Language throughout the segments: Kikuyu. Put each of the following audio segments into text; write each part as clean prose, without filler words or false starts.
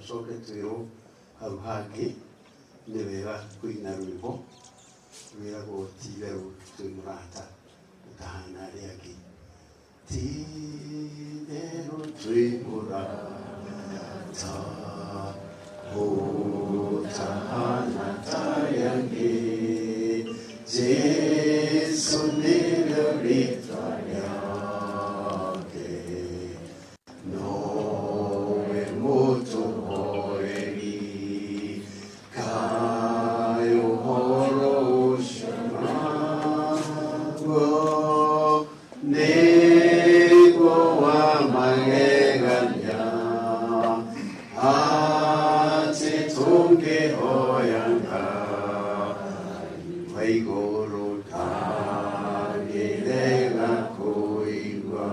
Tũcoke twĩrwo hau hangĩ nĩ wega kũina rwĩmbo rwĩragwo ti itherũ twĩ mũrata ũtahana arĩa angĩ. Ti itherũ twĩ mũrata ũtahana ta arĩa angĩ. Jesu nĩrĩo rĩtwa rĩake, nowe mũtũhoreri. Kaĩ ũhoro ũcio naguo nĩguo wa magegania, atĩ tũngĩhoya Ngai wa igũrũ ndangĩrega kũigua.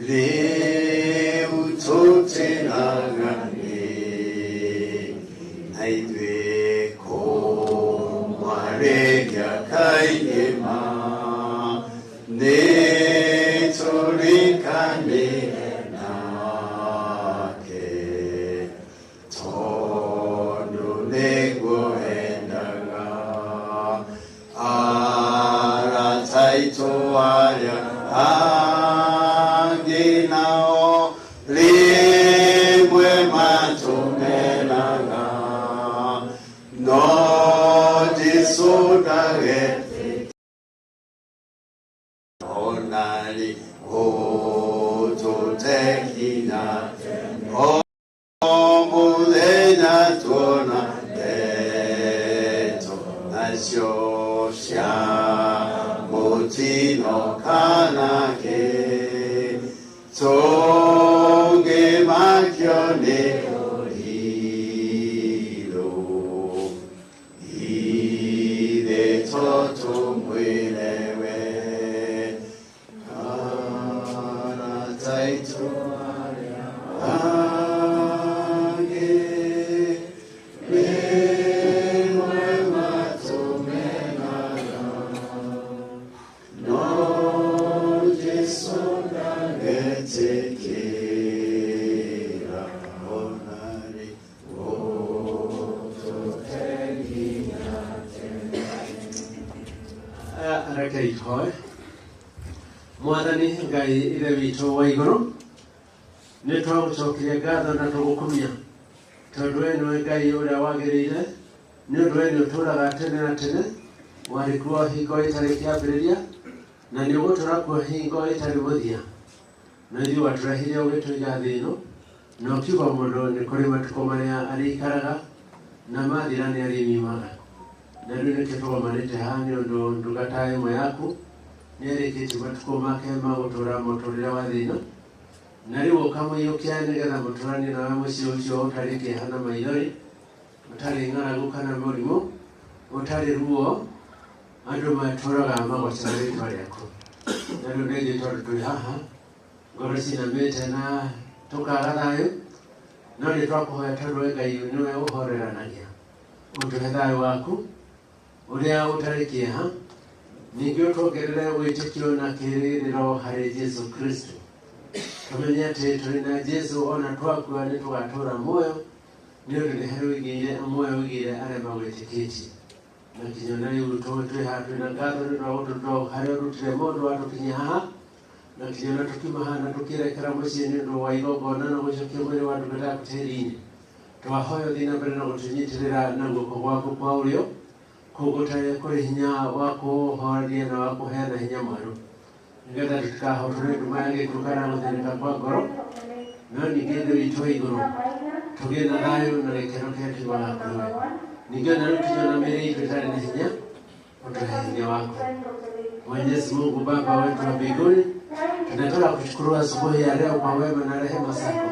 Rĩu tũtĩraga nĩ na ithuĩ kũmwarĩria kaingĩ ma, nĩ tũrĩkanĩre nake tondũ nĩguo endaga. Arata aitũ arĩa angĩ nao rĩmwe matũmenaga, no Jesũ ndagetĩkĩra ona rĩ ũtũtekinya o mũthenya tuona ndeto nacio cia mũtino kana kĩ, tũngĩmakio nĩ ũrirũ, ithe to tũmwĩre we. Arata aitũ arĩa angĩ rĩmwe matũmenaga, no Jesũ ndagetĩkĩra ona rĩ ũtũteginya. Rekei tũhoe. Mwathani Ngai Ithe witũ wa igũrũ, nĩ twagũcokeria ngatho na tũgũkumia, tondũ we nĩwe Ngai ũrĩa wagĩrĩire, nĩ ũndũ we nĩ ũtũũraga tene na tene, warĩ kuo hingo ĩtarĩ kĩambĩrĩria, na nĩ ũgũtũũra kuo hingo ĩtarĩ mũthia. Na ithuĩ watũrehire ũgĩtũiga thĩ ĩno, na ũkiuga mũndũ nĩ kũrĩ matukũ marĩa arĩikaraga, na mathira nĩ arĩmiumaga. Na rĩu nĩkĩo tũgomanĩte haha, nĩ ũndũ ndungata ĩmwe yaku nĩ arĩkĩtie matukũ make ma gũtũũra mũtũũrĩre wa thĩ ĩno, na rĩu ũkamũiyũkia nĩgetha mũtũranie nawe mũciĩ ũcio ũtarĩ kĩeha na maithori, ũtarĩ ng'aragu kana mũrimũ, ũtarĩ ruo, andũ matũũraga magocaga rĩtwa rĩaku. Na rĩu nĩ ithuĩ tondũ twĩ haha ngoro cinamĩte na tũkaga thayũ, no nĩ twakũhoya tondũ we Ngai nĩwe ũhoreranagia, ũtũhe thayũ waku ũrĩa ũtarĩ kĩeha, ningĩ ũtuongerere wĩtĩkio na kĩĩrĩgĩrĩro harĩ Jesu Kristo, tũmenye atĩ tũrĩ na Jesu ona twakua nĩ tũgatũũra muoyo, nĩ ũndũ nĩ harĩ ũigĩire muoyo ũigĩire arĩa magwĩtĩkĩtie. Na kinya na rĩu twĩ haha twĩna ngatho nĩ ũndũ wa gũtũtua harĩa ũrutire mũndũ watũkinyia haha, na kinya na tũkiuma haha na tũkĩrekera mũciĩ nĩ ũndũ wa igongona na gũcokia mwĩrĩ wa ndungata yaku tĩri-inĩ. Twahoya ũthiĩ na mbere na gũtũnyitĩrĩra na guoko gwaku kwa ũrĩo, kũu gũtarĩ kũrĩ hinya wa kũhoreria na wa kũheana hinya mwerũ, nĩgetha tũtikahotwo nĩ nduma ya gĩkuũ kana gũthĩnĩka kwa ngoro, no ningĩ Ithe witũ wa igũrũ tũgĩe na thayũ na gĩkeno kĩrĩa kiumaga kũrĩ we. Ningĩ ona rĩu kinya na mĩĩrĩ itũ ĩtarĩ na hinya, ũtũhe hinya waku. Mwenyezi Mungu Baba wetu wa mbinguni, tunataka kushukuru asubuhi ya leo kwa wema na rehema zako,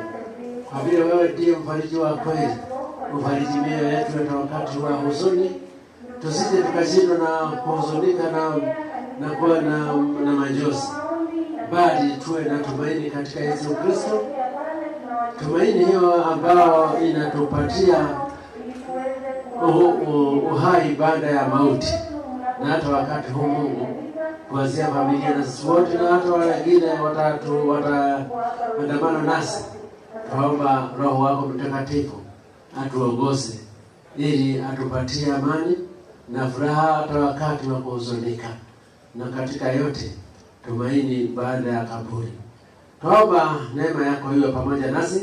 kwa vile wewe ndiye mfariji wa kweli, ufariji mioyo yetu hata wakati wa huzuni, tusije tukashindwa na kuhuzunika na kuwa na majonzi, bali tuwe na tumaini katika Yesu Kristo, tumaini hiyo ambayo inatupatia uhai baada ya mauti, na hata wakati huu Mungu, kuanzia familia na sisi wote na hata wale wengine watatu wataandamana nasi, Twaomba Roho wako Mtakatifu atuongoze ili atupatie amani na furaha hata wakati wa kuhuzunika, na katika yote tumaini baada ya kaburi. Twaomba neema yako iwe pamoja nasi,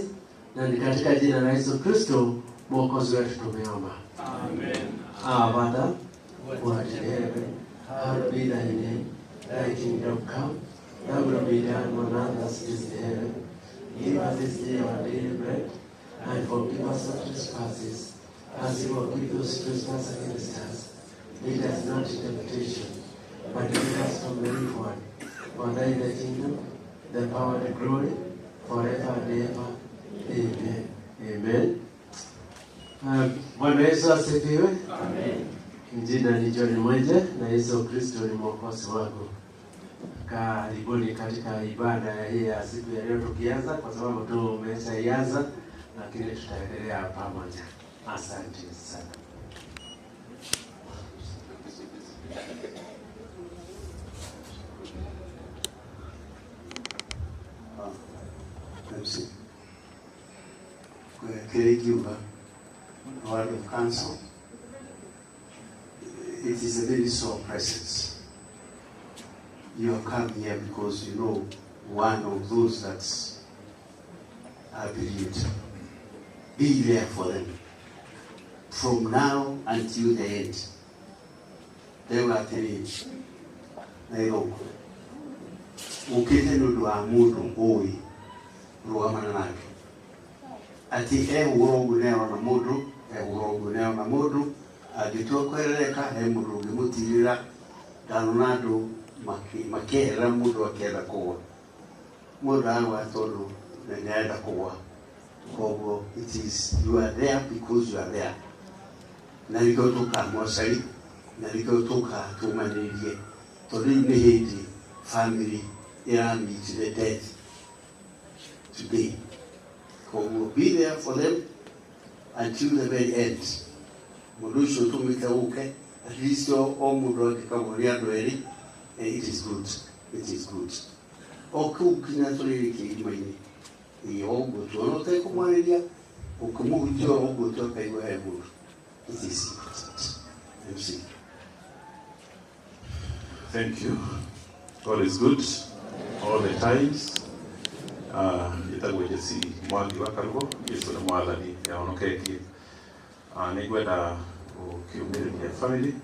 na ni katika jina la Yesu Kristo Mwokozi wetu tumeomba. Amen. Our Father, who art in heaven, hallowed be thy name. Thy kingdom come, thy will be done on earth as it is in heaven. Give us this day our daily bread, and forgive us our trespasses, as we forgive those who trespass against us. Lead us not into temptation, but deliver us from the evil one. For thine is the kingdom, the power, and the glory, forever and ever. Amen. Amen. Bwana Yesu asifiwe. Amen. Jina ni John Mwenje na Yesu Kristo ni mwokozi wangu. Karibuni katika ibada ya hii ya siku ya leo tukianza, kwa sababu tumeshaianza, lakini tutaendelea pamoja. Asante sana. MC. Kĩrĩa word of counsel. It is a very sore presence. You have come here because you know one of those that are bereaved. Be there for them from now until the end. They were telling Nairobi. Ukite nĩ ũndũ wa mũndũ ũĩ rũgamana nake atĩ ehũra ũguo nĩarona mũndũ, ehũra ũguo nĩarona mũndũ, angĩtua kwerereka he mũndũ ũngĩmũtirĩra. Ndanona andũ makĩeherera mũndũ akĩenda kũgwa, mũndũ agwa tondũ nĩarenda kũgwa. Koguo it is you are there because you are there, na nĩkĩo tũkamocari, na nĩkĩo tũkatũmanĩrie, tondũ rĩu nĩ hĩndĩ family ĩrameet the death today. Koguo be there for them until the very end. Mũndũ ũcio ũtũmĩte ũke, at least o mũndũ angĩkagwo nĩ andũ erĩ, it is good, it is good. O kũu nginya tũrĩrĩkia irima-inĩ, ĩĩ, o ũguo tuona ũtekũmwarĩria, ũkĩmũhutia o ũguo tu akaigua he mũndũ. It is important. MC. Thank you. God is good all the times. Njĩtagwo Jesse Mwangi wa Karugo, Jesu nĩ mwathani ahonoketie. Nĩ ngwenda gũkĩũmĩrĩria family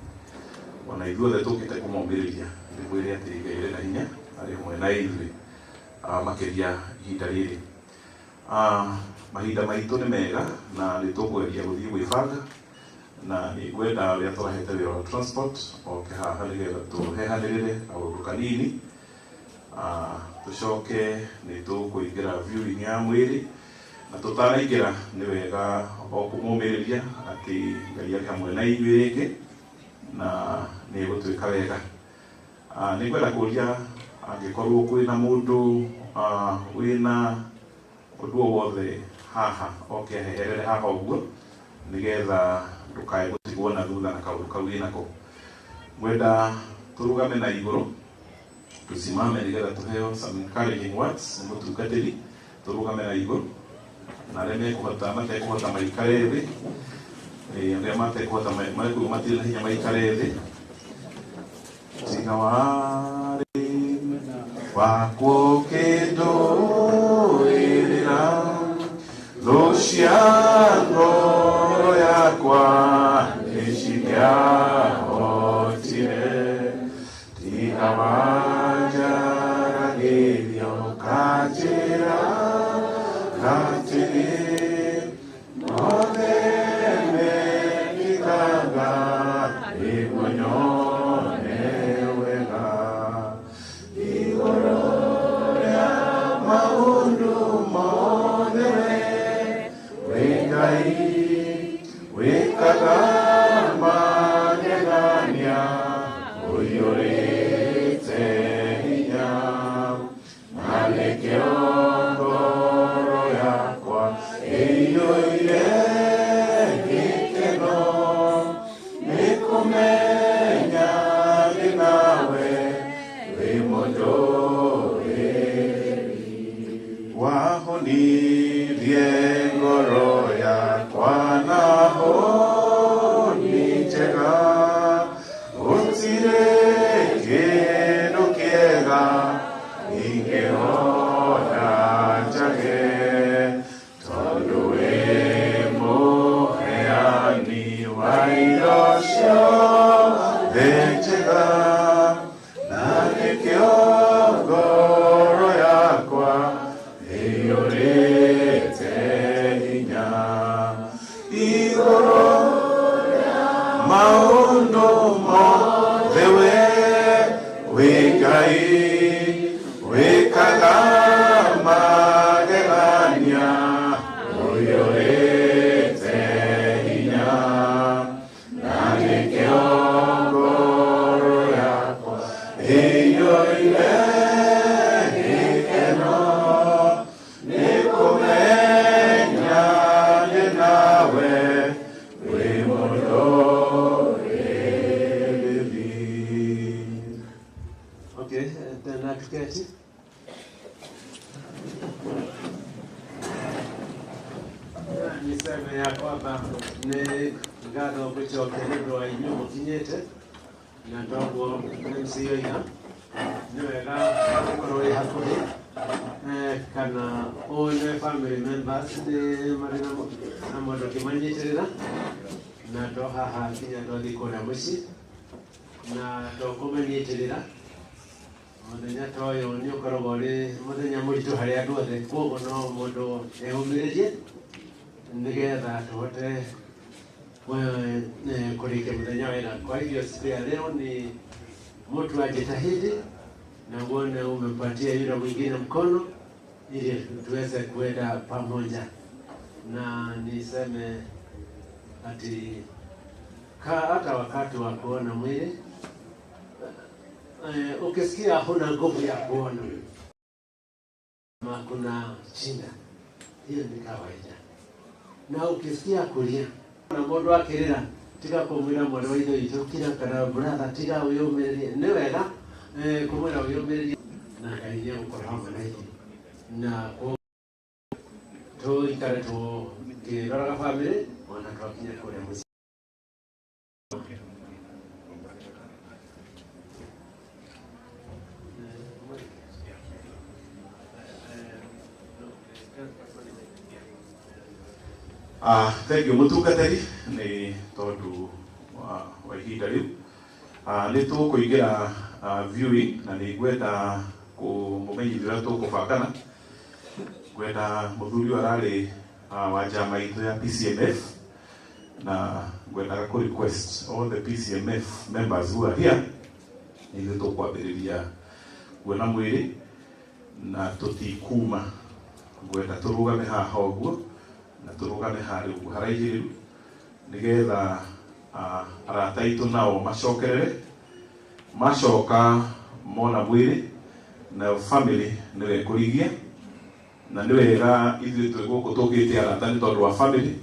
ona ithuothe tũkĩte kũmomĩrĩria, nĩngwĩre atĩ Ngai arĩ na hinya, arĩ hamwe na ithuĩ, makĩria ihinda rĩrĩ. Mahinda maitũ nĩ mega na nĩ tũkũgeria gũthiĩ gwĩbanga, na nĩ ngwenda ũrĩa tũrahete wĩra wa transport oke haha nĩgetha tũhehanĩrĩre kaũndũ kanini. Tũcoke nĩ tũkũingĩra viewing ya mwĩrĩ, na tũtanaingĩra nĩ wega o kũmũmĩrĩria atĩ Ngai arĩ hamwe na inyuĩ rĩngĩ na nĩ egũtuĩka wega. Nĩ ngwenda kũria angĩkorwo kwĩna mũndũ wĩna ũndũ o wothe haha oke aheherere haha ũguo nĩgetha ndũkae gũtigwo na thutha na kaũndũ kau wĩnako. Ngwenda tũrũgame na igũrũ, tusimame nĩgetha tũheo some encouraging words nĩ mũtungatĩri. Tũrũgame na igũrũ, na arĩa mekũhota matekũhota maikare thĩ, arĩa matekũhota marekũigua matirĩ na hinya maikare thĩ. Tiga warĩ wakwo kĩndũĩrĩra, thũ cia ngoro yakwa nĩcingĩahotire. Tiga wanjaragĩria ũkanjĩra atĩrĩ, mothe mekĩkaga nĩguo nyone wega. Igũrũ rĩa maũndũ mothe wĩ Ngai wĩkaga magegania, ũiyũrĩte hinya, na nĩkĩo ngoro yakwa ĩiyũire gĩkeno, nĩ kũmenya ndĩ nawe wĩ mũndũrĩri. Wahonirie Igũrũ maũndũ mothe we wĩ Ngai wĩkaga magegania ũiyũrĩte hinya na nĩkĩo ngoro yakwa ĩiyũire gĩkeno nĩ kũmenya ndĩ nawe wĩ mũndũrĩrĩri. Okay, tena tuketi. Niseme ya kwamba nĩ ngatho ngũcokia nĩ ũndũ wa inyuĩ mũkinyĩte na toguo MC oiga nĩ wega gũkorwo wĩ hakuhĩ kana one family members nĩ marĩ na mũndũ ũngĩmanyitĩrĩra na to haha nginya twathiĩ kũrĩa mũciĩ na to kũmanyitĩrĩra mũthenya ta ũyũ nĩ ũkoragwo ũrĩ mũthenya mũritũ harĩ andũ othe, koguo no mũndũ eyũmĩrĩrie nĩgetha tũhote kũrĩkia mũthenya wega. Kwa hivyo siku ya leo ni mtu ajitahidi na uone umempatia yule mwingine mkono ili tuweze kuenda pamoja, na niseme ati hata wakati wa kuona mwili ukisikia huna nguvu ya kuona ma kuna shida, hiyo ni kawaida. Na ukisikia kulia na mũndũ akĩrĩra, tiga kũmwĩra mwarĩ wa ithe witũ kira kana brother tiga wĩyũmĩrĩrie, nĩ wega kũmwĩra wĩyũmĩrĩrie na Ngai nĩ egũkorwo hamwe na ithuĩ na tũikare tũkĩroraga bamĩrĩ ona twakinya kũrĩa mũciĩ. Thank you mũtungatĩri nĩ tondũ wa ihinda rĩu. Nĩ tũkũingĩra viewing na nĩ ngwenda kũmũmenyithia ũrĩa tũkũbangana. Ngwenda mũthuri ũyũ ararĩ wa njama itũ ya PCMF na ngwendaga kũ request all the PCMF members who are here nĩ ithuĩ tũkwambĩrĩria kuona mwĩrĩ na tũtikuma. Ngwenda tũrũgame haha ũguo na tũrũgame harĩa ũguo haraihĩrĩru nĩgetha arata aitũ nao macokerere, macoka mona mwĩrĩ nayo family nĩwe ĩkũrigia na nĩ wega ithuĩ twĩ gũkũ tũkĩte arata nĩ tondũ wa family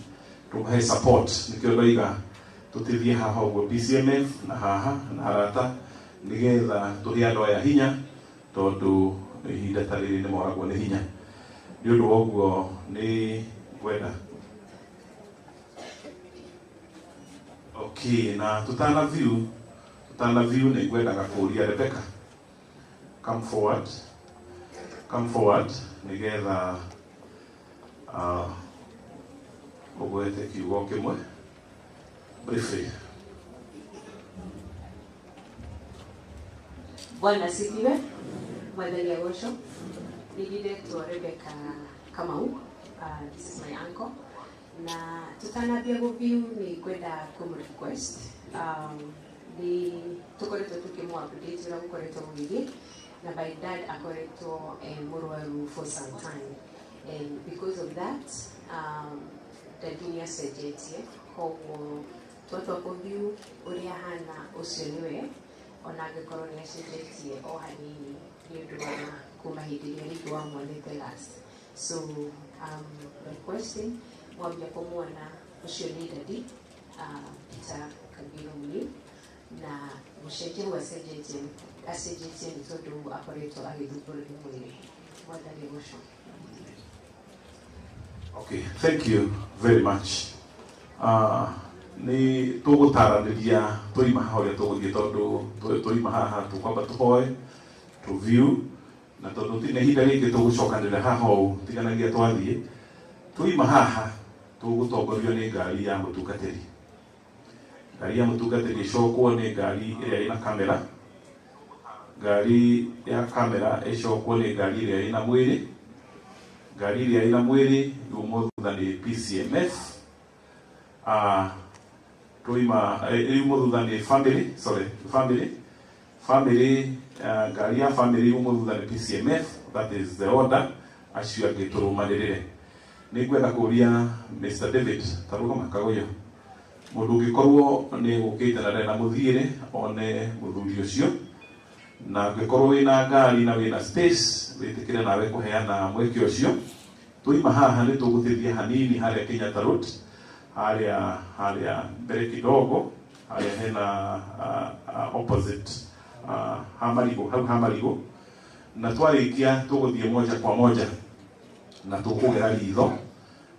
tũmahe support, nĩkĩo ndoiga tũtithie haha ũguo PCMF na haha na arata nĩgetha tũhe andũ aya hinya tondũ ihinda ta rĩrĩ nĩ moragwo nĩ hinya. Nĩ ũndũ wa ũguo nĩ ngwenda okay, na tutana view nĩ ngwendaga kũria Rebecca come forward, come forward nĩgetha ũgwete kiugo kĩmwe briefly. Bwana asifiwe. Mwathani agocwo. Nĩndĩretwo Rebecca Kamau. This is my uncle. Na tutanambia gũview nĩ ngwenda kũmũ request. Nĩ tũkoretwo tũkĩmũ update ũrĩa gũkoretwo gũgĩthiĩ na my dad akoretwo mũrwaru for some time, and because of that daddy nĩ acenjetie, koguo twatua kũview ũrĩa ahana ũcio nĩwe, ona angĩkorwo nĩ acenjetie o hanini nĩ ũndũ wa kuma hĩndĩ ĩrĩa rĩngĩ wamuonete last. So requesting mwambia kũmuona ũcio nĩ daddy Peter Kabiru Muniu, na gũcenjia hau acenjetie acenjetie nĩ tondũ akoretwo agĩthumbũrwo nĩ mwĩrĩ. Mwathani agocwo. Okay, thank you very much. Nĩ tũgũtaranĩria tũima haha ũrĩa tũgũthiĩ tondũ tũima haha tũkwamba tũhoe tũ view na tondũ ti na ihinda rĩngĩ tũgũcokanĩrĩra haha ũũ tiganagia twathiĩ tũima haha tũgũtongorio nĩ ngari ya mũtungatĩri, ngari ya mũtungatĩri ĩcokwo nĩ ngari ĩrĩa ĩna kamera, ngari ya kamera ĩcokwo nĩ ngari ĩrĩa ĩna mwĩrĩ, ngari ĩrĩa ĩna mwĩrĩ yumwo thutha nĩ PCMF. Tuima yumo thutha nĩ family, sorry, family family ngari ya family yumo thutha nĩ PCMF, that is the order. Acio angĩ tũrũmanĩrĩre. Nĩ ngwenda kũria Mr. David tarũgama Kagoyo, mũndũ ũngĩkorwo nĩ gũkĩte na ndarĩ na mũthiĩre one mũthuri ũcio, na ũngĩkorwo wĩna ngari na wĩna space wĩtĩkĩre nawe kũheana mweke ũcio. Tũima haha nĩ tũgũthithia hanini harĩa Kenyatta Road, harĩa harĩa mbere kidogo, harĩa hena opposite ha Marigo, hau ha Marigo, na twarĩkia tũgũthiĩ moja kwa moja na tũkũgera ritho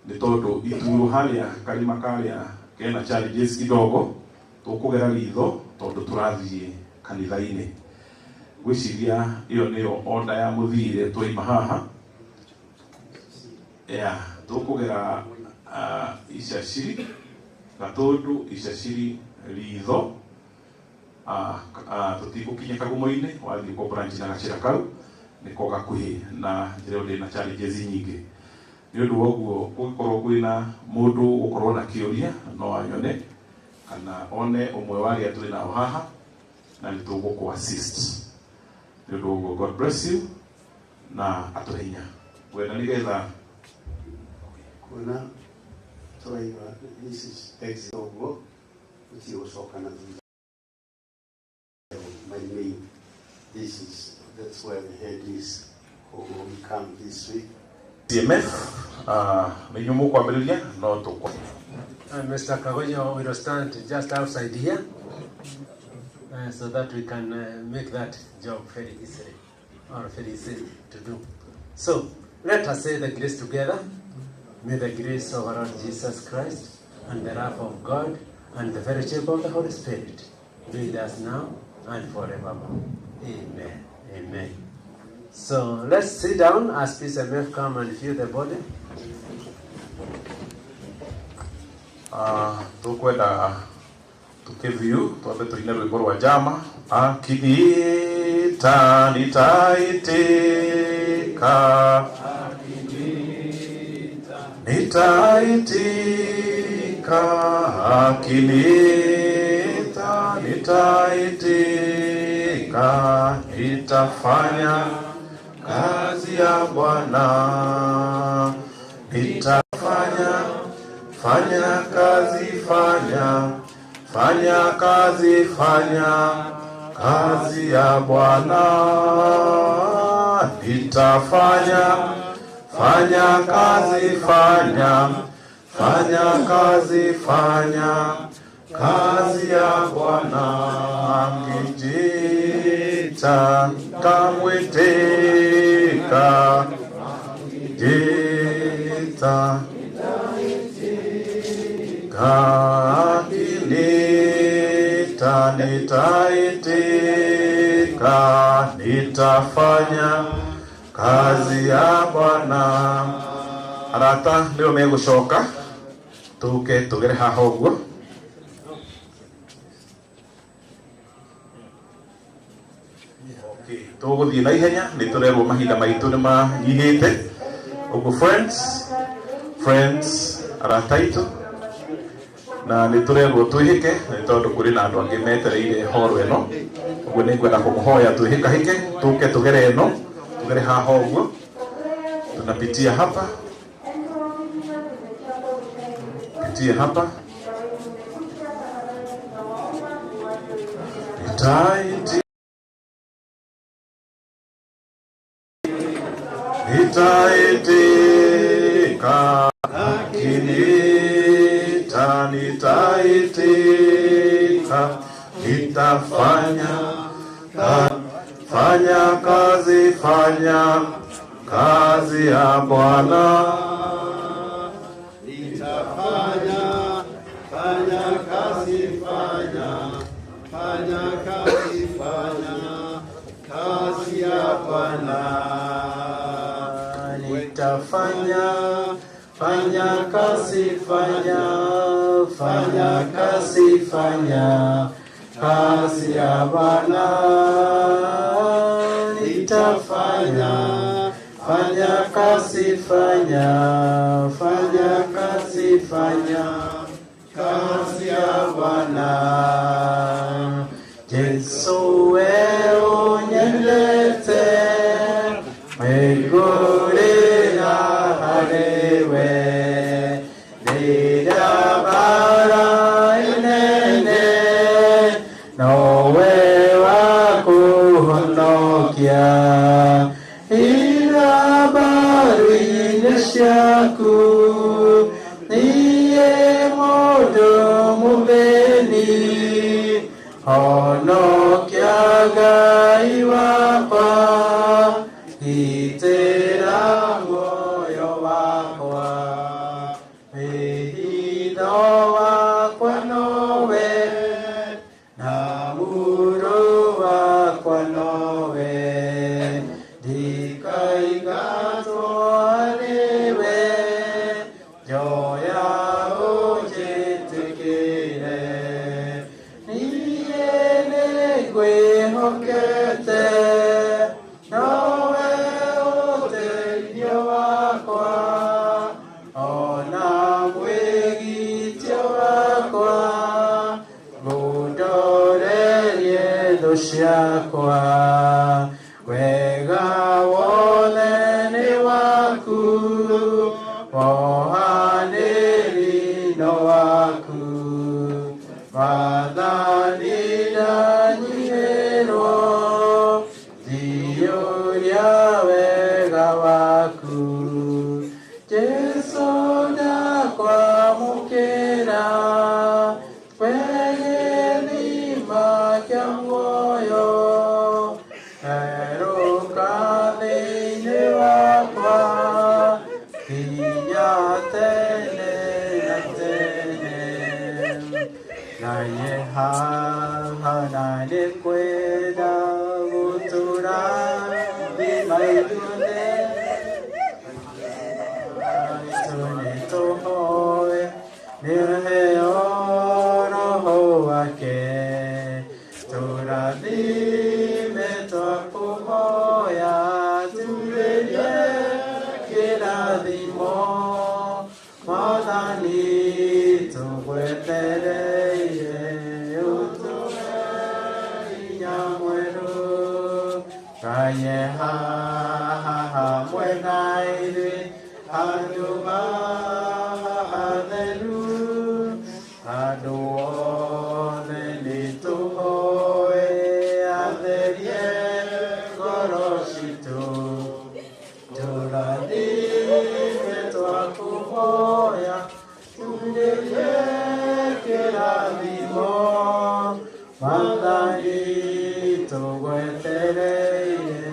nĩ tondũ ituro harĩa karima karĩa kena challenges kidogo, tũkũgera ritho tondũ tũrathiĩ kanitha-inĩ. Ngwĩciria ĩyo nĩyo order ya mũthire twaima haha. Yeah, tũkũgera Icaciri, Gatũndũ, Icaciri, ritho, tũtigũkinya Kagumo-inĩ, wathiĩ kwa branch na gacĩra kau nĩko gakuhĩ na njĩra ĩyo ndĩna challenges nyingĩ. Nĩ ũndũ wa ũguo kũngĩkorwo kwĩna mũndũ gũkorwo na kĩũria no anyone kana one ũmwe wa arĩa twĩ nao haha na nĩ tũgũkũ assist. Nĩ ũndũ wa ũguo God bless you na atũhe hinya. Ngwenda nĩgetha kuona tũraigua this is exit ũguo gũtirĩ gũcoka na thutha. My main, this is, that's where the head is. Koguo we come this way. CMF nĩ inyuĩ mũkwambĩrĩria no tũkwa. Mr. Kagoyo will stand just outside here so that we can make that job very easily or very easy to do. So let us say the grace together. May the grace of our Lord Jesus Christ and the love of God and the fellowship of the Holy Spirit be with us now and forevermore. Amen. Amen. So let's sit down as PCMF come and view the body. Tukwenda tukiview twambe tuine rwimbo rwa njama akiniita nitaitika, nitaitika, akiniita nitaitika, nitafanya kazi ya Bwana, nitafanya fanya kazi, fanya fanya kazi, fanya kazi ya Bwana, nitafanya fanya kazi, fanya fanya kazi, fanya kazi ya Bwana, akijita kamwitika, jita kakiniita nitaitika, nitafanya kazi ya Bwana. Arata nĩo megũcoka tũke tũgere haha ũguo. Tũgũthiĩ na ihenya nĩ tũrerwo mahinda maitũ nĩ manyihĩte. Ũguo friends, friends arata aitũ, na nĩ tũrerwo twĩhĩke nĩ tondũ kũrĩ na andũ angĩ metereire horo ĩno. Ũguo nĩ ngwenda kũmũhoya twĩhĩkahĩke tũke tũgere ĩno, tũgere haha ũguo, tunapitia hapa, pitia hapa. Nitaiti, nitaitika, akiniita nitaitika, nitafanya fanya kazi, fanya kazi ya Bwana, nitafanya fanya kazi, fanya fanya kazi, fanya kazi ya Bwana, nitafanya fanya kazi, fanya fanya kazi, fanya kazi ya Bwana, nitafanya fanya kazi, fanya fanya kazi, fanya Kazi ya Bwana. Jesu we unyendete, wegurira hariwe, rĩrĩa bara inene, nowe wakũhonokia. Ira mbaru-inĩ ciaku, niĩ mũndũ mũthĩni, honokia Ngai wakwa, gitĩra muoyo wakwa. Wĩhitho wakwa nowe, na mũrũ wakwa nowe, ndikaingatwo harĩwe, njoya ũnjĩtĩkĩre. Niĩ nĩngwĩhokete, nowe ũteithio wakwa, ona mwĩgitio wakwa, ngũndorerie thũ ciakwa. Wega wothe nĩ waku, wohanĩri no waku, wathani ndanyihĩrwo, njiyũria wega waku. Jesu ndakwamũkĩra, we gĩthima kĩa muoyo, erũka thĩinĩ wakwa, nginya tene na tene. Naiĩ haha na nĩngwenda gũtũũra thima ithuothe, nĩtũhoe nĩheo Roho wake, tũrathime twakũhoya, turĩrie kĩrathimo, Mwathani tũgwetereire, ũtũhe hinya mwerũ. Ngai haha hamwe na ithuĩ, handũ haha hatheru, andũ othe nĩtũhoe atherie ngoro citũ, tũrathime twakũhoya, turĩrie kĩrathimo, Mwathani tũgwetereire,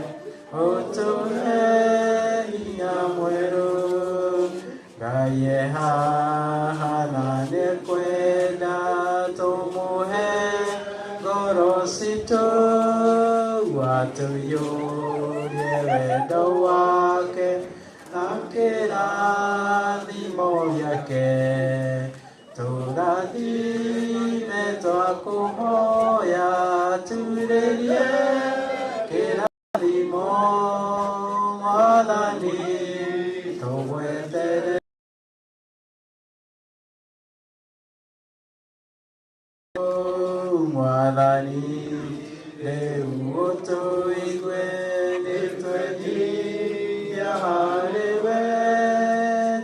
ũtũhe hinya mwerũ. Ngai haha na nĩkwenda tũmũhe ngoro citũ, atũiyũrie wendo wake na kĩrathimo gĩake, tũrathime twakũhoya, turĩrie kĩrathimo, Mwathani tũgwetere. Mwathani rĩu ũtũigue, nĩtwenyihia harĩwe,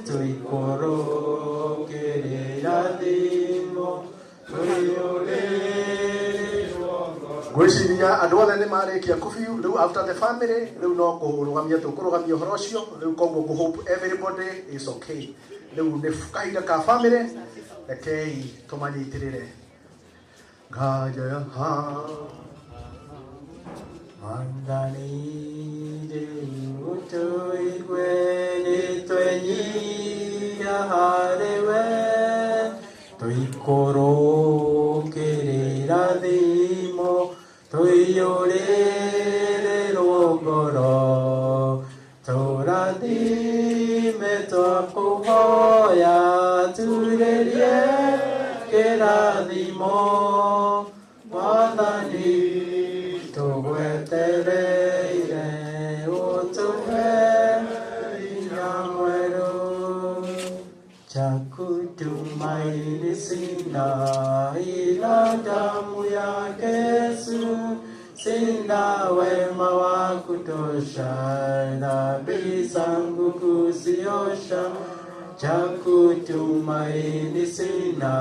tũikũrũkĩrĩra thimo, tũiyũrĩrwo ngoro. Ngwĩciria andũ othe nĩ marĩkia kũbiu rĩu after the family rĩu no kũrũgamia tũkũrũgamia ũhoro ũcio rĩu, koguo ngũ hope everybody is okay. Rĩu nĩ kahinda ka family, rekei tũmanyitĩrĩre. Ngaya ha. Mwathani rĩu ũtũigue, nĩtwenyihia harĩwe, tũikũrũkĩrĩra thimo, tũiyũrĩrĩrwo ngoro, tũrathime twakũhoya, turĩrie kĩrathimo, Mwathani tũgwetereire, ũtũhe hinya mwerũ. Chakutumaini sina ila damu yake Yesu, sina wema wa kutosha, dhambi zangu kuziosha, cha kutumaini sina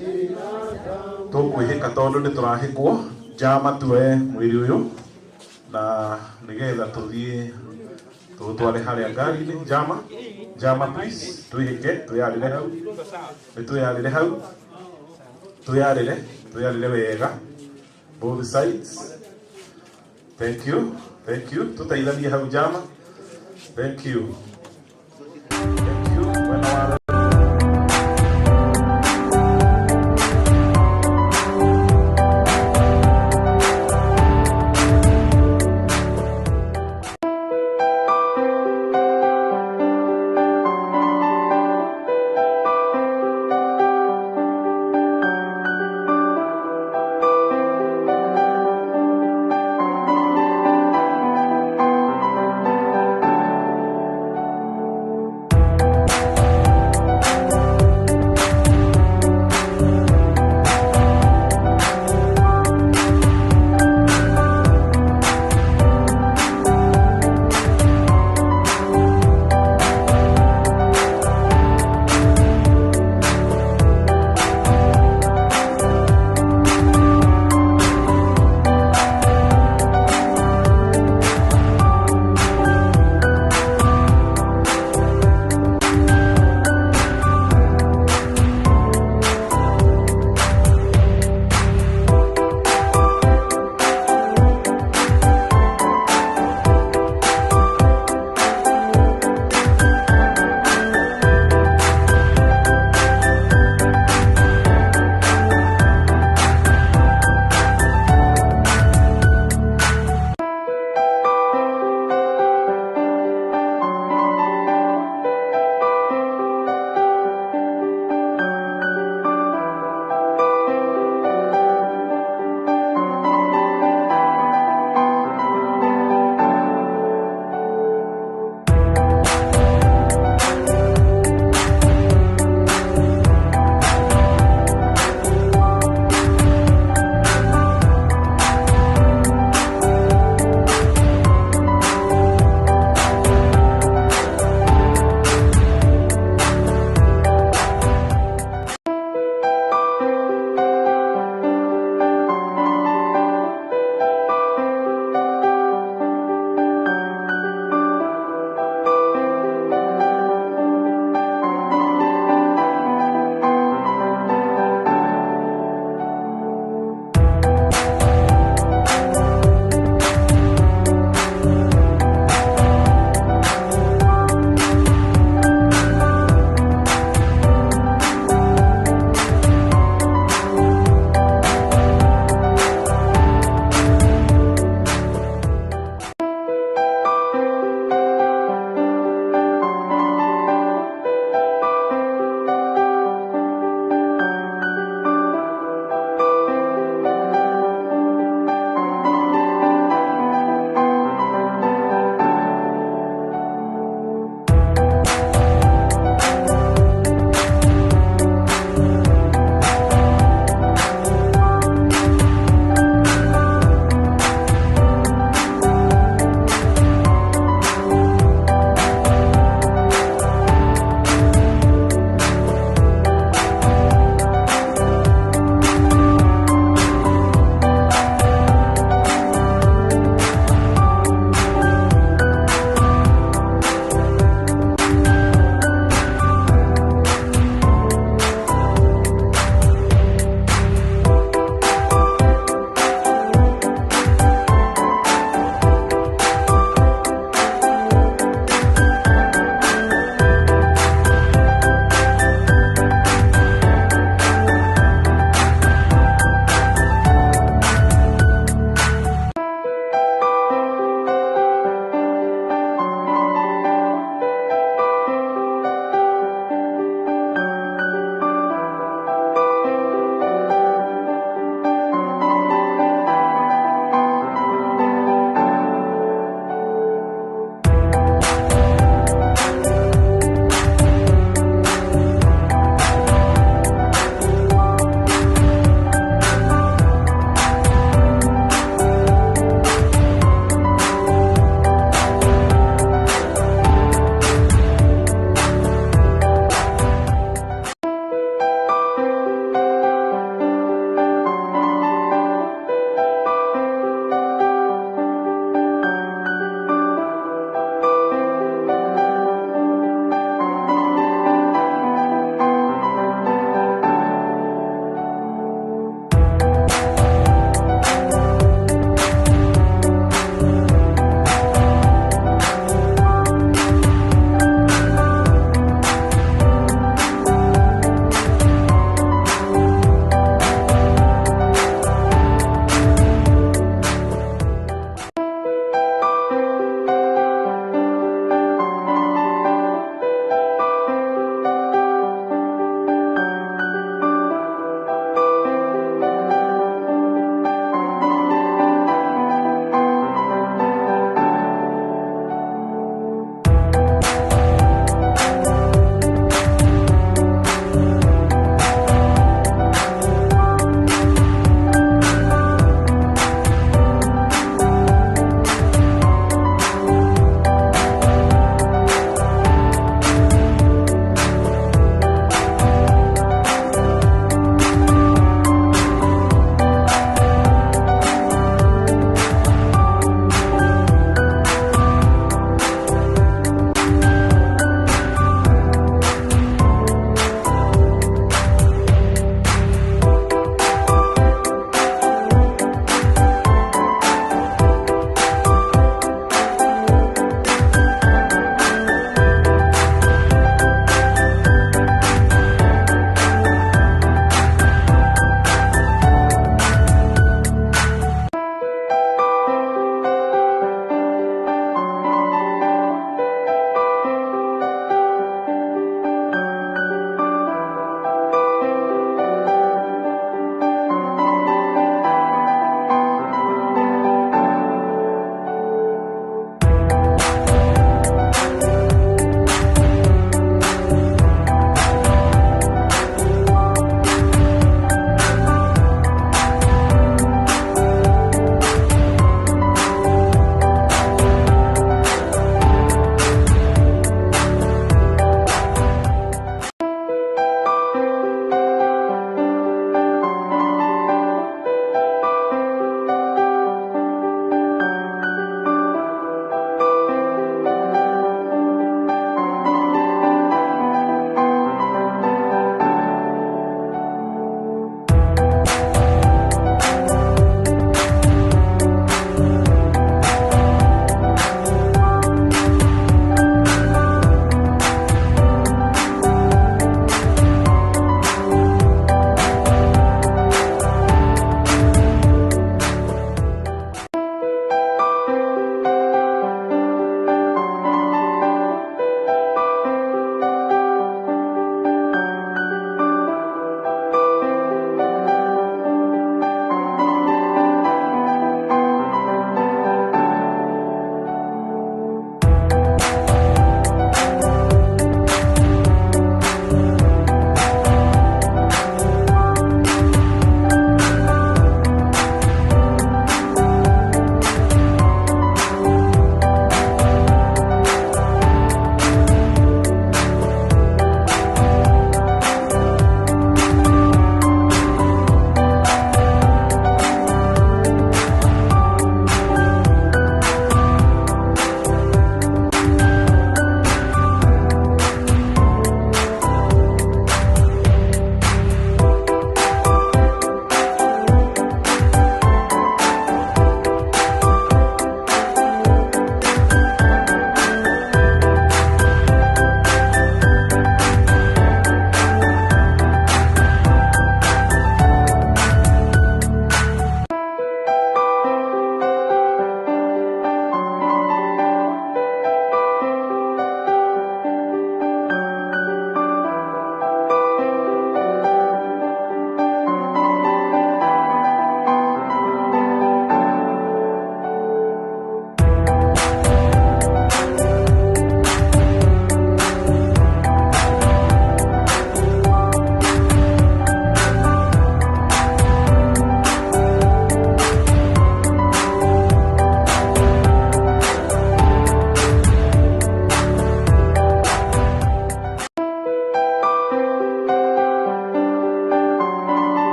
ila damu. Tũkwĩhĩka tondũ nĩ tũrahĩkwo njama tuoe mwĩrĩ ũyũ na nĩgetha tũthiĩ tũtware harĩa ngari-inĩ. Njama, njama please, twĩhĩke twĩyarĩre hau, nĩ twĩyarĩre hau, twĩyarĩre, twĩyarĩre wega both sides. Thank you, thank you, tũteithanie hau njama. Thank you, thank you. Mwena wa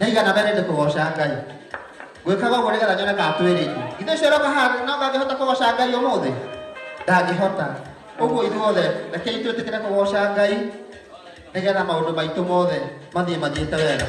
Nĩ aigana mendete kũgoca Ngai? Gwĩkaga ũguo nĩgetha nyone kana twĩ rĩngĩ. Githĩ ũcio ũroka haha no angĩhota kũgoca Ngai ũmũthĩ? Ndangĩhota. Ũguo ithuothe rekei twĩtĩkĩre kũgoca Ngai nĩgetha maũndũ maitũ mothe mathiĩ mathiĩte wega.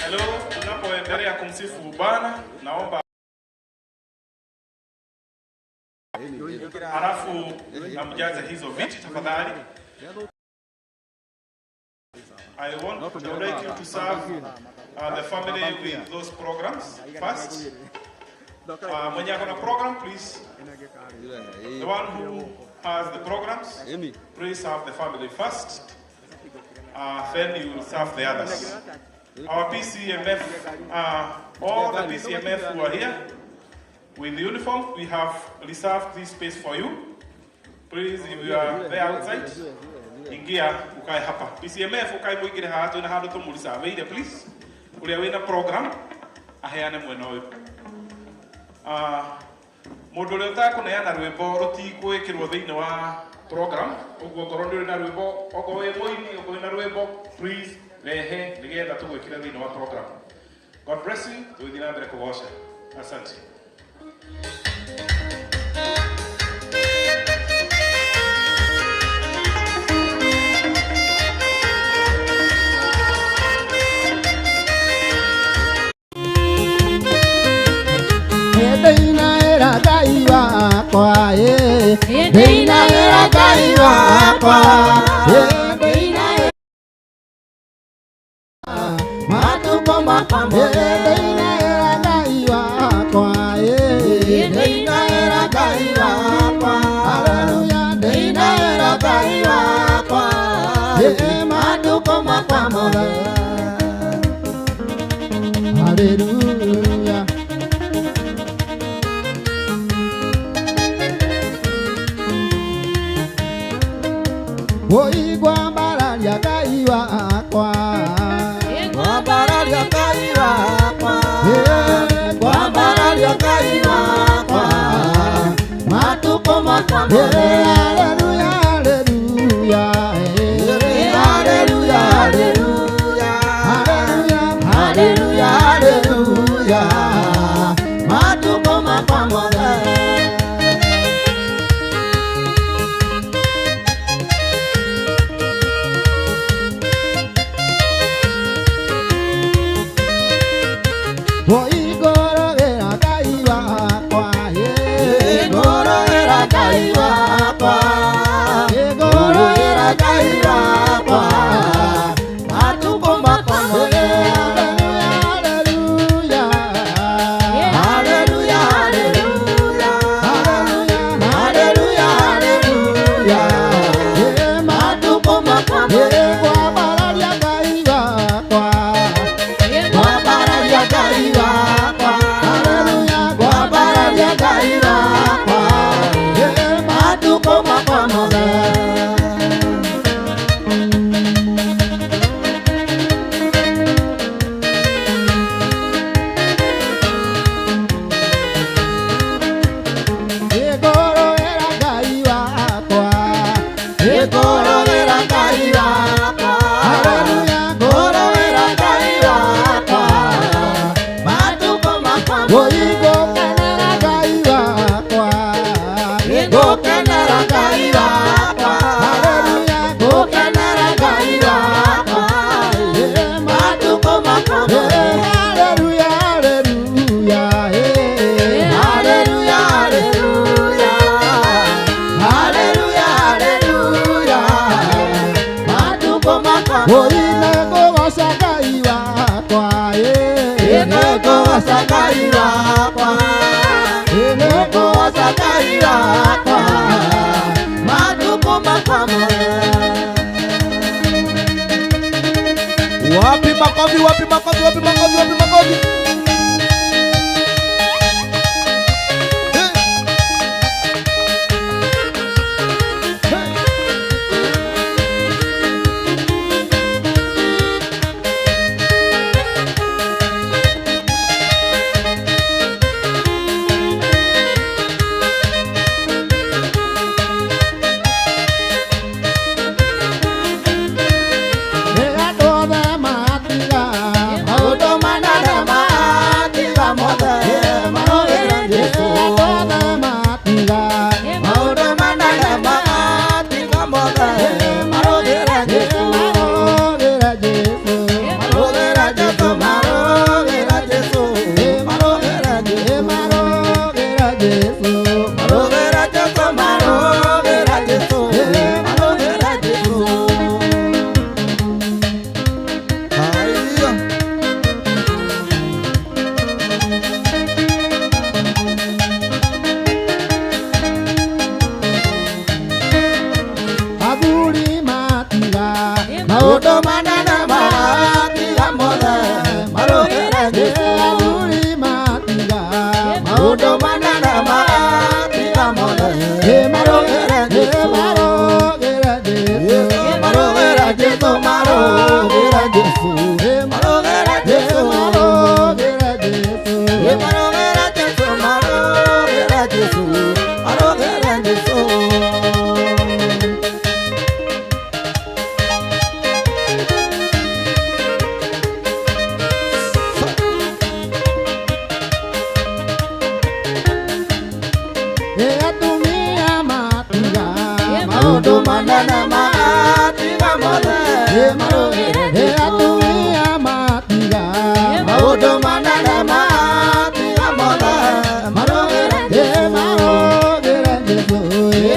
Hello, tunapoendelea kumsifu Bwana, naomba halafu namjaze hizo viti tafadhali. I want to like you to serve the family with those programs first. Mwenye ako na program, please. The one who has the programs, please serve the family first. Then you will serve the others. Our PCMF, all the PCMF who are here with the uniform, we have reserved this space for you. Please, if you are there outside, ingia ukae hapa. PCMF ukae muingire haha twina handu tumureserveire please. Uria wina program aheane mwena uyu. Mundu uria utakũneana rwĩmbo rũtigwĩkĩrwo thĩinĩ wa program, ũguo ngorwo nĩ ũrĩ na rwĩmbo, okorwo wĩ mũini, okorwo wĩna rwĩmbo, please rehe nĩgetha tũgwĩkĩre thĩinĩ wa program. God bless you, tũgĩthiĩ na mbere kũgoca. Asante. Ndĩinaĩra Ngai wakwa, ĩ, ndĩinaĩra Ngai wakwa, ĩ, ndĩinaĩra matukũ makwa mothe, ndĩinaĩra Ngai wakwa, ĩ, ndĩinaĩra Ngai wakwa, haleluya, ndĩinaĩra Ngai wakwa, ĩ, matukũ makwa mothe, haleluya. Ũigua mbararia Ngai wakwa, Ngwambararia Ngai wakwa, ngwambararia Ngai wakwa, matukũ makwa mothe. Haleluya, haleluya, Haleluya, haleluya, haleluya, haleluya, haleluya, matukũ makwa mothe. Ũigũrũgĩra Ngai wakwa, Ngũrũgĩra Ngai wakwa, ngũrũgĩra Ngai wakwa, matukũ makwa mothe. Haleluya, Haleluya, haleluya, haleluya, haleluya, matukũ makwa mothe. Ngwambararia Ngai wakwa, Ngũkenera Ngai wakwa. Ngũkenera Ngai wakwa. Haleluya, ngũkenera Ngai wakwa. Matukũ makwa. Haleluya, haleluya. Haleluya, haleluya. Haleluya, haleluya. Matukũ makwa. Nĩngũgoca Ngai wakwa. Nĩngũgoca Ngai wakwa. Nĩngũgoca Ngai wakwa. Matukũ makwa mothe. Wapi makofi, wapi makofi, wapi makofi, wapi makofi? Hey. Hey. Andũ othe matiga. Maũndũ manene matiga mothe marũĩre Jesũ. Andũ othe matiga. Maũndũ manene matiga mothe marũĩre Jesũ. Marũĩre Jesũ. Marũĩre Jesũ, marũĩre Jesũ, marũĩre Jesũ. Marũĩre Jesũ. Marũĩre Jesũ, marũĩre Jesũ, marũĩre Jesũ. Haya. Athuri matiga. Maũndũ manene matiga mothe marũĩre Jesũ. Athuri matiga. Maũndũ manene matiga mothe marũĩre Jesũ. Marũĩre Jesũ. Marũĩre Jesũ, marũĩre Jesũ, marũĩre Jesũ. Marũĩre Jesũ. Marũĩre Jesũ, marũĩre Jesũ, marũĩre Jesũ. Atumia matiga. Maũndũ manene matiga mothe marũĩre Jesũ. Atumia matiga. Maũndũ manene matiga mothe marũĩre Jesũ. Marũĩre Jesũ.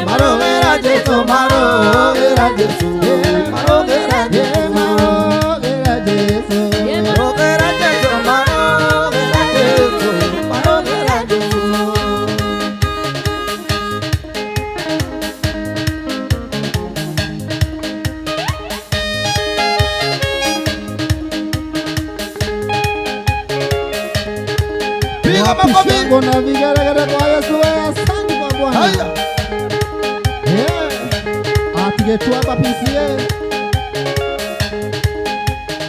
Marũĩre Jesũ, marũĩre Jesũ, marũĩre Jesũ. Marũĩre Jesũ. Marũĩre Jesũ, marũĩre Jesũ, marũĩre Jesũ. Piga makofi. Shangwe na vigeregere kwa Yesu. Asante kwa Bwana. Haya. Atigetua hapa PCA.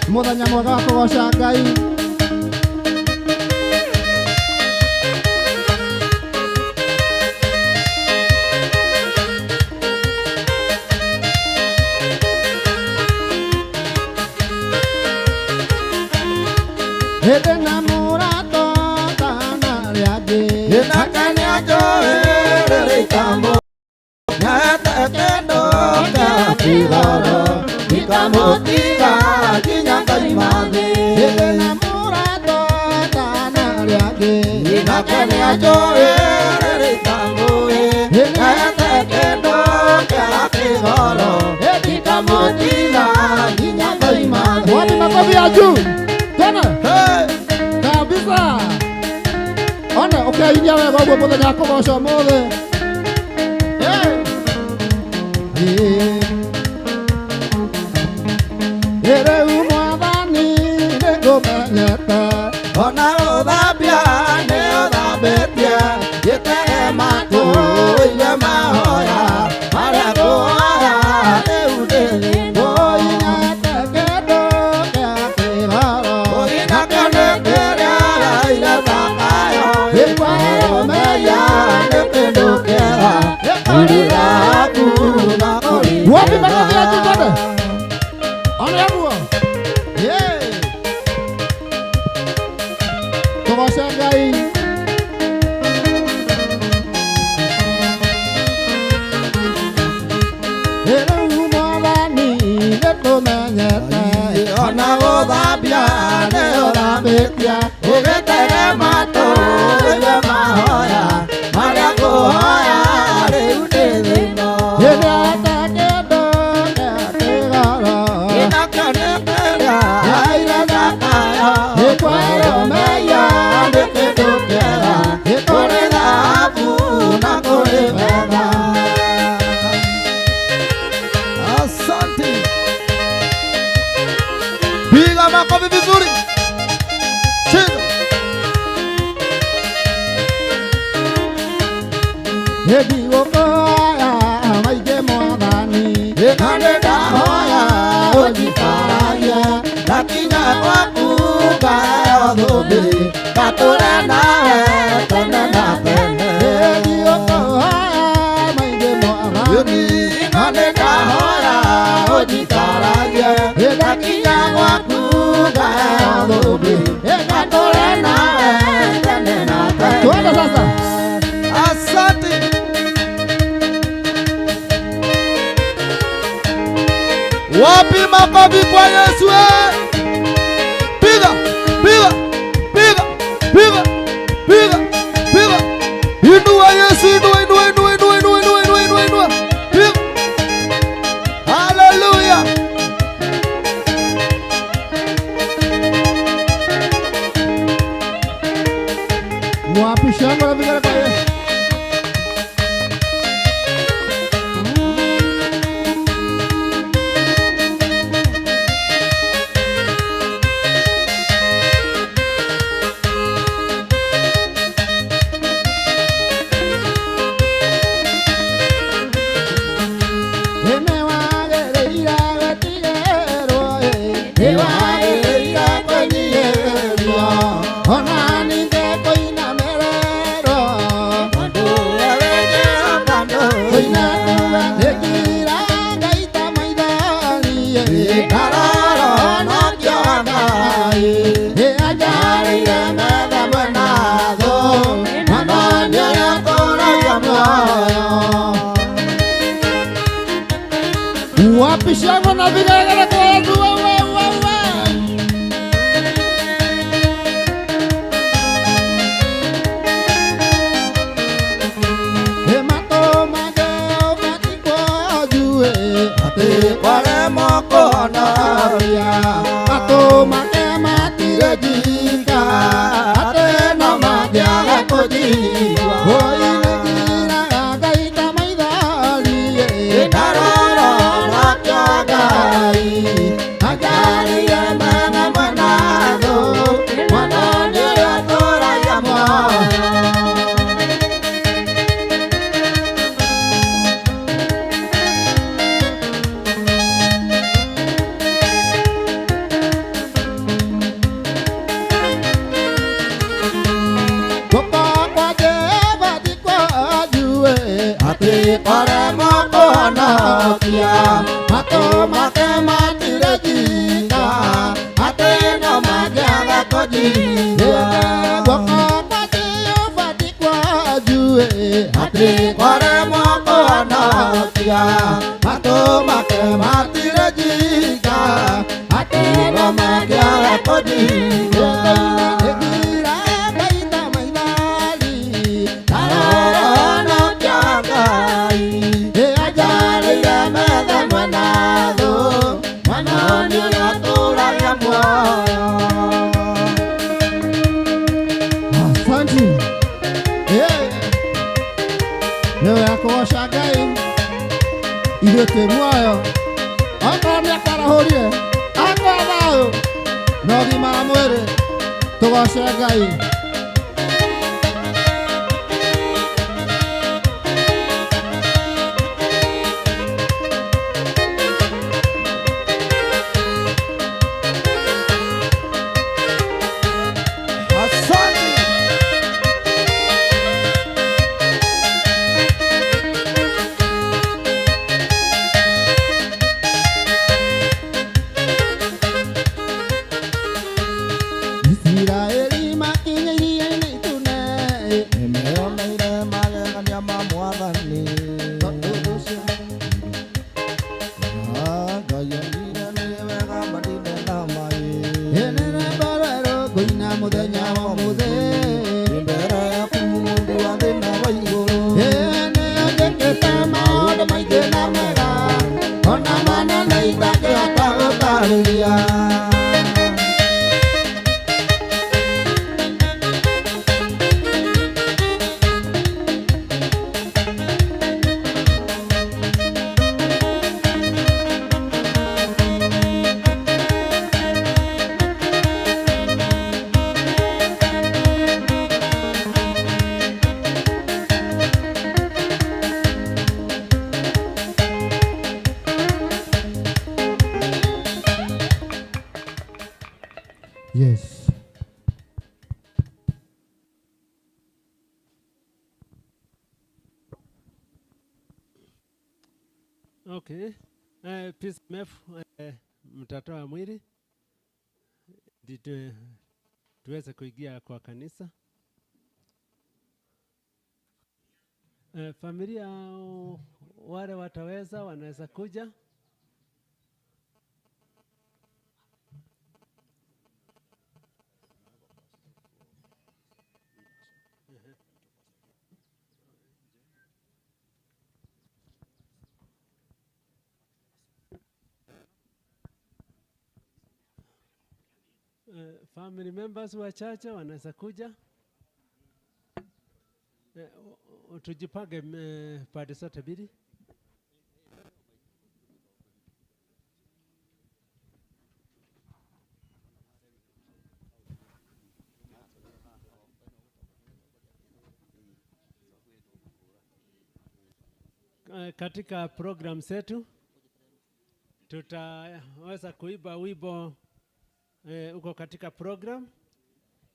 Muthenya mwega wa kũgoca Ngai. Hĩndĩ na mũrato kana rĩangĩ. Nake nĩanjũĩrĩre itambo nĩahete kĩndũ kĩa kĩgoro ndikamũtiga nginya ngaima thĩ. Hĩndĩ na mũrato kana rĩangĩ. Nake nĩanjũĩrĩre itambo nĩahete kĩndũ kĩa kĩgoro ndikamũtiga nginya ngaima thĩ. Wapi makofi ya juu? Tena Hey. kabisa. Ona ũkeinia wega ũguo mũthenya wa kũgoca ũmũthĩ. Hey. Hey. Rĩu Mwathani nĩngũmenyete. Ona ũthambia nĩ ũthambĩtie gĩtege matũ igue mahoya marĩa ngũhoya rĩu ndĩ Ũinete kĩndũ kĩa kĩharo. Ũinake nĩ kĩrĩa ire thakayo Ĩkwarũmeia nĩ kĩndũ kĩega kũrĩ raku na kũrĩ Wapi makofi ya juu twende? Ona ũguo. Yeah. Tũgoce Ngai. mabĩtia ũgĩtege matũ ũigue mahoya marĩa ngũhoya rĩu ndĩ thĩna ĩrĩa kĩndũ kĩa kĩgoro ĩnakĩo nĩ kĩrĩa aire thakayo ĩkwerũmeia nĩ kĩndũ kĩega kũrĩ thahabu na kũrĩ betha. Asante. Piga makofi vizuri. Cheza. Ndigũkũhoya maingĩ mwathani na nĩndahoya ũnjikaragie ndakinya gwaku ngaheo thũmbĩ ngatũre nawe tene na tene. Ndigũkũhoya maingĩ mwathani na nĩndahoya ũnjikaragie ndakinya gwaku ngaheo thũmbĩ ngatũre nawe tene na tene. Tuende sasa. Asante. Wapi makofi kwa Yesu? Piga, piga, piga, piga, piga, piga. Inua Yesu, inua, inua, inua, inua, inua, inua, inua, inua, inua. Piga. Hallelujah. Wapi shangwe na vigelegele kwa Yesu? Wapi shangwe na vigelegele kwa Yesu? Wa, wa, wa. Ngũina mũthenya wa ũmũthĩ mbere yaku mũmbi wa thĩ na wa igũrũ. Nĩ anjĩkĩte maũndũ maingĩ na mega ona manene itangĩhota gũtarĩria. Yes. Okay. PCMF mtatoa mwili tuweze kuingia kwa kanisa. Familia wale wataweza wanaweza kuja. Family members wachache wanaweza kuja. Tujipange pande zote mbili. Katika program zetu tutaweza kuiba wimbo uko katika program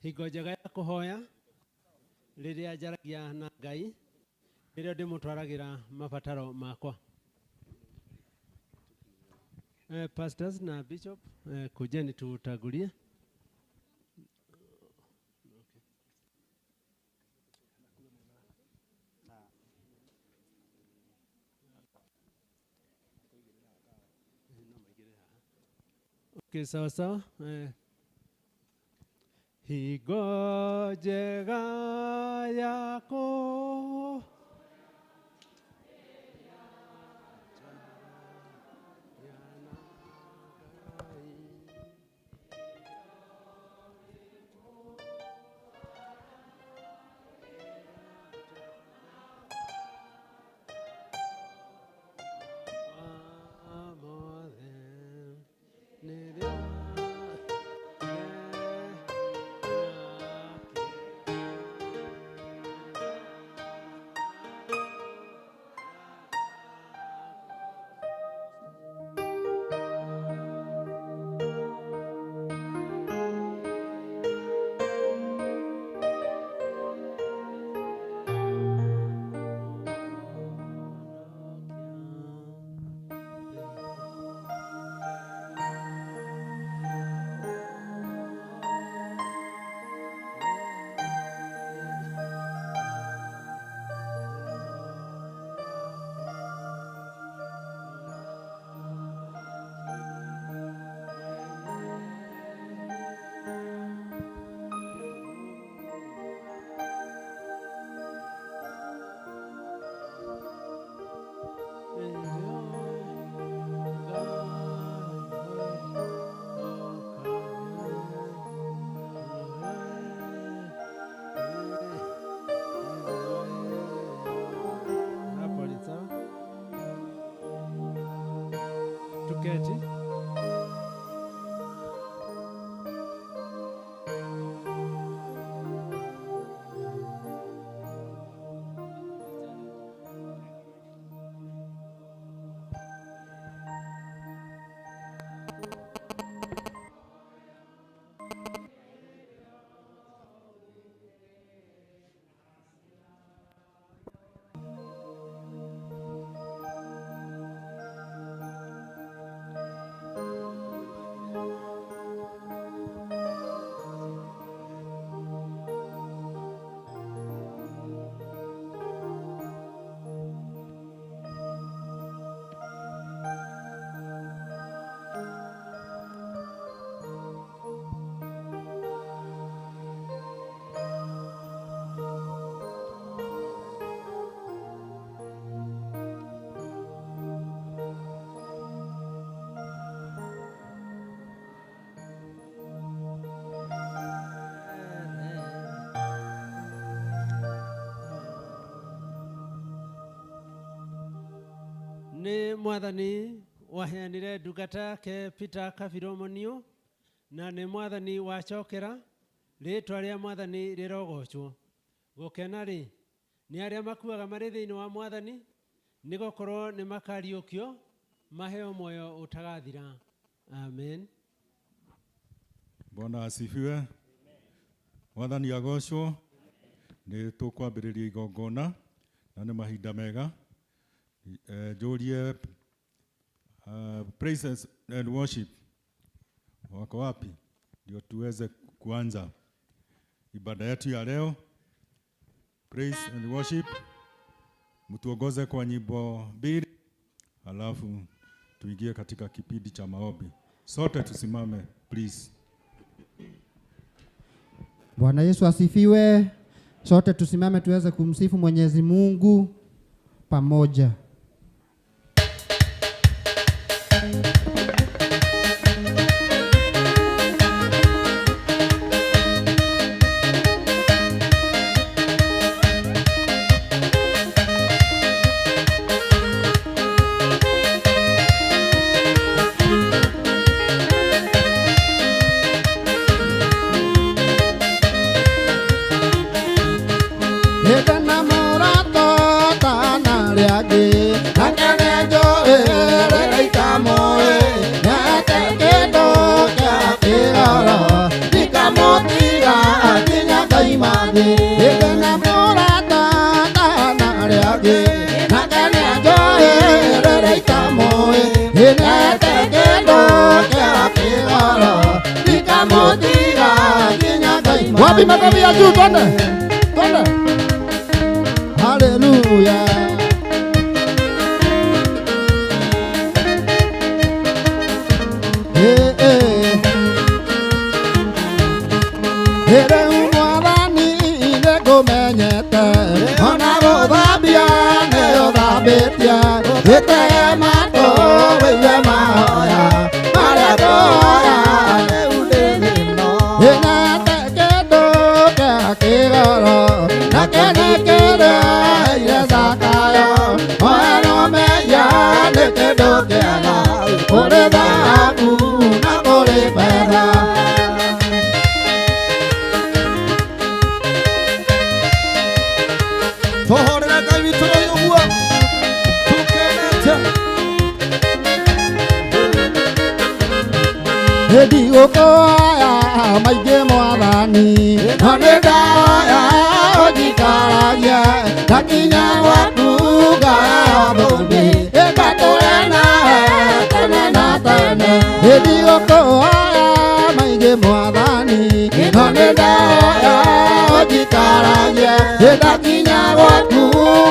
hingo njega ya kuhoya riria njaragia na Ngai riria ndimutwaragira mabataro makwa. Pastors na bishop, kujeni tutangulie. Okay, sawa sawa. Hingo njega yako Tuketi. Nĩ Mwathani waheanire ndungata yake Peter Kabirũ Muniu, na nĩ Mwathani wacokera, rĩtwa rĩa Mwathani rĩrogocwo. Gũkena rĩ nĩ arĩa makuaga marĩ thĩinĩ wa Mwathani, nĩ gũkorwo nĩ makariũkio maheo muoyo ũtagathira. Amen. Bwana asifiwe. Mwathani agocwo. Nĩ tũkwambĩrĩria igongona na nĩ mahinda mega. Njũrie praises and worship wako wapi, ndio tuweze kuanza ibada yetu ya leo. Praise and worship, mtuongoze kwa nyimbo mbili, alafu tuingie katika kipindi cha maombi. Sote tusimame please. Bwana Yesu asifiwe. Sote tusimame tuweze kumsifu Mwenyezi Mungu pamoja. Wapi makofi ya juu, twende. Twende. Haleluya. Eh eh. Here mwathani nĩngũmenyete, ona gũthambia nĩũthambĩtie, gĩtege matũ wĩigue mahoya marĩa tũhoya rĩu ndĩ thĩna. Ĩnete kĩndũ kĩa kĩgoro, na kĩne kĩrĩa ire Zakayo, oerwo mehia nĩ kĩndũ kĩega, kũrĩ thahabu na kũrĩ betha. Tũhorere Ngai witũ rĩu ũguo tũkenete. Ndigũkũhoya maingĩ Mwathani, no nĩ ndahoya ũnjikaragie ndakinya gwaku ngaheo thũmbĩ, ĩngatũre nawe tene na tene. Ndigũkũhoya maingĩ Mwathani, no nĩ ndahoya ũnjikaragie ndakinya gwaku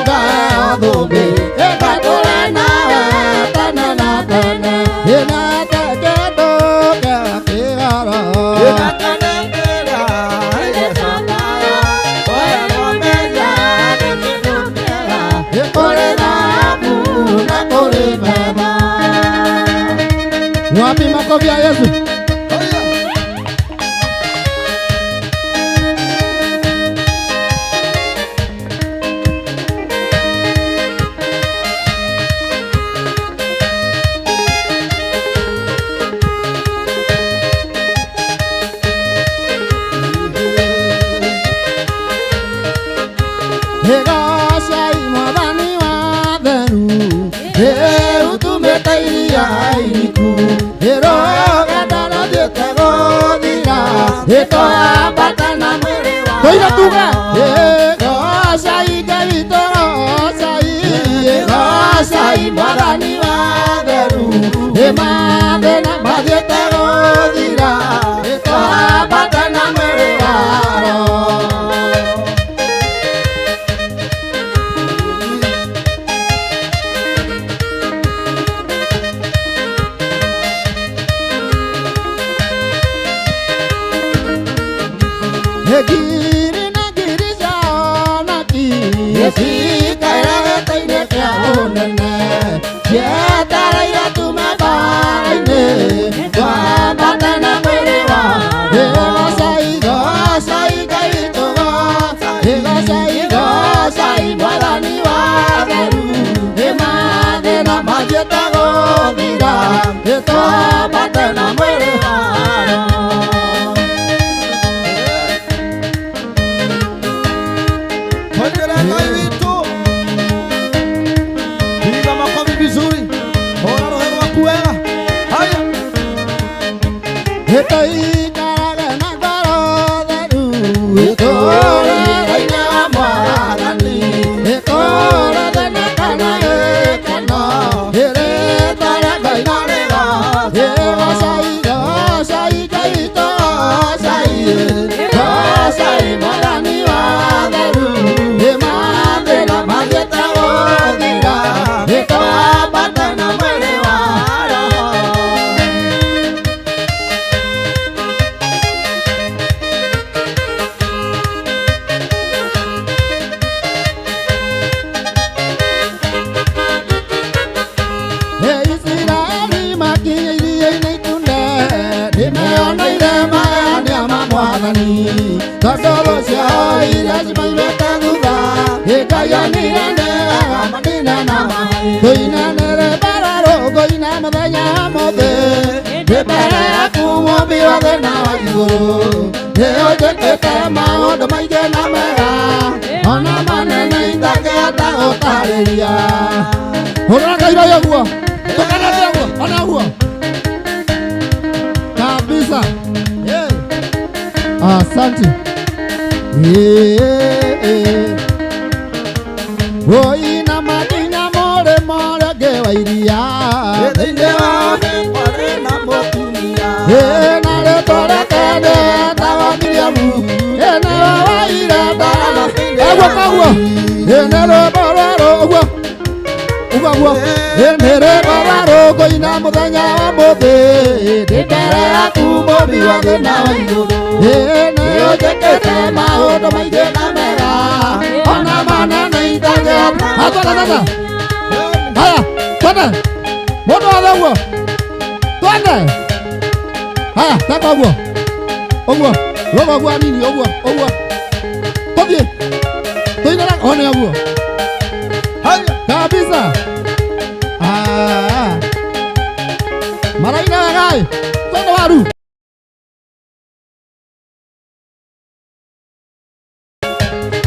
ngaheo thũmbĩ, ĩngatũre nawe tene na tene. Ĩnete kĩndũ kĩa kĩgoro, kũrĩ thahabu na kũrĩ betha. Wapi makofi ya Yesu? Gocai Mwathani wa theru, ũtumĩte iria iriku, rũgendo rũthiĩte gũthira, ĩtwambata na mwĩrĩ wa Tũire tuge. Gocai Ngai witũ, gocai, gocai Mwathani wa theru, mathĩna mathiĩte gũthira, ĩtwambata na mwĩrĩ wa Roho. Ngiri na ngiri cia anaki cikaira gĩtĩ-inĩ kĩa ũnene, cietereire tume mbaara-inĩ, twambate na mwĩrĩ wa Gocai, gocai Ngai witũ, gocai, gocai, gocai Mwathani wa theru, mathĩna mathiĩte Twambate na mwĩrĩ wa Roho. Hongera Ngai witũ. Piga makofi vizuri. Hora roho rwaku wega. Haya. Ĩtũikarage na ngoro theru, ĩtũũre-inĩ wa Mwathani, ĩtũũre na kana gĩkeno, ĩrĩtwa rĩa Ngai no rĩgoocwo. Ĩgocai, gocai Ngai witũ, gocai, gocai Mwathani wa theru, ĩ mathĩna mathiĩte gũthira, ĩtwambate na mwĩrĩ wa Roho. Isiraeli makinya iria-inĩ itune, nĩmeyoneire magegania ma Mwathani. Tondũ thũ ciao iria cimaimĩte thutha, ikaiganire nĩ wega manine na maĩ. Tũinanĩre mbere rũngũ-inĩ mũthenya wa ũmũthĩ, ndĩ mbere yaku Mũũmbi wa thĩ na wa igũrũ. Nĩũnjĩkĩte maũndũ maingĩ na mega, ona manene itangĩhota gũtarĩria. Hũrĩra Ngai roho ũguo. Tukanate ũguo, ona ũguo. Kabisa. Yeah. Asante. Yeah. Oi na makinya mũrĩmo ũrĩa ũngĩ wa iria. Thĩinĩ wa thĩ kwarĩ na mũtumia. Ĩ na rĩtwa rĩake rĩetagwo Miriamu. Ĩ nĩwe waire ndarama. Ũguo koguo. Ĩ nĩ rwĩmbo rwerũ ũguo. Ũguo guo. Ĩ nĩ rwĩmbo rwa rũngũ-inĩ mũthenya wa ũmũthĩ. Ndĩ mbere yaku Mũũmbi wa thĩ na wa igũrũ. Ĩ nĩũnjĩkĩte maũndũ maingĩ na mega, ona manene itangĩhota. Twende sasa. Haya, twende. Mũndũ wothe ũguo. Twende. Haya, teka ũguo. Ũguo. Rũga ũguo hanini, ũguo, ũguo. Tũthiĩ. Tũinĩre one ũguo. Haya. Kabisa. Ah. Maraina wega ĩ. Twende waru.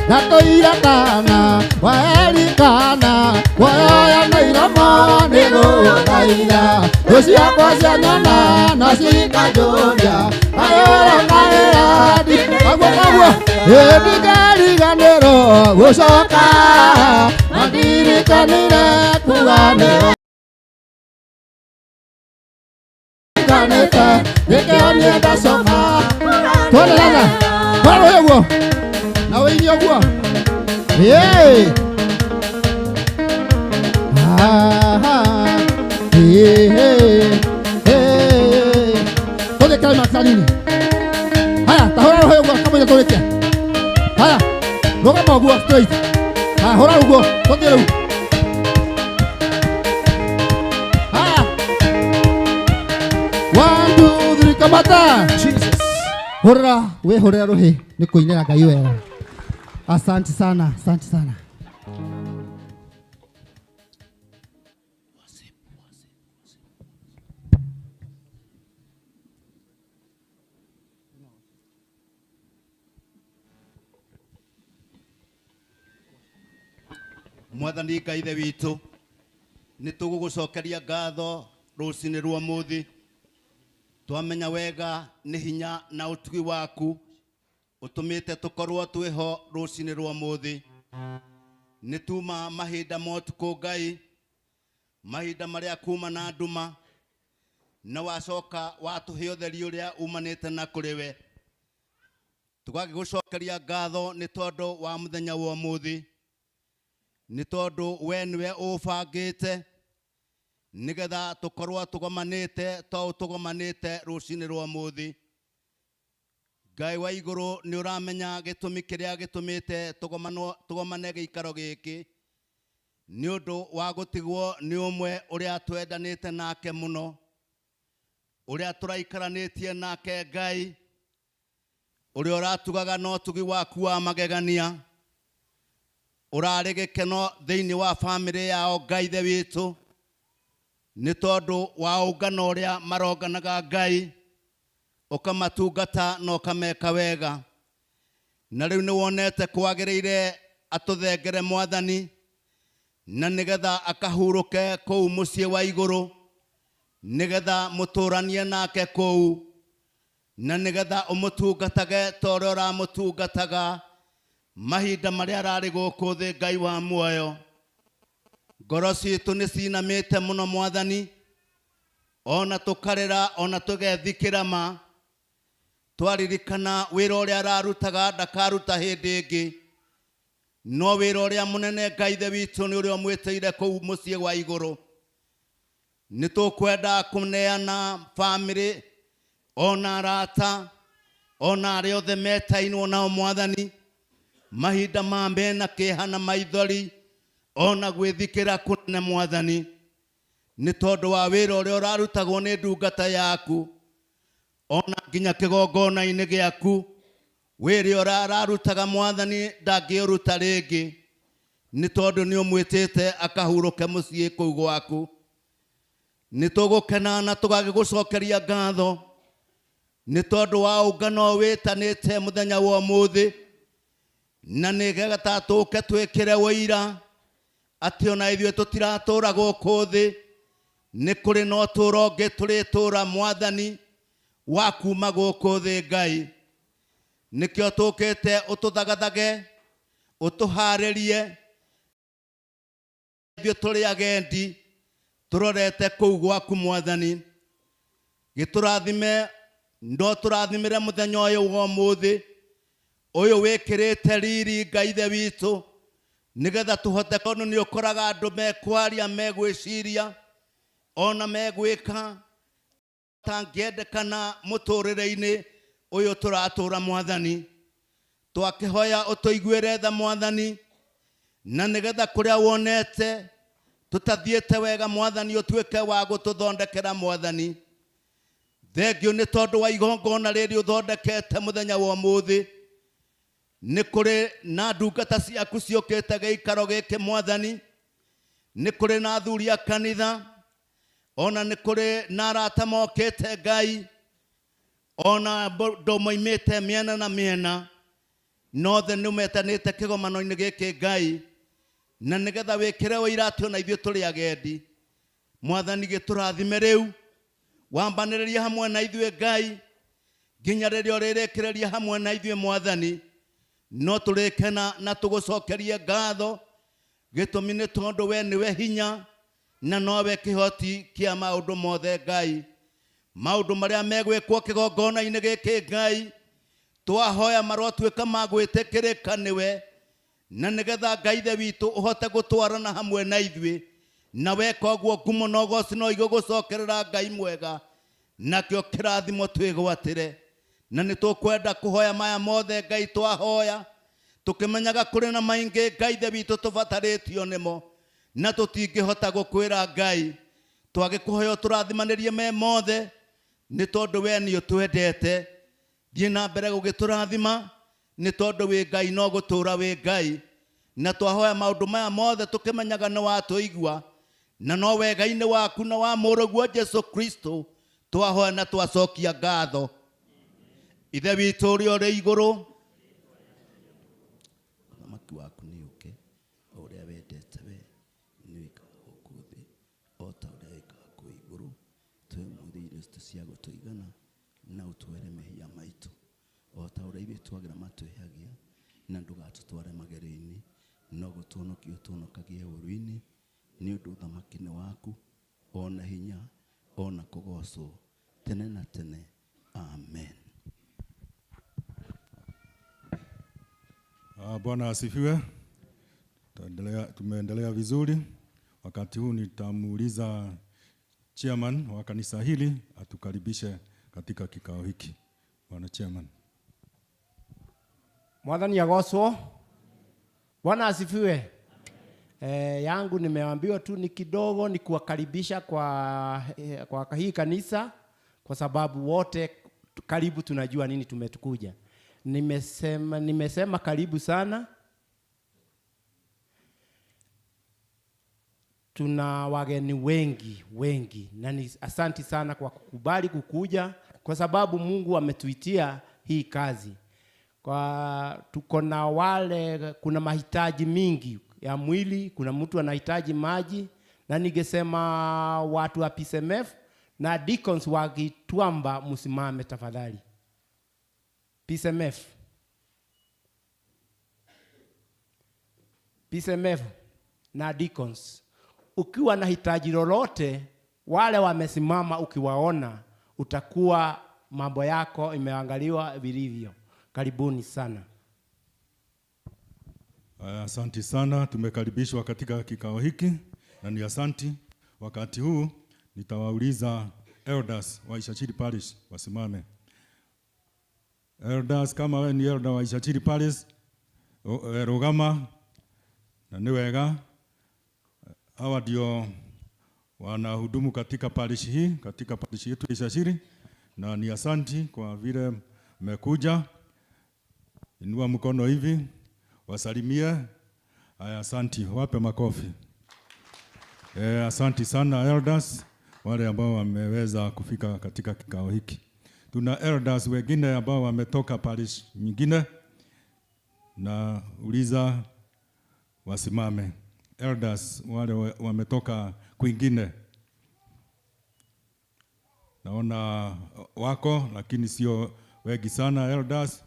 Na tũira kana waerikana woyoya na iromo nĩ gũthaitha thũ ciakwa cianyona na cikanjũria kayũra kaĩra koguo koguo ĩndikariganĩrwo gũcoka mandirikanire kuga nĩ kanĩte nĩkĩo niĩ ndacoka. Twende sasa. Twende ũguo na wĩinie ũguo. Yay! Aha. Hey, hey, hey. Tũthiĩ climax hanini. Haya, ta hũra rũhĩ ũguo kamũira tũrĩkie. Haya, rũgama ũguo straight. Haya, hũra ũguo, tũthiĩ rĩu. Haya. 1 2 3 kamata. Jesus. Hũrĩra, wĩhũrĩra rũhĩ nĩ kũinĩra Ngai wega. Asante sana, asante sana. Mwathani Ngai ithe witũ, nĩ tũgũgũcokeria ngatho rũcinĩ rwa ũmũthĩ. Twamenya wega nĩ hinya na ũtugi waku ũtũmĩte tũkorwo twĩho rũcinĩ rwa ũmũthĩ. Nĩ tuma mahinda ma ũtukũ Ngai, mahinda marĩa kuma na nduma, na wacoka watũhe ũtheri ũrĩa umanĩte na kũrĩ we. Tũgagĩgũcokeria ngatho nĩ tondũ wa mũthenya wa ũmũthĩ, nĩ tondũ we nĩwe ũbangĩte nĩgetha tũkorwo tũgomanĩte to tũgomanĩte rũcinĩ rwa ũmũthĩ. Ngai wa igũrũ nĩ ũramenya gĩtũmi kĩrĩa gĩtũmĩte tũgomane gĩikaro gĩkĩ, nĩ ũndũ wa gũtigwo nĩ ũmwe ũrĩa twendanĩte nake mũno, ũrĩa tũraikaranĩtie nake Ngai, ũrĩa ũratugaga na ũtugi waku wa magegania, ũrarĩ gĩkeno thĩinĩ wa bamĩrĩ yao Ngai ithe witũ. Nĩ tondũ wa ũngano ũrĩa maronganaga Ngai, ũkamatungata na ũkameka wega. Na rĩu nĩ wonete kwagĩrĩire atũthengere Mwathani, na nĩgetha akahurũke kũu mũciĩ wa igũrũ, nĩgetha mũtũranie nake kũu, na nĩgetha ũmũtungatage ta ũrĩa ũramũtungataga mahinda marĩa ararĩ gũkũ thĩ. Ngai wa muoyo, ngoro citũ nĩ cinamĩte mũno Mwathani, ona tũkarĩra ona tũgethikĩra ma, twaririkana wĩra ũrĩa ararutaga ndakaruta hĩndĩ ĩngĩ, no wĩra ũrĩa mũnene Ngai Ithe witũ nĩ ũrĩa ũmwĩtĩire kũu mũciĩ wa igũrũ. Nĩ tũkwenda kũneana bamĩrĩ ona arata ona arĩa othe metainwo nao Mwathani, mahinda ma mena kĩeha na maithori ona gwĩthikĩra kũnene Mwathani, nĩ tondũ wa wĩra ũrĩa ũrarutagwo nĩ ndungata yaku, ona nginya kĩgongona-inĩ gĩaku wĩra ũrĩa ararutaga Mwathani ndangĩũruta rĩngĩ, nĩ tondũ nĩ ũmwĩtĩte akahurũke mũciĩ kũu gwaku. Nĩ tũgũkena na tũgagĩgũcokeria ngatho nĩ tondũ wa ũngano wĩtanĩte mũthenya wa ũmũthĩ, na nĩgetha tũke twĩkĩre ũira atĩ ona ithuĩ tũtiratũra gũkũ thĩ, nĩ kũrĩ na ũtũũro ũngĩ tũrĩtũũra Mwathani wa kuma gũkũ thĩ. Ngai, nĩkĩo tũkĩte ũtũthagathage, ũtũharĩrie ithuĩ tũrĩ agendi tũrorete kũu gwaku Mwathani. Gĩtũrathime, no tũrathimĩre mũthenya ũyũ wa ũmũthĩ ũyũ wĩkĩrĩte riri Ngai Ithe witũ, nĩgetha tũhote, tondũ nĩ ũkoraga andũ mekwaria, megwĩciria ona megwĩka tangĩendekana mũtũrĩre-inĩ ũyũ tũratũra Mwathani. Twakĩhoya ũtũiguĩre tha Mwathani, na nĩgetha kũrĩa wonete tũtathiĩte wega Mwathani ũtuĩke wa gũtũthondekera Mwathani. Thengiũ nĩ tondũ wa igongona rĩrĩ ũthondekete mũthenya wa ũmũthĩ, nĩ kũrĩ na ndungata ciaku ciũkĩte gĩikaro gĩkĩ Mwathani, nĩ kũrĩ na athuri a kanitha, ona nĩ kũrĩ na arata mokĩte Ngai, ona andũ moimĩte mĩena na mĩena, nothe nĩ ũmetanĩte kĩgomano-inĩ gĩkĩ Ngai, na nĩgetha wĩkĩre ũira atĩ ona ithuĩ tũrĩ agendi. Mwathani gĩtũrathime rĩu, wambanĩrĩrie hamwe na ithuĩ Ngai, nginya rĩrĩa ũrĩrĩkĩrĩria hamwe na ithuĩ Mwathani, no tũrĩkena na tũgũcokerie ngatho, gĩtũmi nĩ tondũ we nĩwe hinya na nowe kĩhoti kĩa maũndũ mothe Ngai. Maũndũ marĩa megwĩkwo kĩgongona-inĩ gĩkĩ Ngai, twahoya marotuĩka ma gwĩtĩkĩrĩka nĩwe, na nĩgetha Ngai Ithe witũ ũhote gũtwarana hamwe na ithuĩ, na weka ũguo ngumo na ũgoci no igũgũcokerera Ngai mwega, nakĩo kĩrathimo twĩgwatĩre. Na nĩ tũkwenda kũhoya maya mothe Ngai, twahoya tũkĩmenyaga kũrĩ na maingĩ Ngai Ithe witũ tũbatarĩtio nĩmo, na tũtingĩhota gũkwĩra Ngai. Twagĩkũhoya ũtũrathimanĩrie me mothe, nĩ tondũ we nĩ ũtwendete. Thiĩ na mbere gũgĩtũrathima, nĩ tondũ wĩ Ngai no gũtũũra wĩ Ngai. Na twahoya maũndũ maya mothe tũkĩmenyaga nĩ watũigua, na no wega-inĩ waku na wa mũrũguo Jesu Kristo twahoya na twacokia ngatho. Ithe witũ ũrĩa ũrĩ igũrũ, ũthamaki waku nĩ ũke, o ũrĩa wendete we nĩ wĩkaga gũkũ thĩ o ta ũrĩa wĩkaga kũu igũrũ. Tũhe ũmũthĩ irio citũ cia gũtũigana, na ũtwere mehia maitũ o ta ũrĩa ithuĩ twagĩra matwĩhagia, na ndũgatũtware magerio-inĩ, no gũtũhonokia ũtũhonokagie ũũru-inĩ, nĩ ũndũ ũthamaki nĩ waku, ona hinya, ona kũgocwo tene na tene. Amen. Bwana asifiwe. Tumeendelea vizuri. Wakati huu nitamuuliza chairman wa kanisa hili atukaribishe katika kikao hiki. Bwana chairman. Mwathani agocwo. Bwana asifiwe. Yangu nimeambiwa tu ni kidogo ni kuwakaribisha kwa hii kanisa, kwa sababu wote karibu tunajua nini tumetukuja. Nimesema karibu sana. Tuna wageni wengi wengi, na ni asanti sana kwa kukubali kukuja, kwa sababu Mungu ametuitia hii kazi. Kwa tuko na wale, kuna mahitaji mingi ya mwili, kuna mtu anahitaji maji, na ningesema watu wa PCMF na deacons wa Gituamba msimame tafadhali. PCMF. PCMF na deacons. Ukiwa na hitaji lolote, wale wamesimama ukiwaona, utakuwa mambo yako imeangaliwa vilivyo. Karibuni sana. Asanti sana, tumekaribishwa katika kikao hiki na ni asanti. Wakati huu nitawauliza elders wa Ishachiri Parish wasimame. Elders, kama wewe ni elder wa Ishachiri Parish, rugama na ni wega. Hawa ndio wanahudumu katika parish hii, katika parish yetu ya Ishachiri, na ni asanti kwa vile mmekuja. Inua mkono hivi, wasalimie. Haya, asanti, wape makofi. Asanti sana elders, wale ambao wameweza kufika katika kikao hiki. Tuna elders wengine ambao wametoka parish nyingine, na uliza wasimame. Elders wale wametoka kwingine, naona wako lakini sio wengi sana. Elders,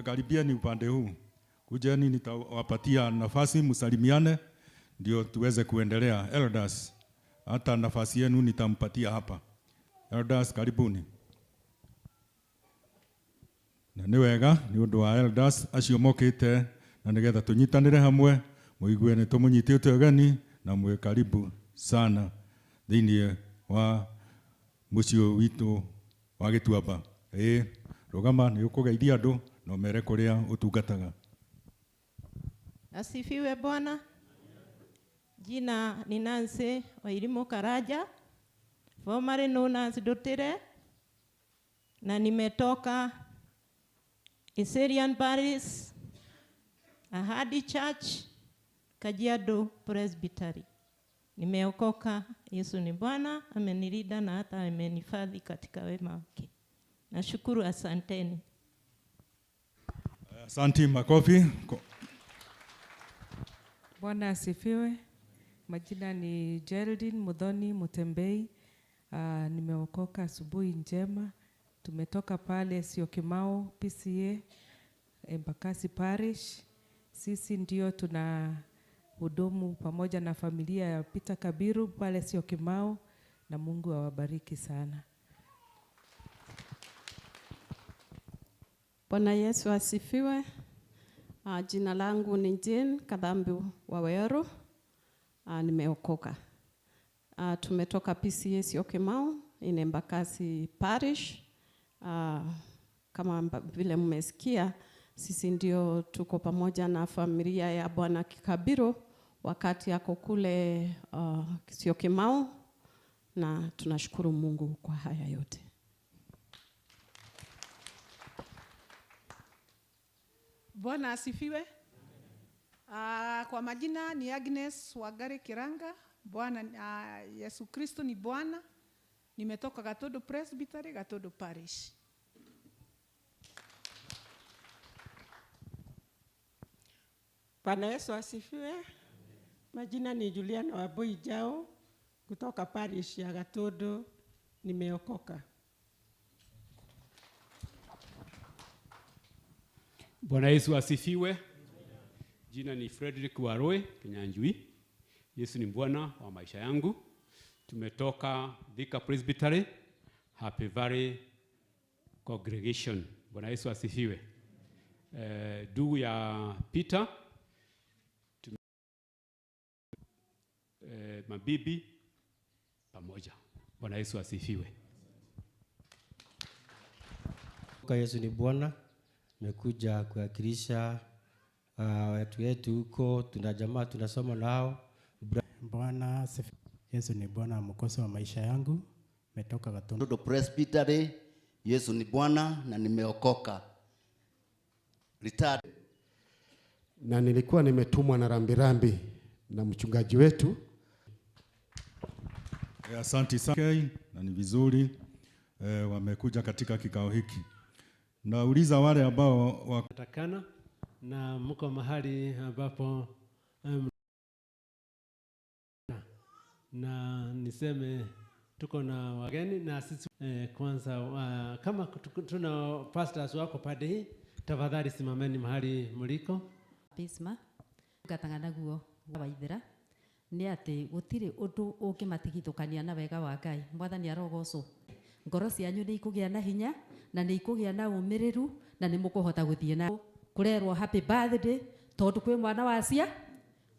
karibieni upande huu, kujeni, nitawapatia nafasi msalimiane ndio tuweze kuendelea. Elders, hata nafasi yenu nitampatia hapa. Elders, karibuni. Na nĩ wega nĩ ũndũ wa elders acio mokĩte na nĩgetha tũnyitanĩre hamwe, mũigue nĩ tũmũnyitĩte ũgeni na mwĩ karibu sana thĩinĩ wa mũciĩ witũ wa Gĩtuamba. Rũgama, nĩ ũkũgeithia andũ na ũmere kũrĩa ũtungataga. Asifiwe Bwana. Jina ni Nancy Wairimu Karaja, formerly known as Dotire, na nimetoka Assyrian Parish, Ahadi Church, Kajiado Presbytery. Nimeokoka, Yesu ni Bwana, amenilinda na hata amenihifadhi katika wema wake. Nashukuru, asanteni. Asante, makofi. Bwana asifiwe. Majina ni Geraldine Muthoni Mutembei. Nimeokoka, asubuhi njema. Tumetoka pale Syokimau PCA Embakasi Parish. Sisi ndio tuna hudumu pamoja na familia ya Peter Kabiru pale Syokimau, na Mungu awabariki sana. Bwana Yesu asifiwe. Jina langu ni Jane Kadhambi Waweru. Nimeokoka. Tumetoka PCA Syokimau in Embakasi Parish. Kama vile mmesikia, sisi ndio tuko pamoja na familia ya Bwana Kikabiru wakati yako kule Syokimau, na tunashukuru Mungu kwa haya yote. Bwana asifiwe. Kwa majina ni Agnes Wagare Kiranga. Bwana Yesu Kristo ni Bwana. Nimetoka Gatodo Presbytery, Gatodo Parish. Bwana Yesu asifiwe. Majina ni Juliana Wabui Jao kutoka parish ya Gatodo. Nimeokoka. Bwana Yesu asifiwe. Jina ni Frederick Waroe Kinyanjui. Yesu ni Bwana wa maisha yangu. Tumetoka Thika Presbytery, Happy Valley Congregation. Bwana Yesu asifiwe. Ndugu ya Peter, mabibi pamoja. Bwana Yesu asifiwe. Kwa Yesu ni Bwana. Nimekuja kuwakilisha watu wetu huko, tuna jamaa tunasoma nao. Bwana Yesu ni Bwana, mwokozi wa maisha yangu. Nimetoka Gatondo Presbytery. Yesu ni Bwana na nimeokoka. Retired. Na nilikuwa nimetumwa na rambirambi na mchungaji wetu. Asante sana na ni vizuri wamekuja katika kikao hiki. Nauliza wale ambao watakana na mko mahali ambapo na niseme tuko na wageni na sisi kwanza kama tuna pastors wako pande hii, tafadhali simameni mahali mliko. Bisma gatangana guo waithira ni ati gutiri undu ungimatigithukania na wega wa Ngai. Mwathani arogocwo. Ngoro cianyu ni ikugia na hinya na ni ikugia na umiriru na ni mukuhota guthie na kurerwo happy birthday tondu kwi mwana wacia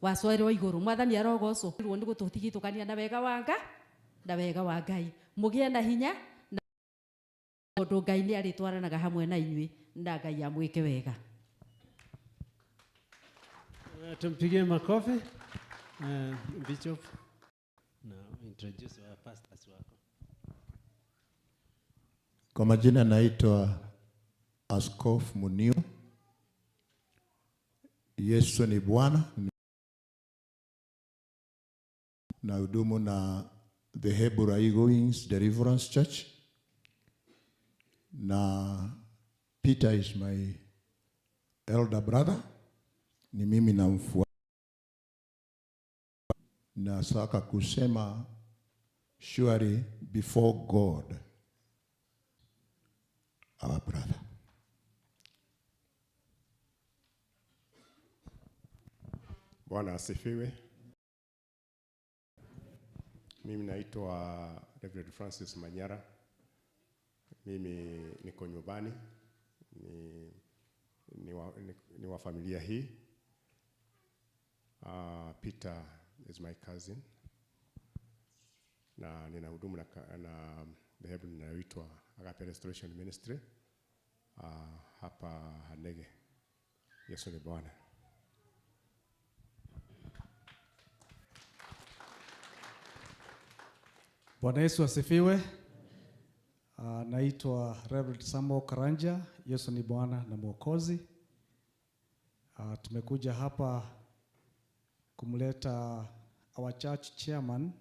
wacoerwo iguru. Mwathani arogocwo. Ruo ni gututigithukania na wega wa Ngai na wega wa Ngai. Mugie na hinya na tondu Ngai ni aritwaranaga hamwe na inyui na Ngai amwike wega. Tumpigie makofi. Bishop, na introduce our pastors wako. Kwa majina naitwa Askofu Muniu. Yesu ni Bwana. Na hudumu na the Hebrew Goings Deliverance Church. Na Peter is my elder brother. Ni mimi namfuata. Nasaka kusema surely before God our brother. Bwana asifiwe. Mimi naitwa Reverend Francis Manyara. Mimi niko nyumbani, ni wa familia hii. Peter is my cousin. Na ninahudumu na dhehebu linaloitwa Agape Restoration Ministry hapa Hanege. Yesu ni Bwana. Bwana Yesu asifiwe. Naitwa Reverend Samuel Karanja. Yesu ni Bwana na Mwokozi. Tumekuja hapa kumleta our church chairman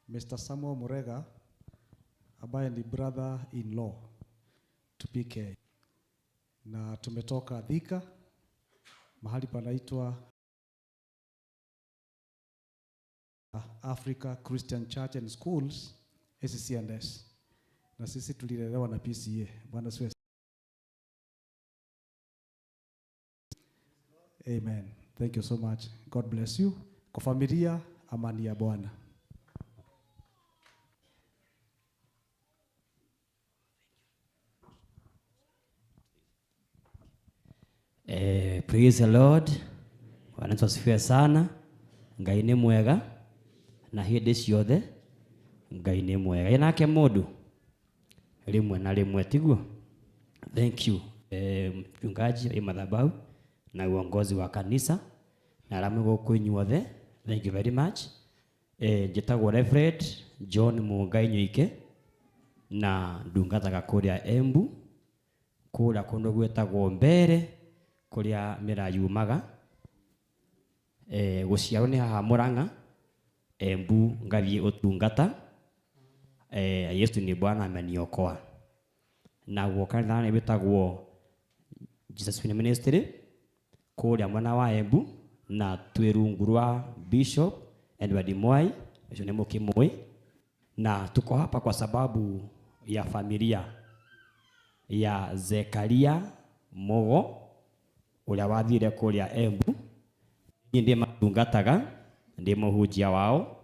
Mr. Samuel Murega ambaye ni brother in law to PK. Na tumetoka Thika mahali panaitwa Africa Christian Church and Schools ACCNS. Na sisi tulilelewa na PCA. Bwana asifiwe. Amen. Thank you so much. God bless you. Kwa familia, amani ya Bwana. Praise the Lord. Bwana Yesu asifiwe sana. Ngai ni mwega na hindi ciothe Ngai ni mwega. Ĩ nake mundu rimwe na rimwe tiguo. Thank you mchungaji wa madhabahu na uongozi wa kanisa na arĩa mwĩ gũkũ inyuothe. Thank you very much. Njĩtagwo Reverend John Mungai Nyoike na ndungataga kũrĩa Embu, kũrĩa kũndũ gwĩtagwo Mbere, kũrĩa mĩrayumaga. Gũciarwo nĩ haha Murang'a, Embu ngathiĩ ũtungata. Yesu ni Bwana ameniokoa. Naguo kanitha nĩ wĩtagwo Jesus Win Ministry kũrĩa mwena wa Embu, na twĩ rungu rwa Bishop Edward Mwai, ũcio nĩ mũkĩmũĩ. Na tuko hapa kwa sababu ya familia ya Zekaria Mogo ũrĩa wathire kũrĩa Embu. Niĩ ndĩ matungataga, ndĩ mũhunjia wao,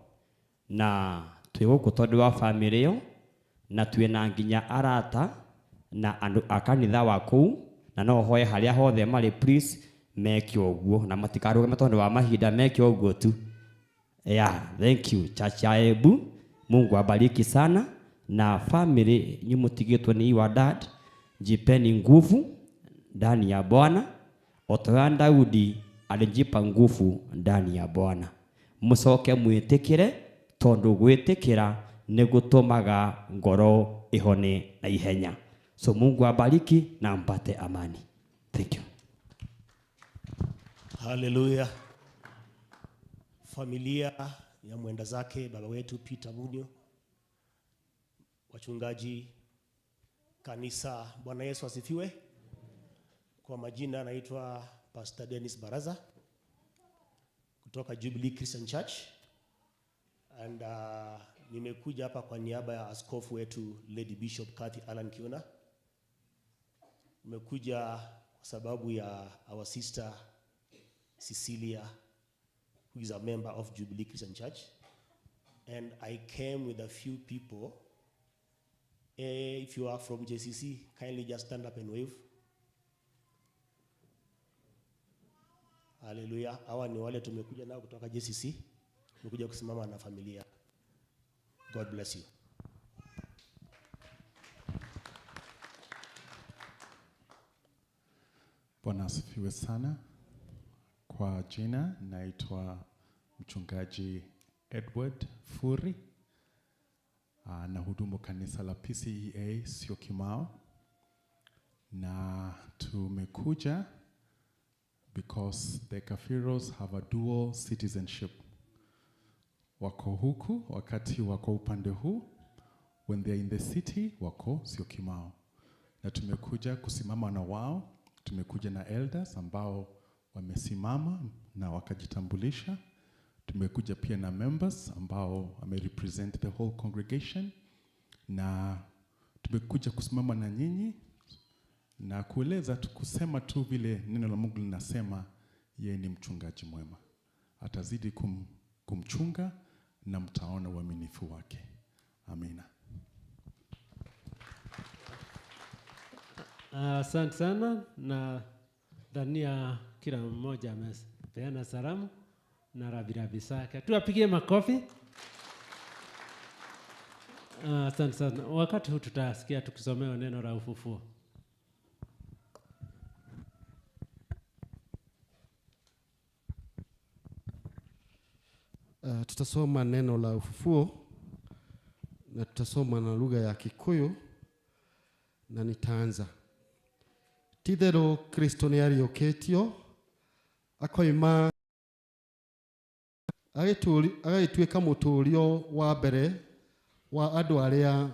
na twĩ gũkũ tondũ wa family ĩyo, na twĩna nginya arata na andũ a kanitha wa kũu, na no hoe harĩa hothe marĩ, please meke ũguo na matikarũgame tondũ wa mahinda, meke ũguo tu. Yeah, thank you Church ya Embu. Mungu abariki sana na family nyimutigitwo ni your dad. Jipeni nguvu ndani ya Bwana. Otoya Daudi alijipa nguvu ndani ya Bwana. Mucoke mwitikire tondu gwitikira ni gutumaga ngoro ihone na ihenya. So Mungu abariki na mpate amani. Thank you. Haleluya. Familia ya mwenda zake baba wetu Peter Munio, wachungaji kanisa, Bwana Yesu asifiwe. Kwa majina naitwa Pastor Dennis Baraza kutoka Jubilee Christian Church, and nimekuja hapa kwa niaba ya askofu wetu Lady Bishop Kathy Alan Kiuna. Nimekuja kwa sababu ya our sister Cecilia, who is a member of Jubilee Christian Church, and I came with a few people. If you are from JCC, kindly just stand up and wave. Hallelujah. Hawa ni wale tumekuja nao kutoka JCC. Tumekuja kusimama na familia. God bless you. Bwana asifiwe sana. Kwa jina naitwa mchungaji Edward Furi. Na hudumu kanisa la PCEA Syokimau. Na tumekuja because the Kafiros have a dual citizenship. Wako huku wakati wako upande huu, when they are in the city wako Syokimau. Na tumekuja kusimama na wao, tumekuja na elders ambao wamesimama na wakajitambulisha. Tumekuja pia na members ambao wamerepresent the whole congregation, na tumekuja kusimama na nyinyi na kueleza tu, kusema tu vile neno la Mungu linasema, yeye ni mchungaji mwema. Atazidi kumchunga na mtaona uaminifu wake. Amina. Asante sana, na dhania kila mmoja amepeana salamu na rabirabi zake. Tuwapigie makofi. Asante sana. Wakati huu tutasikia tukisomewa neno la ufufuo. Tutasoma neno la ufufuo na tutasoma na lugha ya Kikuyu, na nitaanza. Tithero Kristo nĩ ariũkĩtio akoima agagĩtuĩka mũtũũrio wa mbere wa andũ arĩa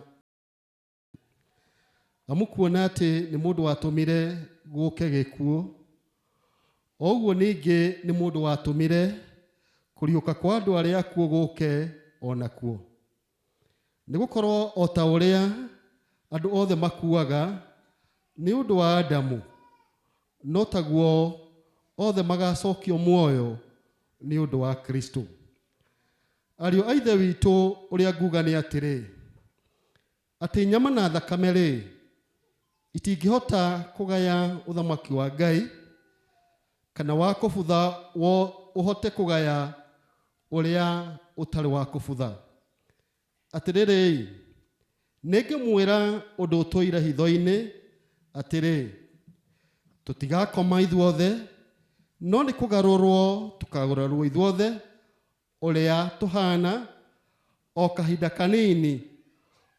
amu kuona atĩ nĩ mũndũ watũmire gũke gĩkuũ, o ũguo ningĩ nĩ mũndũ watũmire kũriũka kwa andũ arĩa akuũ gũke o nakuo. Nĩgũkorwo o ta ũrĩa andũ othe makuaga nĩ ũndũ wa Adamu, no taguo othe magacokio muoyo nĩ ũndũ wa Kristo. Ariũ a Ithe witũ, ũrĩa nguga nĩ atĩrĩ, atĩ nyama na thakame rĩ itingĩhota kũgaya ũthamaki wa Ngai, kana wa kũbutha wo ũhote kũgaya ũrĩa ũtarĩ wa kũbutha. Atĩrĩrĩ, nĩngĩmwĩra ũndũ ũtũire hitho-inĩ, atĩrĩ, tũtigakoma ithuothe, no nĩ kũgarũrwo tũkagarũrwo ithuothe ũrĩa tũhana o kahinda kanini,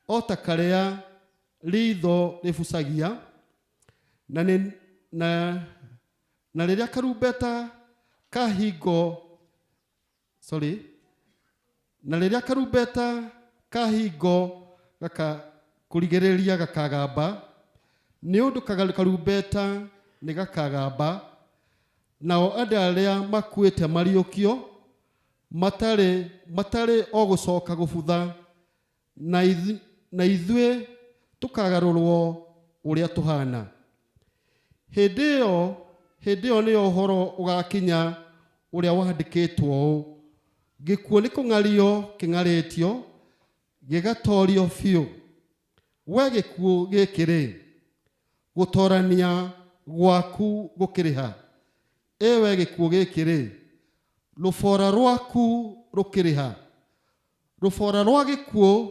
o ta karĩa ritho rĩbucagia, na rĩrĩa karumbeta kahingo, sorry, na rĩrĩa karumbeta kahingo gaka kũrigĩrĩria gakagamba, nĩ ũndũ karumbeta nĩ gakagamba, nao andũ arĩa makuĩte mariũkio matarĩ o gũcoka gũbutha, na ithuĩ tũkagarũrwo ũrĩa tũhana. Hĩndĩ ĩyo nĩyo ũhoro ũgakinya ũrĩa wandĩkĩtwo ũũ, gĩkuũ nĩ kũng'ario kĩng'arĩtio gĩgatorio biũ. We gĩkuũ gĩkĩ rĩ, gũtorania gwaku gũkĩrĩha? Ewe gĩkuũ gĩkĩ rĩ, rũbora rwaku rũkĩrĩha? Rũbora rwa gĩkuũ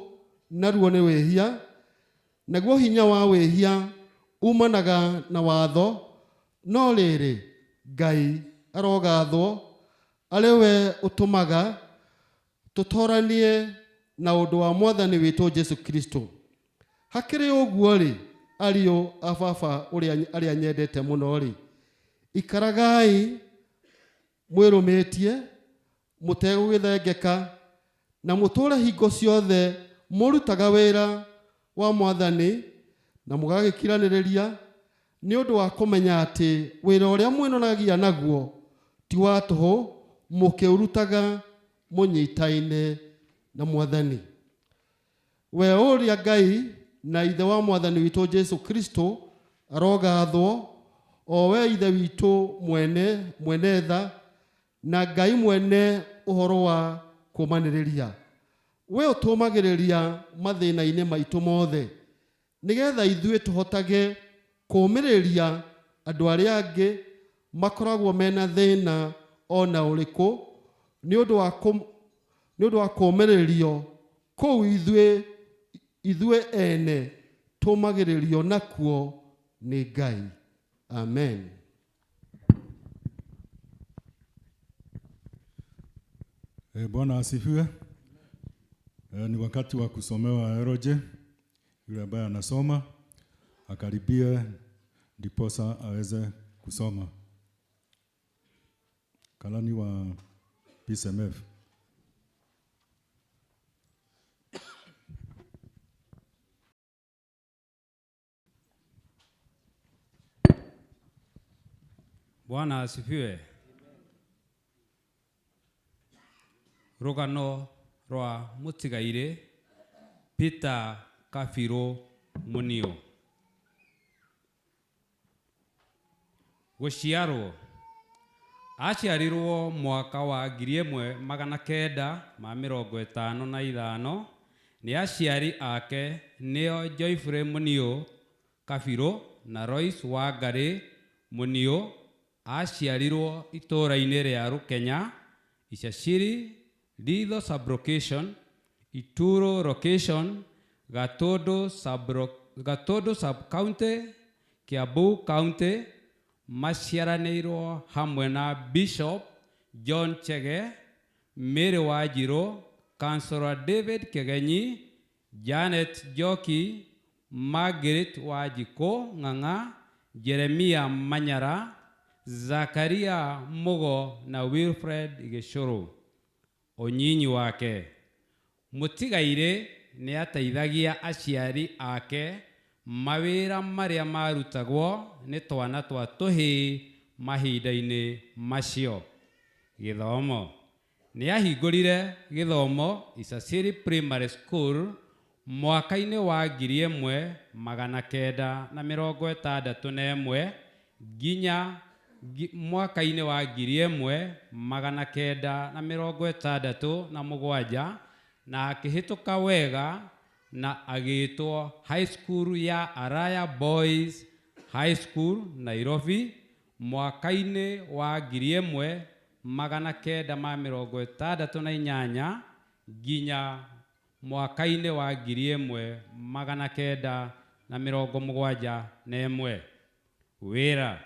naruo nĩ wĩhia, naguo hinya wa wĩhia umanaga na watho, no rĩrĩ, Ngai arogathwo arĩ we ũtũmaga tũtoranie na ũndũ wa Mwathani witũ Jesu Kristo. Hakĩrĩ ũguo rĩ, ariũ a baba arĩa nyendete mũno rĩ, ikaragai mwĩrũmĩtie mũtegũgĩthengeka Na mũtũũre hingo ciothe mũrutaga wĩra wa Mwathani na mũgagĩkiranĩrĩria nĩ ũndũ wa kũmenya atĩ wĩra ũrĩa mwĩnonagia naguo ti wa tũhũ, mũkĩũrutaga mũnyitaine na Mwathani. We ũrĩa Ngai na Ithe wa Mwathani witũ Jesu Kristo arogathwo, o we Ithe witũ mwene mwene tha na Ngai mwene ũhoro wa kũmanĩrĩria. We ũtũmagĩrĩria mathĩna-inĩ maitũ mothe, nĩgetha ithuĩ tũhotage kũũmĩrĩria andũ arĩa angĩ makoragwo mena thĩna ona ũrĩkũ, nĩ ũndũ wa kũũmĩrĩrio kũu ithuĩ ene tũmagĩrĩrio nakuo nĩ Ngai. Amen. Bwana asifiwe. Ni wakati wa kusomewa Eroje. Yule ambaye anasoma akaribie ndiposa aweze kusoma. Kalani wa PCMF. Bwana asifiwe. Rugano rwa mutigaire Peter Kabiru Muniu. Gũciarwo aciarirwo mwaka wa 1955 nĩ aciari ake nĩo Geoffrey Muniu Kabiru na Royce Wangari Muniu. Aciarirwo itũũra-inĩ rĩa Rukenya, Icaciri, Ritho sublocation, Ituro location, Gatundu sub-county, Kiambu County. Maciaranĩirwo hamwe na Bishop John Chege, Mary Wanjiru, Councillor David Kegenyi, Janet Njoki, Margaret Wanjikũ Ng'ang'a, Jeremia Manyara, Zakaria Mugo na Wilfred Gĩcũrũ. Ũnyinyi wake Mũtigaire nĩ ateithagia aciari ake mawĩra marĩa marutagwo nĩ twana twa tũhĩĩ mahinda-inĩ macio. Gĩthomo nĩ ahingũrire gĩthomo Icaciri Primary School mwaka-inĩ wa 1961 nginya mwaka-inĩ wa 1967 na akĩhĩtũka wega na agĩtwo High School ya Araya Boys High School Nairobi mwaka-inĩ wa 1968 nginya mwaka-inĩ wa 1971. Wĩra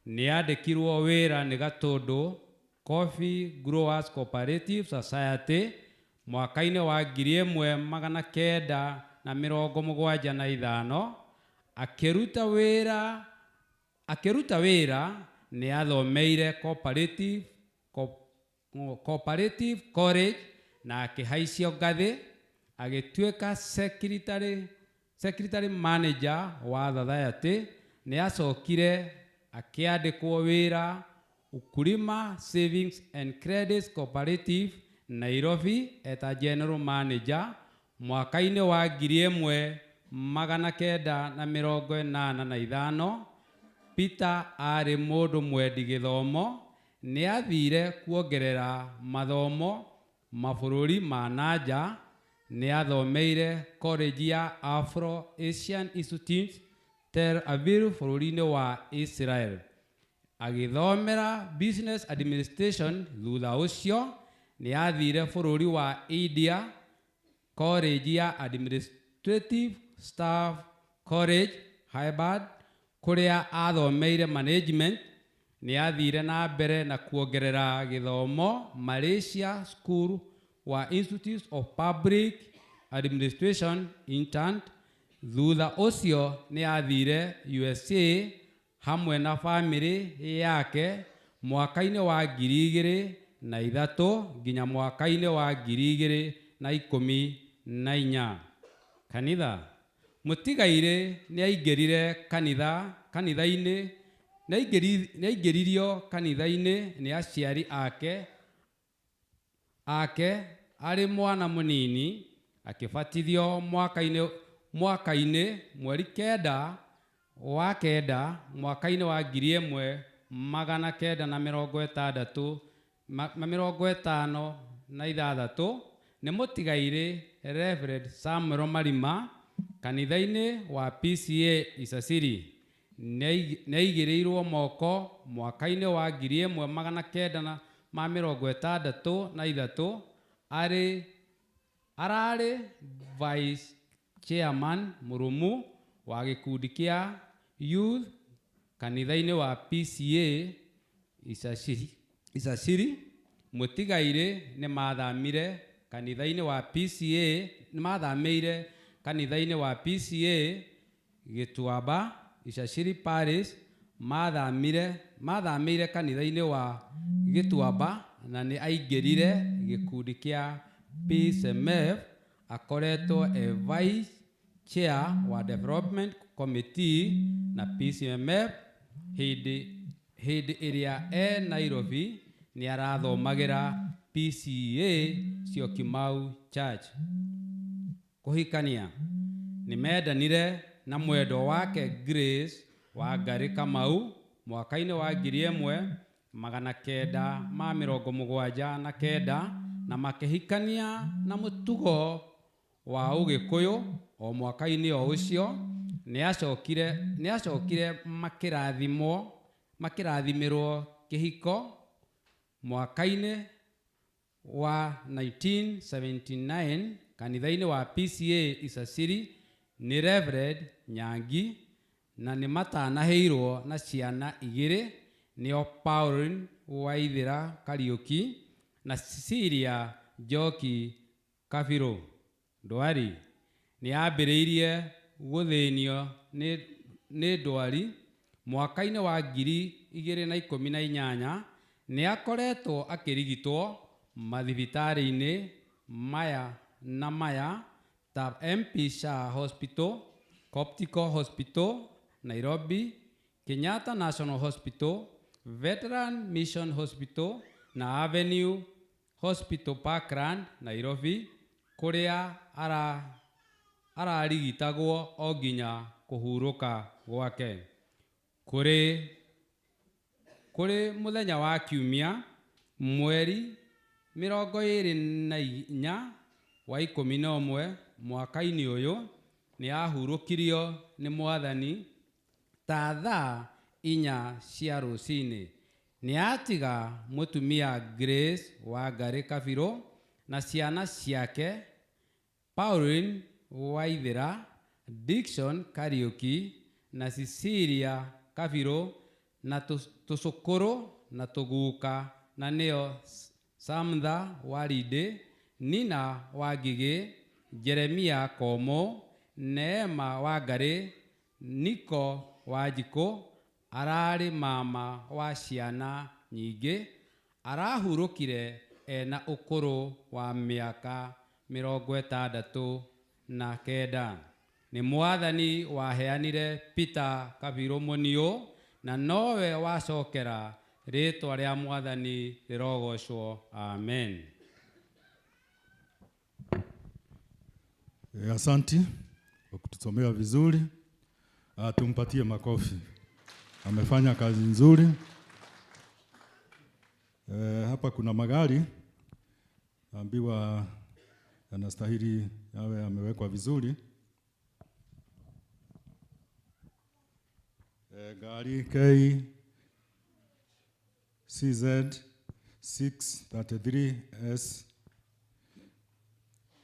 nĩ andĩkirwo wĩra nĩ Gatundu Coffee Growers Cooperative Society mwaka-inĩ wa 1975. Akĩruta wĩra nĩ athomeire Cooperative College na akĩhaicio ngathĩ agĩtuĩka secretary manager wa Society. Nĩ acokire akĩandĩkwo wĩra Ukulima Savings and Credit Cooperative Nairobi eta general manager mwaka-inĩ wa 1985. Peter arĩ mũndũ mwendi gĩthomo, nĩ athire kuongerera mathomo mabũrũri ma nanja. Nĩ athomeire college ya Afro Asian Institute Tel Aviv bũrũri-inĩ wa Israel, agĩthomera business administration. Thutha ũcio nĩ athire bũrũri wa India college ya Administrative Staff College Hyderabad kũrĩa athomeire management. Nĩ athire na mbere na kuongerera gĩthomo Malaysia School wa Institute of Public Administration Intern. Thutha ũcio nĩ athire USA hamwe na famĩlĩ yake mwaka-inĩ wa 2003 nginya mwaka-inĩ wa 2014. Kanitha Mũtigairĩ nĩaingĩrire kanitha-inĩ nĩaingĩririo kanitha-inĩ nĩ aciari ake arĩ mwana mũnini, akĩbatithio mwaka-inĩ mweri 9 wa 9 mwaka-inĩ wa 1956 nĩ Mũtigairĩ Reverend Samuel Marima kanitha-inĩ wa PCA Icaciri. Nĩaigĩrĩirwo moko mwaka-inĩ wa 1963 ararĩ vice chairman mũrũmu wa gĩkundi kĩa youth kanitha-inĩ wa PCA Icaciri. Mũtigairĩ nĩmathamire kanitha-inĩ wa PCA kanitha-inĩ wa PCA Gĩtuamba Icaciri Parish, mathamĩire kanitha-inĩ wa Gĩtuamba na nĩ aingĩrire gĩkundi kĩa PCMF. Akoretwo e vice chair wa development committee na PCMF. Hĩndĩ ĩrĩa e Nairobi nĩ arathomagĩra PCA Syokimau Church. Kũhikania nĩmendanire na mwendwa wake Grace Wangari Kamau mwaka-inĩ wa 1979 na makĩhikania na mũtugo wa Ũgĩkũyũ o mwaka-inĩ o ũcio. Nĩacokire makĩrathimĩrwo kĩhiko mwaka-inĩ wa 1979 kanitha-inĩ wa PCA Icaciri nĩ Reverend Nyangi, na nĩmatanaheirwo na ciana igĩrĩ nĩo Pauline Waithera Kariuki na Cecilia Njoki Kabirũ. Ndwari nĩambĩrĩirie gũthĩnio nĩ ndwari mwaka-inĩ wa 2018. Nĩakoretwo akĩrigitwo mathibitarĩ-inĩ maya na maya ta MP Shah Hospital, Coptico Hospital, Nairobi, Kenyatta National Hospital, Veteran Mission Hospital na Avenue Hospital Parkland, Nairobi, kũrĩa ararigitagwo o nginya kũhurũka gwake. Kũrĩ mũthenya wa Kiumia mweri 24 wa 11 mwaka-inĩ ũyũ nĩahurũkirio nĩ Mwathani ta thaa 4 cia rũcinĩ. Nĩatiga mũtumia Grace Wangari Kabirũ na ciana ciake Pauline Waithera, Dickson Kariuki na Cecilia Kabirũ na tũcũkũrũ na tũguka na nĩo Samtha Warinde, Nina Wangigĩ, Jeremia Komo, Neema Wangari, Niko Wanjikũ. Ararĩ mama wa ciana nyingĩ. Arahurũkire ena ũkũrũ wa mĩaka 69. Nĩ Mwathani waheanire Peter Kabirũ Mũniũ na nowe wacokera. Rĩtwa rĩa Mwathani rĩrogocwo. Amen. Asanti kwa kutusomea vizuri. Tumpatie makofi. Amefanya kazi nzuri. Hapa kuna magari ambiwa yanastahili yawe yamewekwa vizuri. Gari K CZ 633S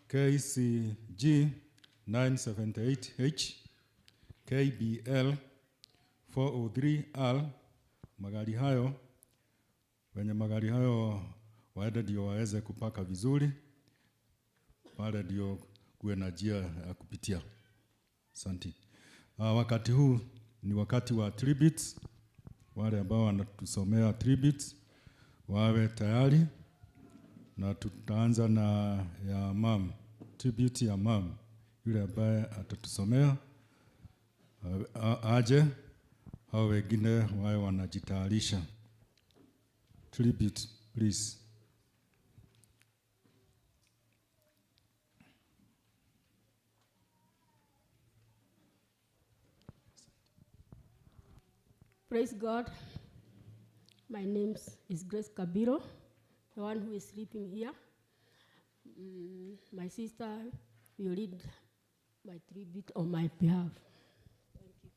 KCG 978H KBL 403R. Magari hayo, wenye magari hayo waende ndio waweze kupaka vizuri pale, ndio kuwe na njia ya kupitia. Asante. Wakati huu ni wakati wa tributes. Wale ambao wanatusomea tributes wawe tayari. Na tutaanza na ya mam, tribute ya mam, yule ambaye atatusomea aje, hao wengine wawe wanajitayarisha. Tribute, please. Praise God. My name is Grace Kabiro, the one who is sleeping here. My sister will read my tribute on my behalf. Thank you.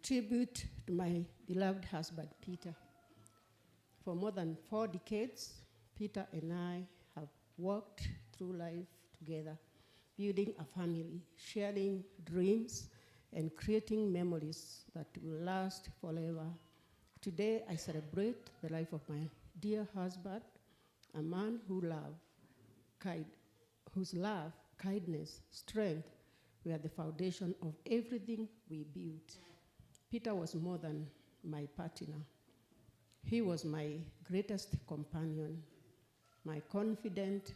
Tribute to my beloved husband, Peter. For more than 4 decades, Peter and I have walked through life together, building a family, sharing dreams, and creating memories that will last forever. Today, I celebrate the life of my dear husband, a man who whose love, kindness, strength were the foundation of everything we built. Peter was more than my partner. He was my greatest companion, my confidant,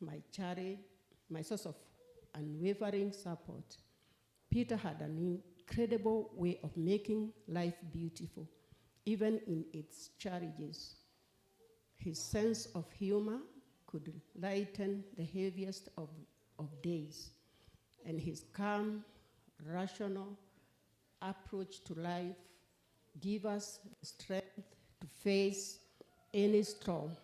my charity, my source of unwavering support. Peter had an incredible way of making life beautiful, even in its challenges. His sense of humor could lighten the heaviest of days, and his calm, rational approach to life gave us strength to face any storm.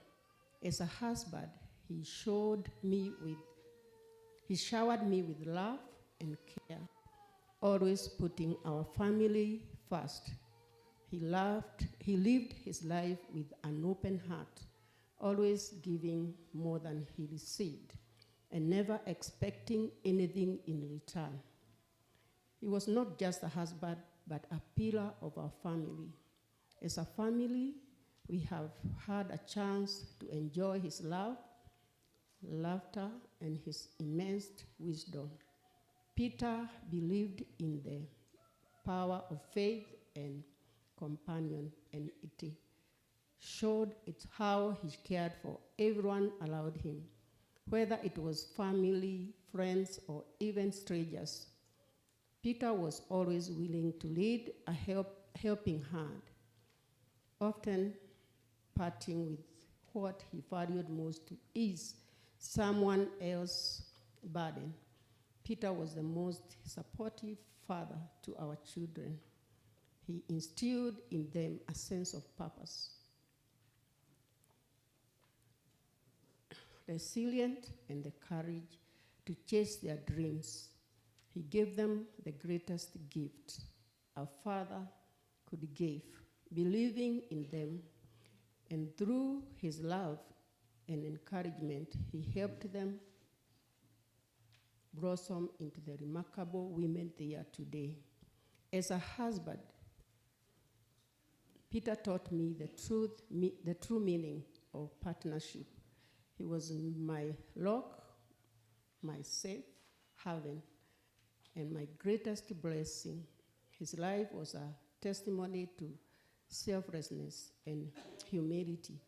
As a husband, he showered me with love and care, always putting our family first. He lived his life with an open heart, always giving more than he received, and never expecting anything in return. He was not just a husband, but a pillar of our family. As a family, we have had a chance to enjoy his love, laughter, and his immense wisdom. Peter believed in the power of faith and companion, and it showed it how he cared for everyone around him, whether it was family, friends, or even strangers. Peter was always willing to lead a helping hand, often parting with what he valued most to ease someone else's burden. Peter was the most supportive father to our children. He instilled in them a sense of purpose, resilience, and the courage to chase their dreams. He gave them the greatest gift a father could give, believing in them, and through his love and encouragement, he helped them blossom into the remarkable women they are today. As a husband, Peter taught me the true meaning of partnership. He was my rock, my safe haven, and my greatest blessing. His life was a testimony to selflessness and humility.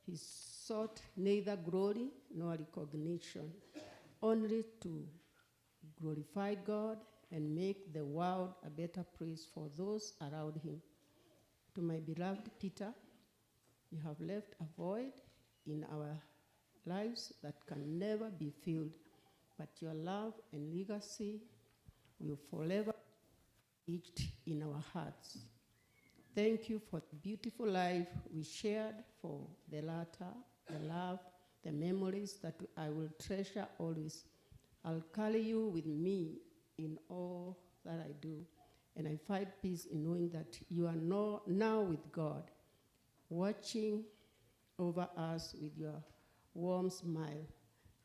He sought neither glory nor recognition, only to glorify God and make the world a better place for those around him. To my beloved Peter, you have left a void in our lives that can never be filled, but your love and legacy will forever be etched in our hearts. Thank you for the beautiful life we shared, for the laughter, the love, the memories that I will treasure always. I'll carry you with me in all that I do, and I find peace in knowing that you are now with God, watching over us with your warm smile.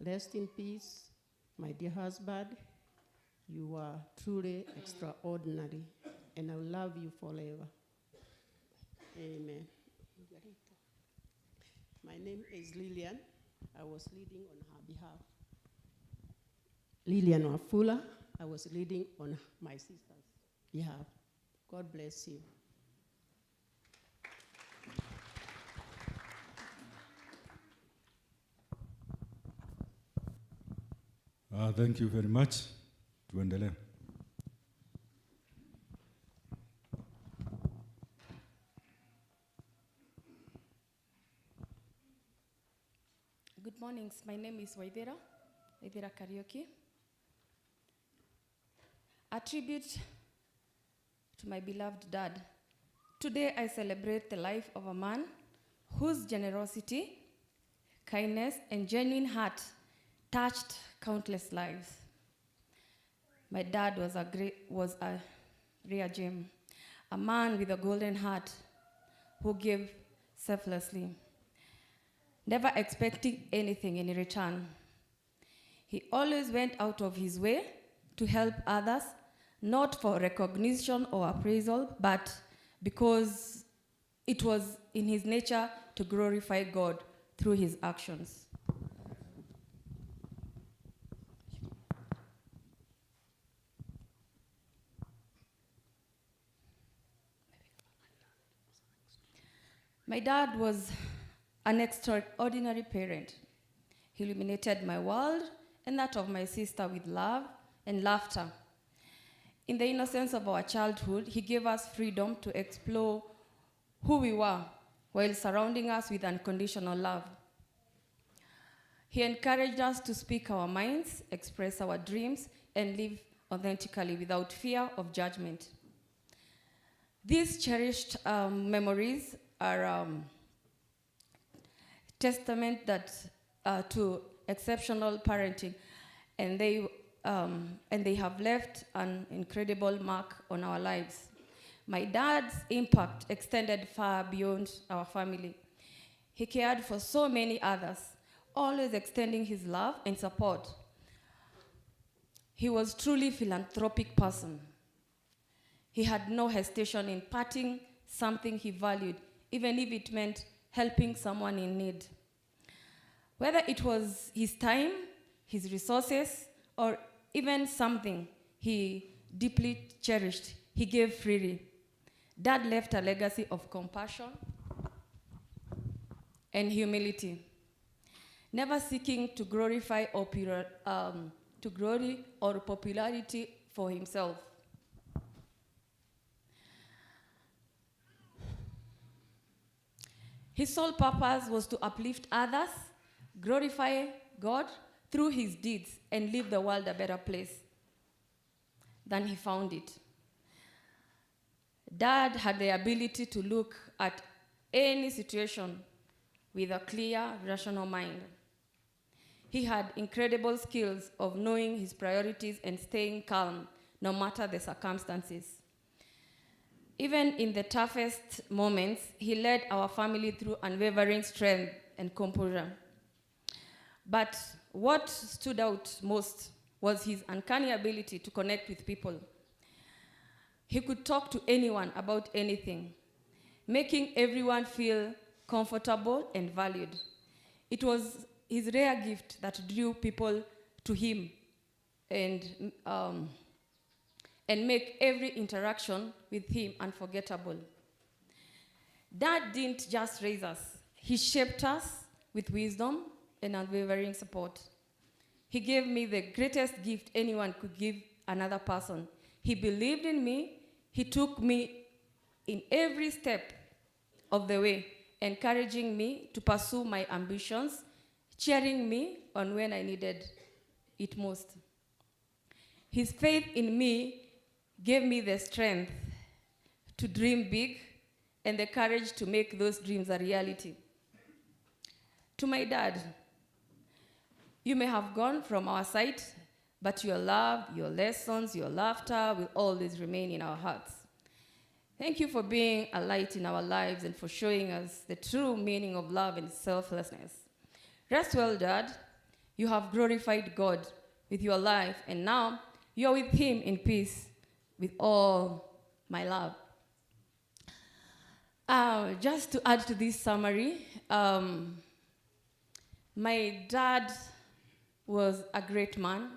Rest in peace, my dear husband. You are truly extraordinary, and I will love you forever. Amen. My name is Lillian. I was leading on her behalf. Lillian Wafula. I was leading on my sister's behalf. God bless you. Thank you very much. Tuendelee. Good morning. My name is Waithera, Waithera Karaoke. A tribute to my beloved dad. Today I celebrate the life of a man whose generosity, kindness, and genuine heart touched countless lives. My dad was a rare gem, a man with a golden heart who gave selflessly, never expecting anything in return. He always went out of his way to help others, not for recognition or appraisal, but because it was in his nature to glorify God through his actions. My dad was an extraordinary parent. He illuminated my world and that of my sister with love and laughter. In the innocence of our childhood, he gave us freedom to explore who we were while surrounding us with unconditional love. He encouraged us to speak our minds, express our dreams, and live authentically without fear of judgment. These cherished memories are testament that to exceptional parenting, and they have left an incredible mark on our lives. My dad's impact extended far beyond our family. He cared for so many others, always extending his love and support. He was truly a philanthropic person. He had no hesitation in parting something he valued, even if it meant helping someone in need. Whether it was his time, his resources, or even something he deeply cherished, he gave freely. Dad left a legacy of compassion and humility, never seeking to glorify or to glory or popularity for himself. His sole purpose was to uplift others, glorify God through his deeds, and leave the world a better place than he found it. Dad had the ability to look at any situation with a clear, rational mind. He had incredible skills of knowing his priorities and staying calm, no matter the circumstances. Even in the toughest moments, he led our family through unwavering strength and composure. But what stood out most was his uncanny ability to connect with people. He could talk to anyone about anything, making everyone feel comfortable and valued. It was his rare gift that drew people to him and make every interaction with him unforgettable. Dad didn't just raise us. He shaped us with wisdom and unwavering support. He gave me the greatest gift anyone could give another person. He believed in me. He took me in every step of the way, encouraging me to pursue my ambitions, cheering me on when I needed it most. His faith in me gave me the strength to dream big and the courage to make those dreams a reality. To my dad, you may have gone from our sight, but your love, your lessons, your laughter will always remain in our hearts. Thank you for being a light in our lives and for showing us the true meaning of love and selflessness. Rest well, Dad. You have glorified God with your life, and now you are with him in peace with all my love. Just to add to this summary, my dad was a great man.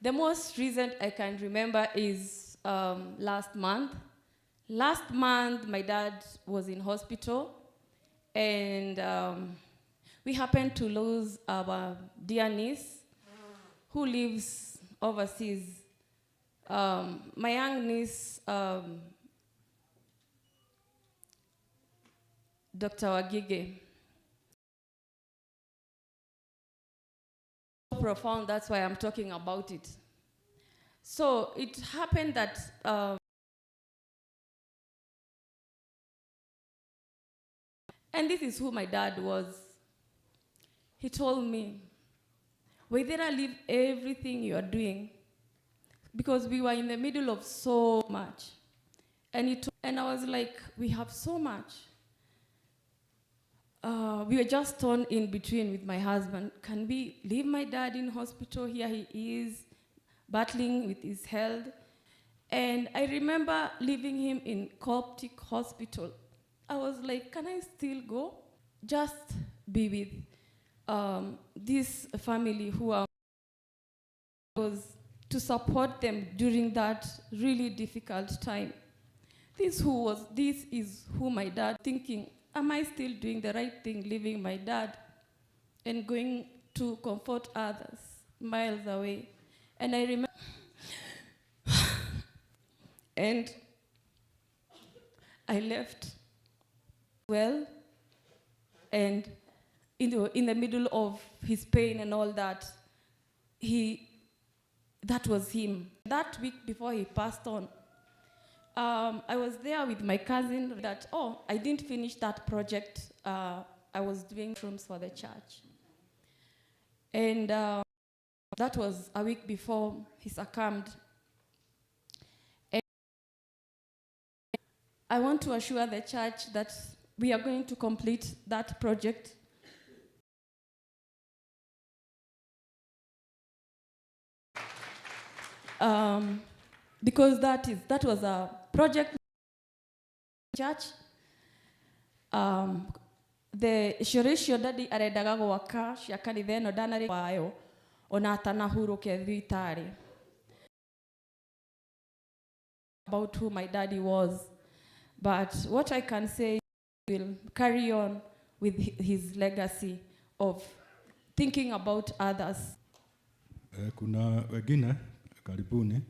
The most recent I can remember is last month. Last month, my dad was in hospital, and we happened to lose our dear niece, who lives overseas. My young niece, Dr. Wagige. So profound, that's why I'm talking about it. So it happened that and this is who my dad was. He told me, Waithera, leave everything you are doing, because we were in the middle of so much. And, and I was like, we have so much. We were just torn in between with my husband. Can we leave my dad in hospital? Here he is, battling with his health. And I remember leaving him in Coptic hospital. I was like, can I still go? Just be with this family who are, was to support them during that really difficult time. This is who my dad thinking, am I still doing the right thing, leaving my dad and going to comfort others miles away? And I remember, and I left well, and in the middle of his pain and all that, that was him. That week before he passed on, I was there with my cousin that, oh, I didn't finish that project. I was doing rooms for the church. And that was a week before he succumbed. And I want to assure the church that we are going to complete that project. Because that was a project church. The ciũria daddy arendaga gwaka cia kanitha ĩno ndanarĩ wayo ona atanahurũke thibitarĩ. About who my daddy was, but what I can say, will carry on with his legacy of thinking about others. Kuna wengine karibuni.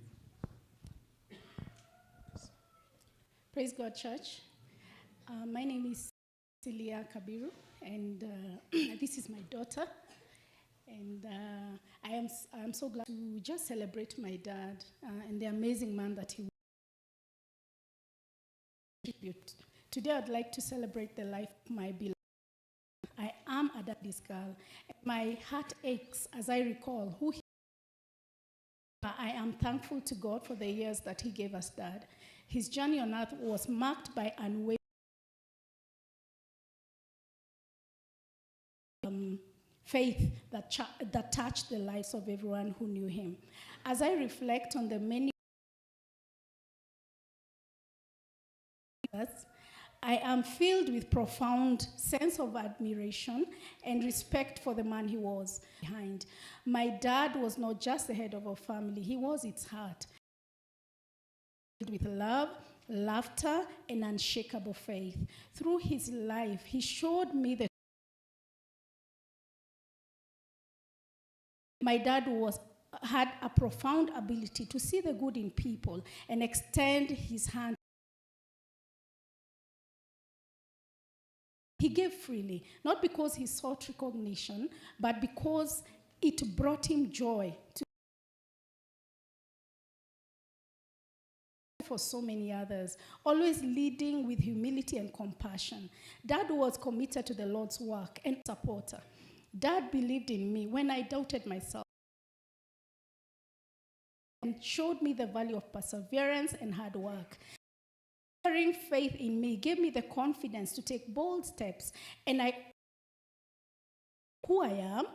Praise God, church. My name is Celia Kabiru, and this is my daughter. And I am so glad to just celebrate my dad and the amazing man that he was. Today, I'd like to celebrate the life of my beloved. I am a daddy's girl. My heart aches as I recall who he. I am thankful to God for the years that he gave us, Dad. His journey on earth was marked by unwavering faith that touched the lives of everyone who knew him. As I reflect on the many, I am filled with profound sense of admiration and respect for the man he was behind. My dad was not just the head of our family, he was its heart. With love, laughter, and unshakable faith. Through his life, he showed me that my dad had a profound ability to see the good in people and extend his hand. He gave freely, not because he sought recognition, but because it brought him joy to for so many others, always leading with humility and compassion. Dad was committed to the Lord's work and supporter. Dad believed in me when I doubted myself and showed me the value of perseverance and hard work. Faith in me gave me the confidence to take bold steps, and I who I am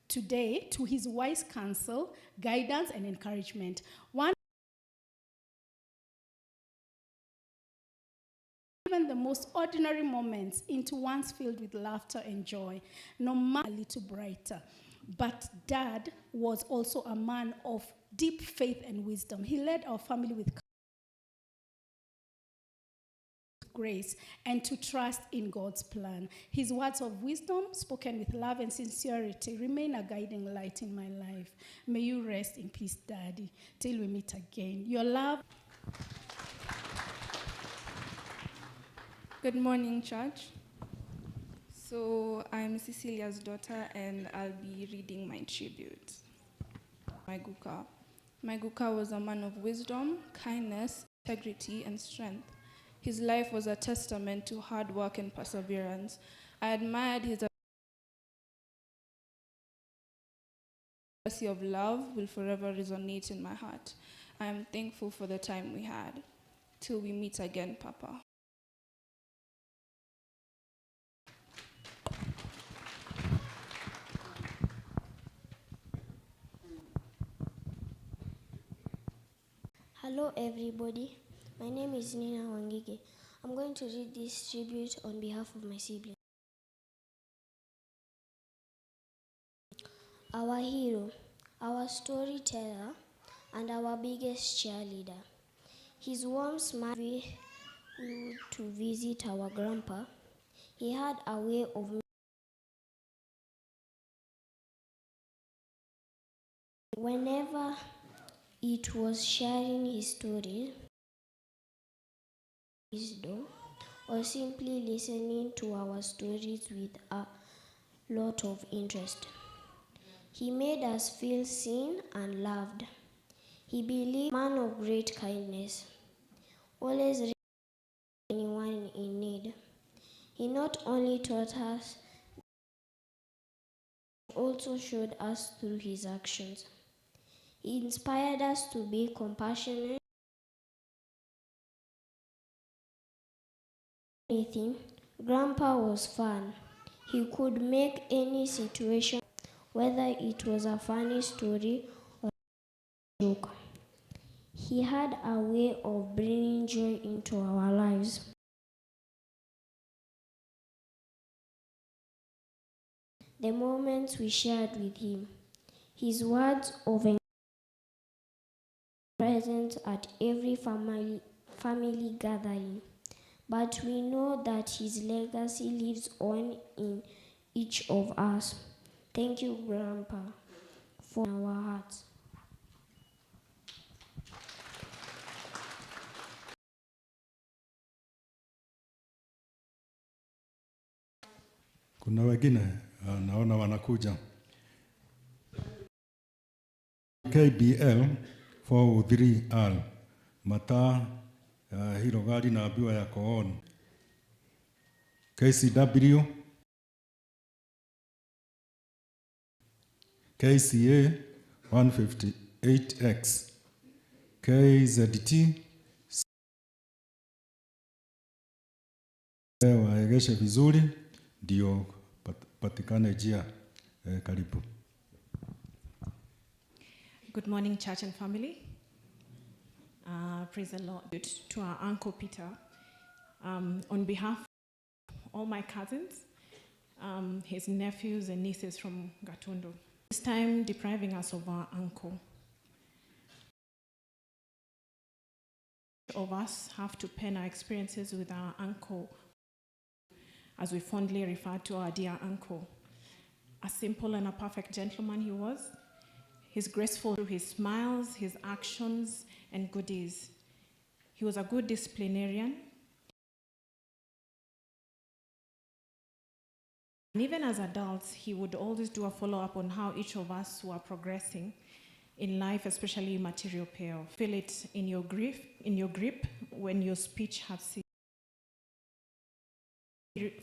today to his wise counsel, guidance, and encouragement. One even the most ordinary moments into ones filled with laughter and joy, no matter a little brighter. But Dad was also a man of deep faith and wisdom. He led our family with grace and to trust in God's plan. His words of wisdom, spoken with love and sincerity, remain a guiding light in my life. May you rest in peace, Daddy, till we meet again. Your love. Good morning, church. So I'm Cecilia's daughter, and I'll be reading my tribute. My Guka. My Guka was a man of wisdom, kindness, integrity, and strength. His life was a testament to hard work and perseverance. I admired his legacy of love will forever resonate in my heart. I am thankful for the time we had. Till we meet again, Papa. Hello everybody, my name is Nina Wangige. I'm going to read this tribute on behalf of my sibling. Our hero, our storyteller, and our biggest cheerleader. His warm smile we would to visit our grandpa. He had a way of whenever it was sharing his story, wisdom, or simply listening to our stories with a lot of interest. He made us feel seen and loved. He believed man of great kindness, always ready for anyone in need. He not only taught us, but also showed us through his actions. He inspired us to be compassionate. Anything. Grandpa was fun. He could make any situation, whether it was a funny story or a joke. He had a way of bringing joy into our lives. The moments we shared with him, his words of present at every family gathering, but we know that his legacy lives on in each of us. Thank you, Grandpa, for our hearts. Kuna wengine naona wanakuja. KBL 403R mataa hilo gari naambiwa yako on. KCW KCA 158X KZT waegeshe vizuri ndio patikane njia. Karibu. Good morning, church and family. Praise the Lord. To our Uncle Peter, on behalf of all my cousins, his nephews and nieces from Gatundu, this time depriving us of our uncle. Of us have to pen our experiences with our uncle, as we fondly refer to our dear uncle. A simple and a perfect gentleman he was. He's graceful through his smiles, his actions, and goodies. He was a good disciplinarian. And even as adults, he would always do a follow-up on how each of us were progressing in life, especially material payoff. Feel it in your grief, in your grip when your speech has ceased.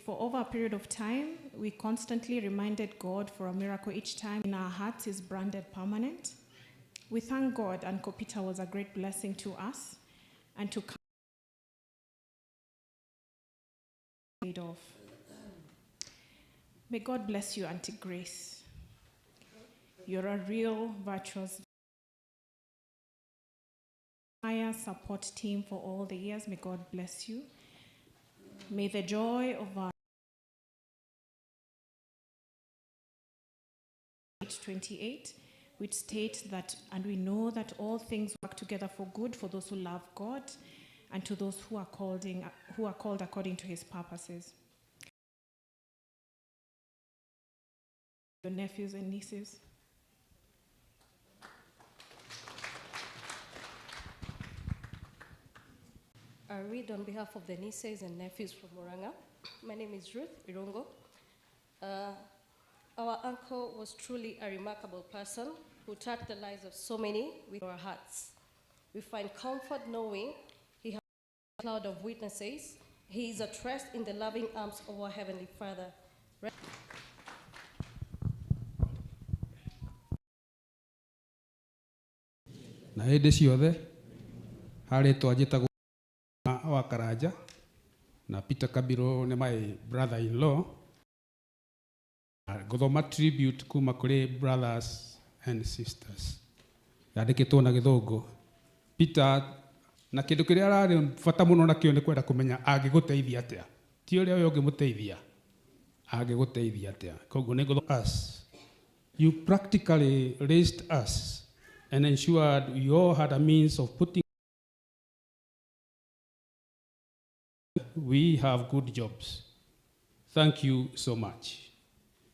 For over a period of time, we constantly reminded God for a miracle each time. In our hearts is branded permanent. We thank God Uncle Peter was a great blessing to us and to paid off. May God bless you, Auntie Grace. You're a real virtuous support team for all the years. May God bless you. May the joy of our 28, which state that, and we know that all things work together for good for those who love God and to those who are called, in, who are called according to his purposes. Your nephews and nieces. I read on behalf of the nieces and nephews from Murang'a. My name is Ruth Irungo. Our uncle was truly a remarkable person who touched the lives of so many with our hearts. We find comfort knowing he has a cloud of witnesses. He is at rest in the loving arms of our Heavenly Father. Na hĩndĩ ciothe harĩ twanjĩtagwo wa Karanja na Peter Kabiro nĩ my brother in law. Ngũthoma tribute kuma kũrĩ brothers and sisters, yandĩkĩtwo na Gĩthũngũ. Peter na kĩndũ kĩrĩa ararĩ bata mũno nakĩo nĩ kwenda kũmenya angĩgũteithia atĩa, ti ũrĩa ũyũ ũngĩmũteithia, angĩgũteithia atĩa. Koguo nĩ ngũthoma us. You practically raised us and ensured we all had a means of putting we have good jobs. Thank you so much.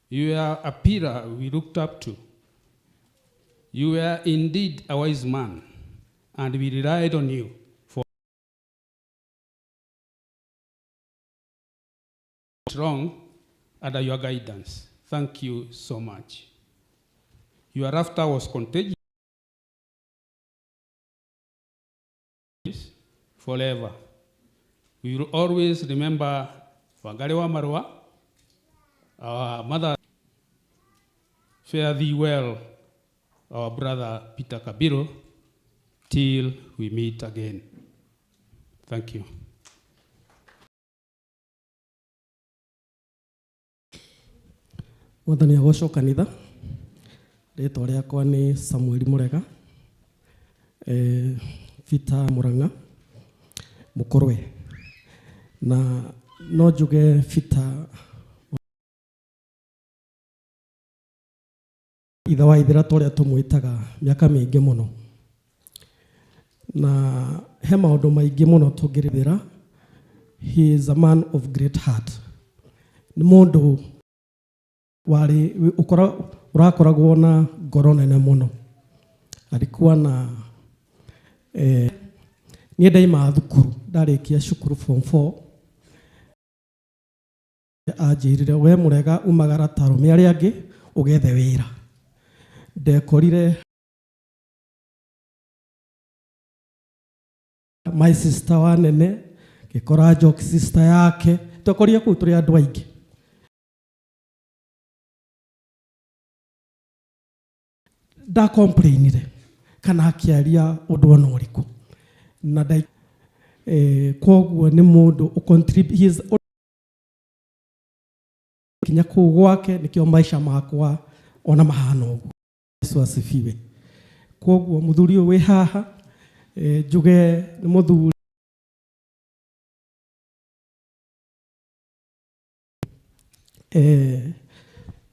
You are a pillar we looked up to. You were indeed a wise man, and we relied on you for strong under your guidance. Thank you so much. Your laughter was contagious forever. We will always remember Wangari wa Marua, our mother. Fare thee well, our brother Peter Kabiro, till we meet again. Thank you. Mwathani agocwo kanitha. Rĩtwa rĩakwa nĩ Samuel Murega, Peter Murang'a mũkũrwe, na no njuge Peter ithe wa ithira tũrĩa tũmwĩtaga mĩaka mĩingĩ mũno, na he maũndũ maingĩ mũno tũngĩrĩthĩra. He is a man of great heart. Nĩ mũndũ warĩ ũrakoragwo na ngoro nene mũno. Alikuwa na niĩ ndaima thukuru, ndarĩkia cukuru form 4, anjĩrire we Mũrega umagara ta arũme arĩa angĩ ũgethe wĩra. Ndekorire my sister wa nene, ngĩkora Njoki sister yake, twekorire kũu tũrĩ andũ aingĩ. Ndakomplainire kana akĩaria ũndũ ona ũrĩkũ, na koguo nĩ mũndũ kinya kũu gwake nĩkĩo maica makwa ona mahana ũguo. Yesu asifiwe. Koguo mũthuri ũyũ wĩ haha, njuge nĩ mũthuri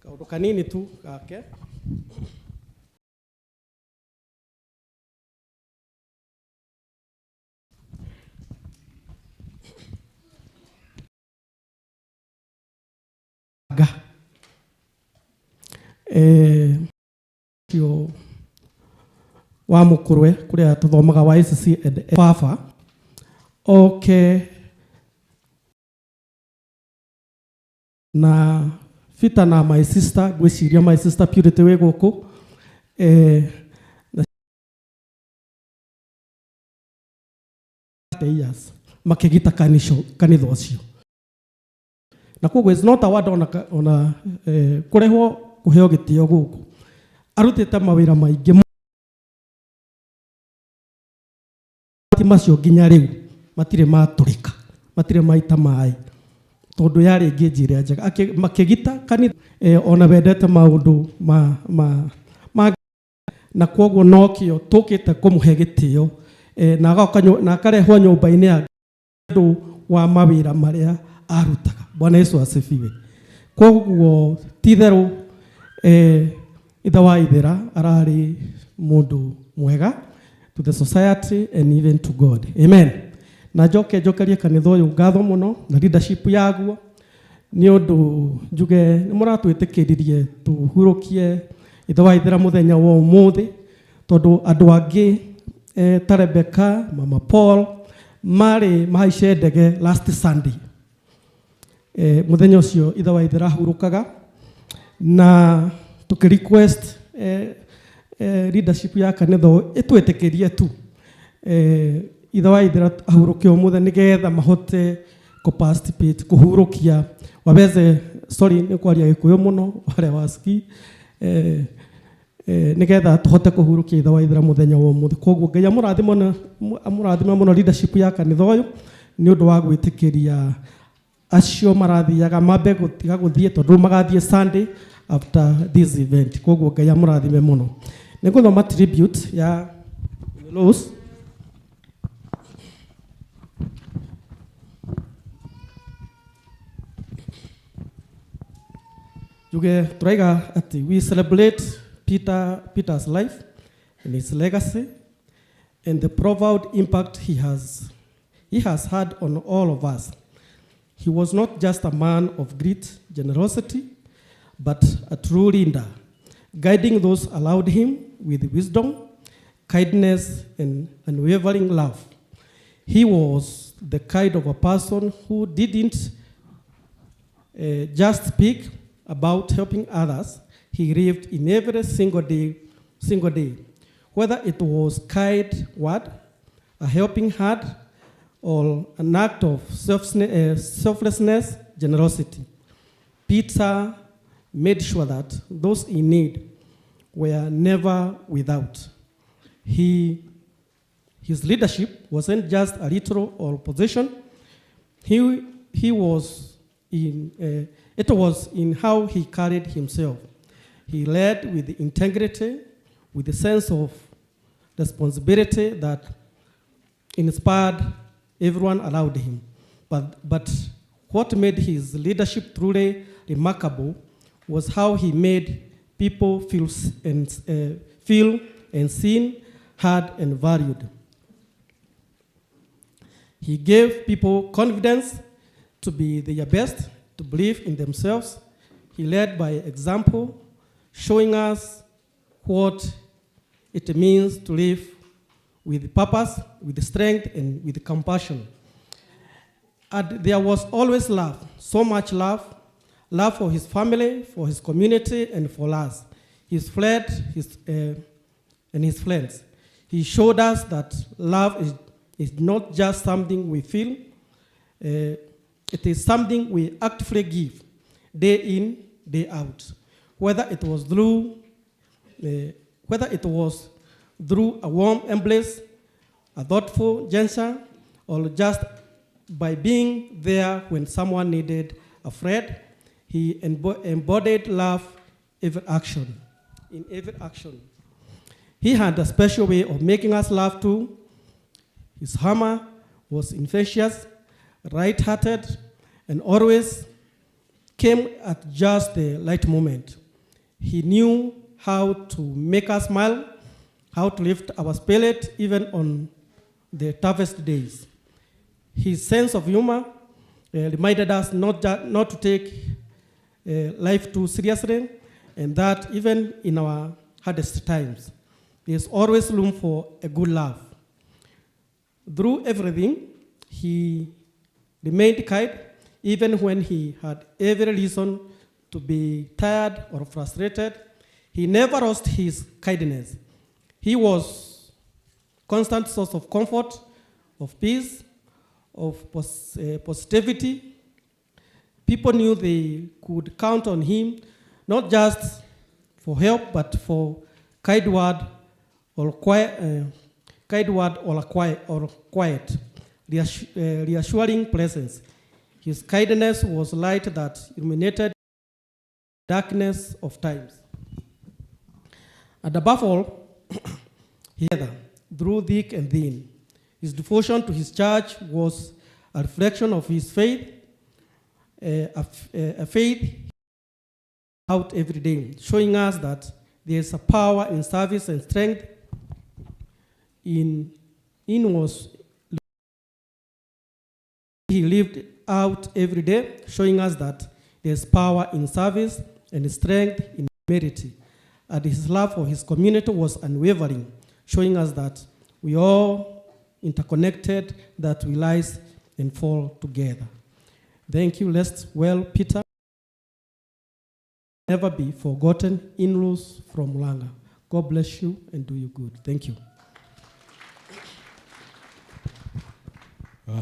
kaũndũ kanini tu gake. Cio wa mũkũrwe kũrĩa tũthomaga wa ICC baba oke na Peter na my sister, ngwĩciria my sister Purity wĩ gũkũ, na years makĩgita kanitha ũcio. Na koguo it's not a word ona kũrehwo kũheo gĩtĩo gũkũ. Arutĩte mawĩra maingĩ macio nginya rĩu matirĩ matũrĩka, matirĩ maita maĩ, tondũ yarĩ ĩngĩ njĩra njega. Makĩgita kanitha, ona wendete maũndũ ma na koguo nokĩo tũkĩte kũmũhe gĩtĩo, na akarehwo nyũmba-inĩ ya andũ wa mawĩra marĩa arutaga. Bwana Yesu asifiwe. Koguo ti itherũ, ithe wa ithera ararĩ mũndũ mwega to the society and even to God. Amen. Na njoke njokerie kanitha ũyũ ngatho mũno na leadership yaguo nĩ ũndũ njuge nĩ mũratwĩtĩkĩririe tũhurũkie ithe wa ithera mũthenya wa ũmũthĩ tondũ andũ angĩ ta Rebecca, Mama Paul marĩ mahaice ndege last Sunday. Mũthenya ũcio ithe wa ithera ahurũkaga na tũkĩ request leadership ya kanitha ũyũ ĩtwĩtĩkĩrie tu ithe wa ithera ahurũke ũmũthĩ nĩgetha mahote kũ participate kũhurũkia waweze, sorry nĩ kwaria Gĩkũyũ mũno wale wasiki nĩgetha tũhote kũhurũkia ithe wa ithera mũthenya wa ũmũthĩ. Koguo Ngai amũrathime mũno leadership ya kanitha ũyũ nĩ ũndũ wa gwĩtĩkĩria acio marathiaga mambe gũtiga gũthiĩ tondũ magathiĩ Sunday after this event. Koguo Ngai amũrathime mũno. Nĩ ngũthoma tribute ya Rose. Njuge turaiga atĩ we celebrate Peter's life and his legacy and the profound impact he has had on all of us. He was not just a man of great generosity, but a true leader, guiding those around him with wisdom, kindness, and unwavering love. He was the kind of a person who didn't just speak about helping others. He lived in every single day, whether it was kind word, a helping hand, or an act of selflessness, generosity. Peter made sure that those in need were never without. His leadership wasn't just a ritual or position. It was in how he carried himself. He led with integrity, with a sense of responsibility that inspired everyone around him. But what made his leadership truly remarkable was how he made people feel and seen, heard, and valued. He gave people confidence to be their best, to believe in themselves. He led by example, showing us what it means to live with purpose, with strength, and with compassion. And there was always love, so much love, love for his family, for his community, and for us, his friend, and his friends. He showed us that love is not just something we feel, it is something we actively give, day in, day out. Whether it was through a warm embrace, a thoughtful gesture, or just by being there when someone needed a friend, he embodied love in every action. He had a special way of making us laugh too. His humor was infectious, right-hearted, and always came at just the right moment. He knew how to make us smile, how to lift our spirit even on the toughest days. His sense of humor reminded us not to take life too seriously, and that even in our hardest times, there's always room for a good laugh. Through everything, he remained kind, even when he had every reason to be tired or frustrated. He never lost his kindness. He was constant source of comfort, of peace, of positivity. People knew they could count on him, not just for help, but for kind word or quiet, reassuring presence. His kindness was light that illuminated the darkness of times. And above all, he through thick and thin. His devotion to his church was a reflection of his faith, a faith out every day, showing us that there is a power in service and strength in was he lived out every day, showing us that there's power in service and strength in humility. And his love for his community was unwavering, showing us that we all interconnected, that we rise and fall together. Thank you. Rest well, Peter. Never be forgotten. In-laws from Murang'a. God bless you and do you good. Thank you.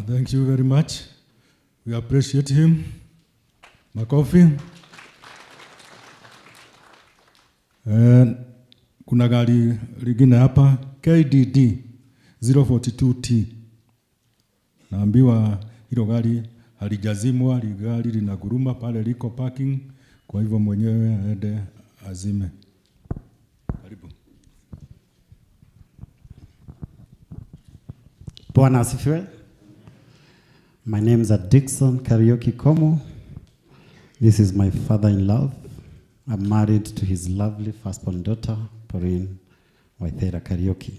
Thank you very much. We appreciate him. Makofi. Kuna gari lingine hapa KDD 042T. Naambiwa hilo gari halijazimwa, gari linaguruma pale, liko parking, kwa hivyo mwenyewe aende azime. Karibu. Bwana asifiwe. My name is Dickson Kariuki Komo. This is my father-in-law. I'm married to his lovely firstborn daughter, Pauline Waithera Kariuki.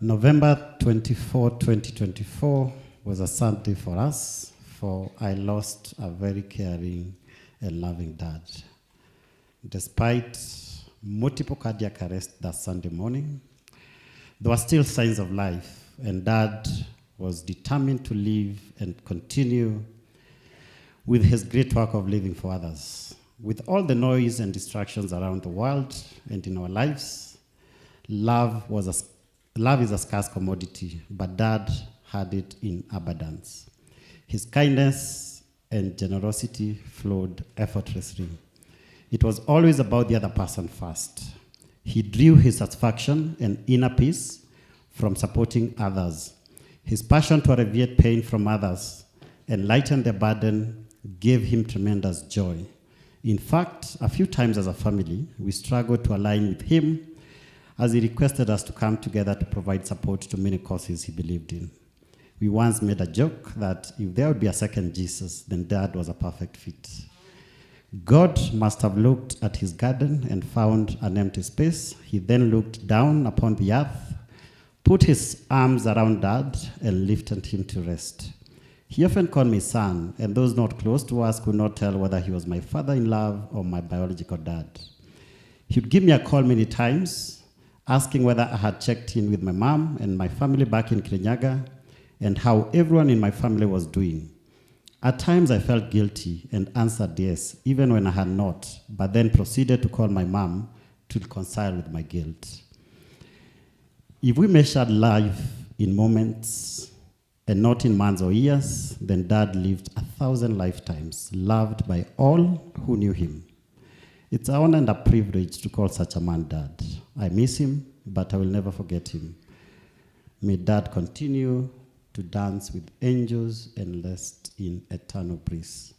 November 24, 2024 was a sad day for us, for I lost a very caring and loving dad. Despite multiple cardiac arrests that Sunday morning, there were still signs of life, and Dad was determined to live and continue with his great work of living for others. With all the noise and distractions around the world and in our lives, love is a scarce commodity, but Dad had it in abundance. His kindness and generosity flowed effortlessly. It was always about the other person first. He drew his satisfaction and inner peace from supporting others. His passion to alleviate pain from others and lighten their burden gave him tremendous joy. In fact, a few times as a family, we struggled to align with him as he requested us to come together to provide support to many causes he believed in. We once made a joke that if there would be a second Jesus, then Dad was a perfect fit. God must have looked at his garden and found an empty space. He then looked down upon the earth, put his arms around Dad, and lifted him to rest. He often called me son, and those not close to us could not tell whether he was my father-in-law or my biological dad. He would give me a call many times, asking whether I had checked in with my mom and my family back in Kirinyaga, and how everyone in my family was doing. At times I felt guilty and answered yes, even when I had not, but then proceeded to call my mom to reconcile with my guilt. If we measured life in moments and not in months or years, then Dad lived 1,000 lifetimes, loved by all who knew him. It's an honor and a privilege to call such a man Dad. I miss him, but I will never forget him. May Dad continue to dance with angels and rest in eternal bliss.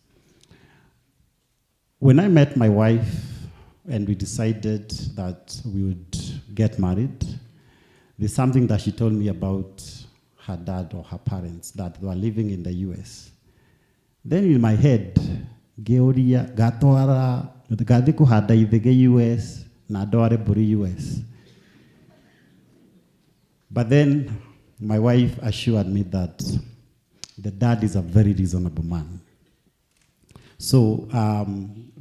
When I met my wife and we decided that we would get married, there's something that she told me about her dad or her parents, that they were living in the US. Then in my head, Georia gatwara gathi kuhanda ithige US na ndware mburi US. But then my wife assured me that the dad is a very reasonable man. So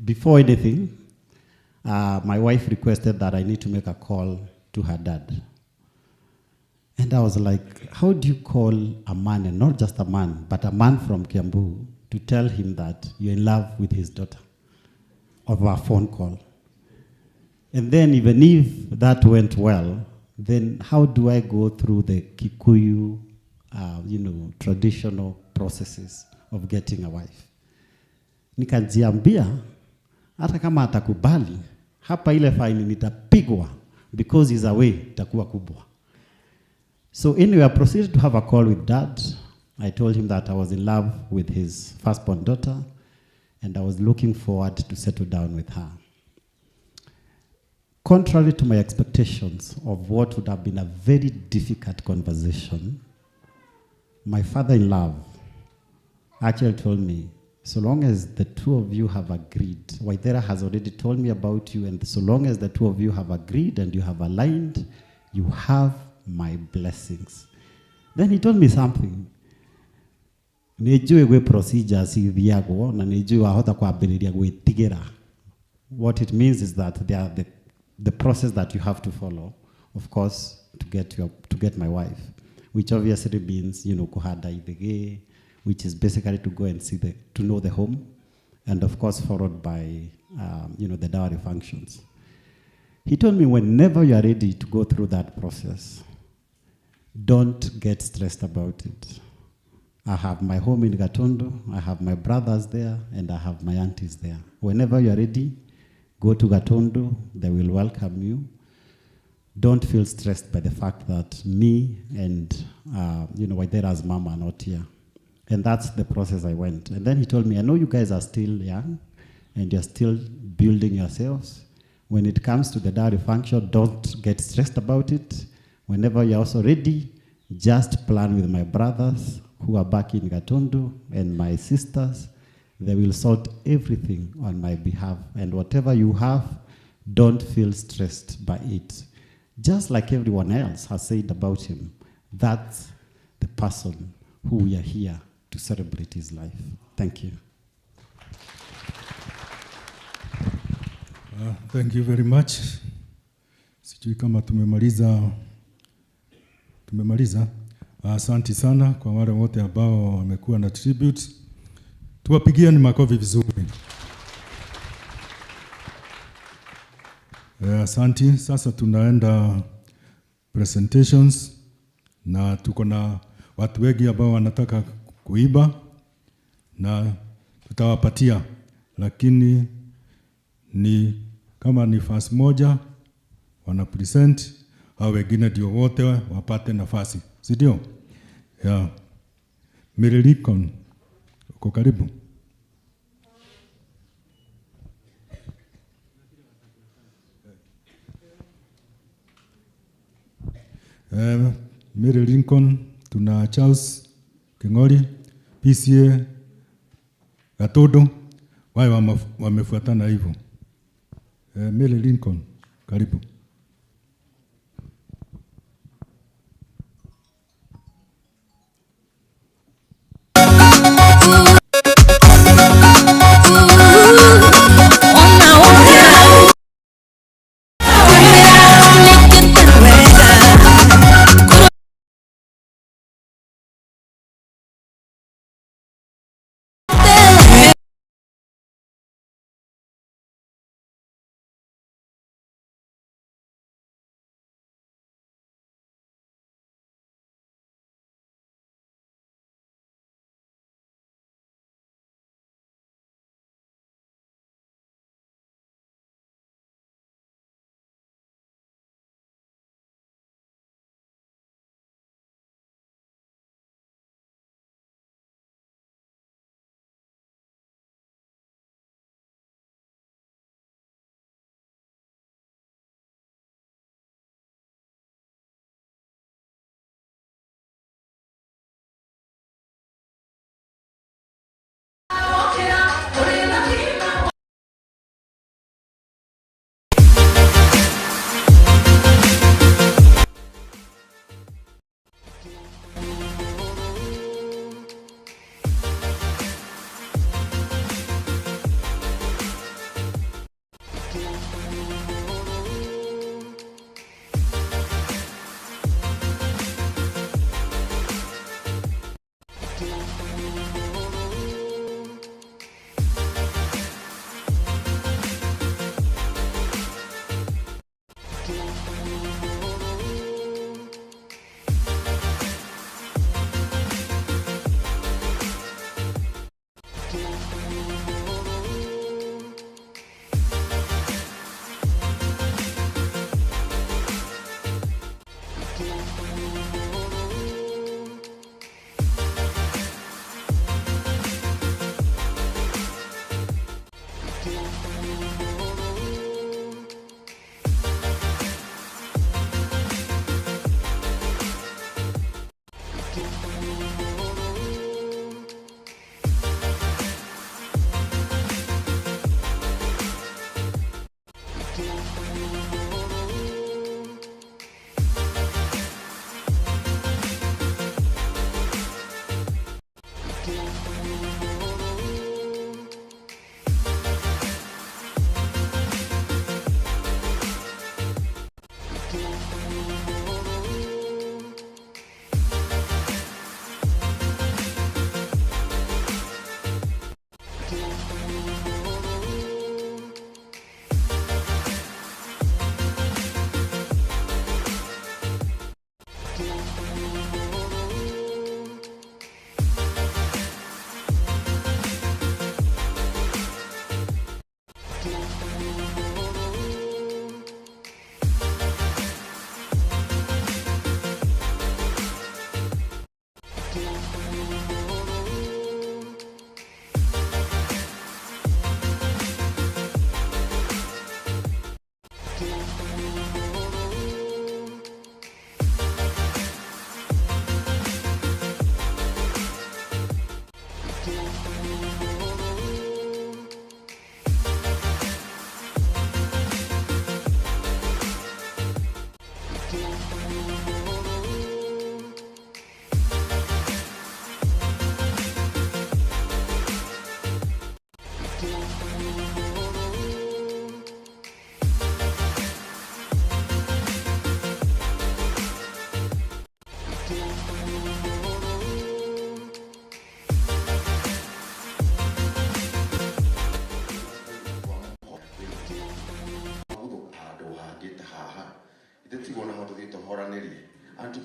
before anything, my wife requested that I need to make a call to her dad. And I was like, how do you call a man, and not just a man, but a man from Kiambu, to tell him that you're in love with his daughter over a phone call? And then even if that went well, then how do I go through the Kikuyu, traditional processes of getting a wife? Nikajiambia, hata kama atakubali, hapa ile faini nitapigwa, because he's away, itakuwa kubwa. So anyway, I proceeded to have a call with Dad. I told him that I was in love with his firstborn daughter, and I was looking forward to settle down with her. Contrary to my expectations of what would have been a very difficult conversation, my father-in-law actually told me, so long as the two of you have agreed, Waithera has already told me about you, and so long as the two of you have agreed and you have aligned, you have my blessings. Then he told me something. Nĩ njũĩ gwĩ procedures ithiagwo na nĩ njũĩ wahota kwambĩrĩria gwĩtigĩra. What it means is that there are the process that you have to follow, of course, to get my wife, which obviously means, kuhanda ithigi, which is basically to go and see to know the home, and of course followed by, the dowry functions. He told me, whenever you are ready to go through that process, don't get stressed about it. I have my home in Gatundu, I have my brothers there, and I have my aunties there. Whenever you are ready, go to Gatundu, they will welcome you. Don't feel stressed by the fact that me and Waithera's mom are not here. And that's the process I went. And then he told me, I know you guys are still young and you're still building yourselves. When it comes to the dowry function, don't get stressed about it. Whenever you're also ready, just plan with my brothers who are back in Gatundu and my sisters. They will sort everything on my behalf. And whatever you have, don't feel stressed by it. Just like everyone else has said about him, that's the person who we are here to celebrate his life. Thank you. Thank you very much. Sijui kama tumemaliza. Tumemaliza. Asante sana kwa wale wote ambao wamekuwa na tribute. Tuwapigieni makofi vizuri. Asante. Sasa tunaenda presentations na tuko na watu wengi ambao wanataka kuiba na tutawapatia, lakini ni kama ni fasi moja wana present, hao wengine ndio wote wapate nafasi, si ndio? Yeah. Mary Lincoln, uko karibu. Mary Lincoln, tuna Charles King'ori, PCA Gatundu, wao wamefuatana hivyo. Mary Lincoln, karibu.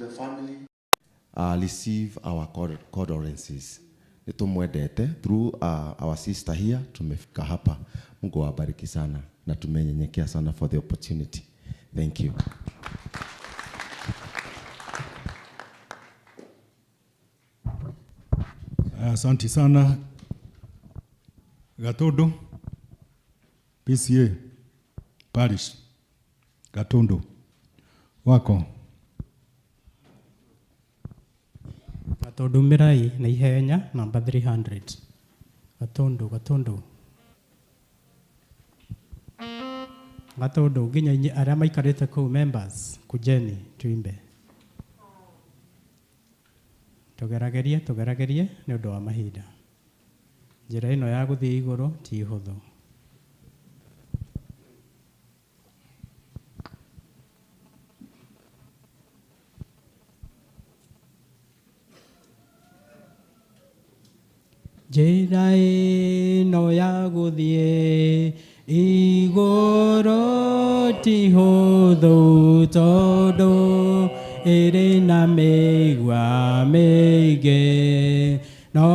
the family. Receive our condolences. Nitumwendete through our sister here, tumefika hapa. Mungu awabariki sana na tumenyenyekea sana for the opportunity. Thank you. Asante sana Gatondo PCA Parish Gatondo wako Gatondo mirai na ihenya namba 300 Gatondo Gatondo Gatondo nginya inyi aria maikarite kuu members kujeni tuimbe tugeragerie tugeragerie ni undu wa mahinda njira ino ya guthii iguru ti huthu. Njĩra ĩno ya gũthiĩ igũrũ ti hũthũ tondũ ĩrĩ na mĩigua mĩingĩ no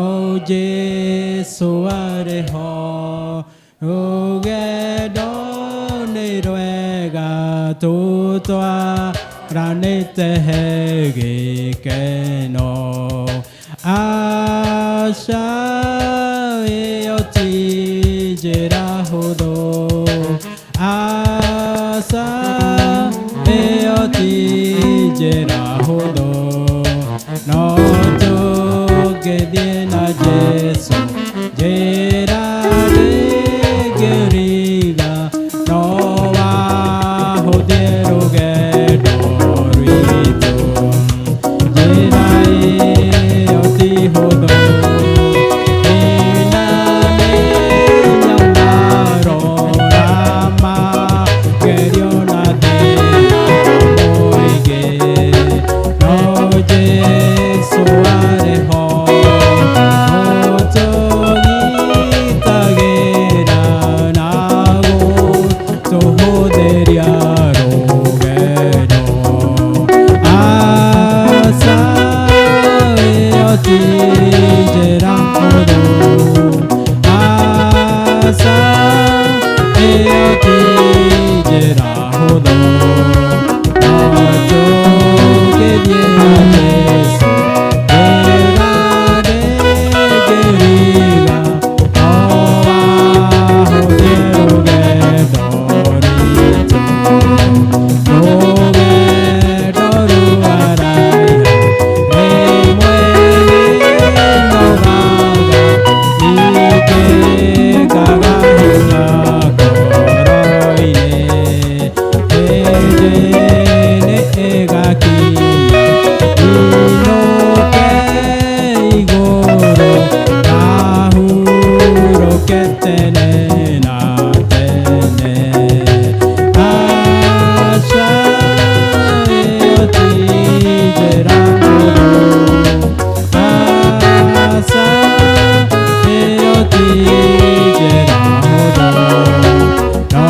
Jesũ arĩ ho rũgendo nĩ rwega tũtwaranĩte he gĩkeno aca ĩyo ti njĩra hũthũ aca ĩyo ti njĩra hũthũ no tũngĩthiĩ na Jesũ njĩra ndĩngĩriga no wahũthie rũgendo rwitũ njĩra ĩyo ti hũthũ ĩna mĩnyamaro na magerio na thĩna mũingĩ no Jesũ arĩ ho ũtũgitagĩra na gũtũhũthĩria rũgendo aca ĩyo ti njĩra hũthũ aca ĩyo ti njĩra hũthũ no tũngĩthiĩ na Jesũ njĩra ndĩngĩriga no wahũthie rũgendo rwitũ rũgendo rũaraiha rĩmwe rĩnogaga ningĩ ngaga hinya ngoro-inĩ hĩndĩ nĩ ĩgakinya inũke igũrũ ngahurũke tene na tene aca ĩyo ti njĩra hũthũ aca ĩyo ti njĩra hũthũ no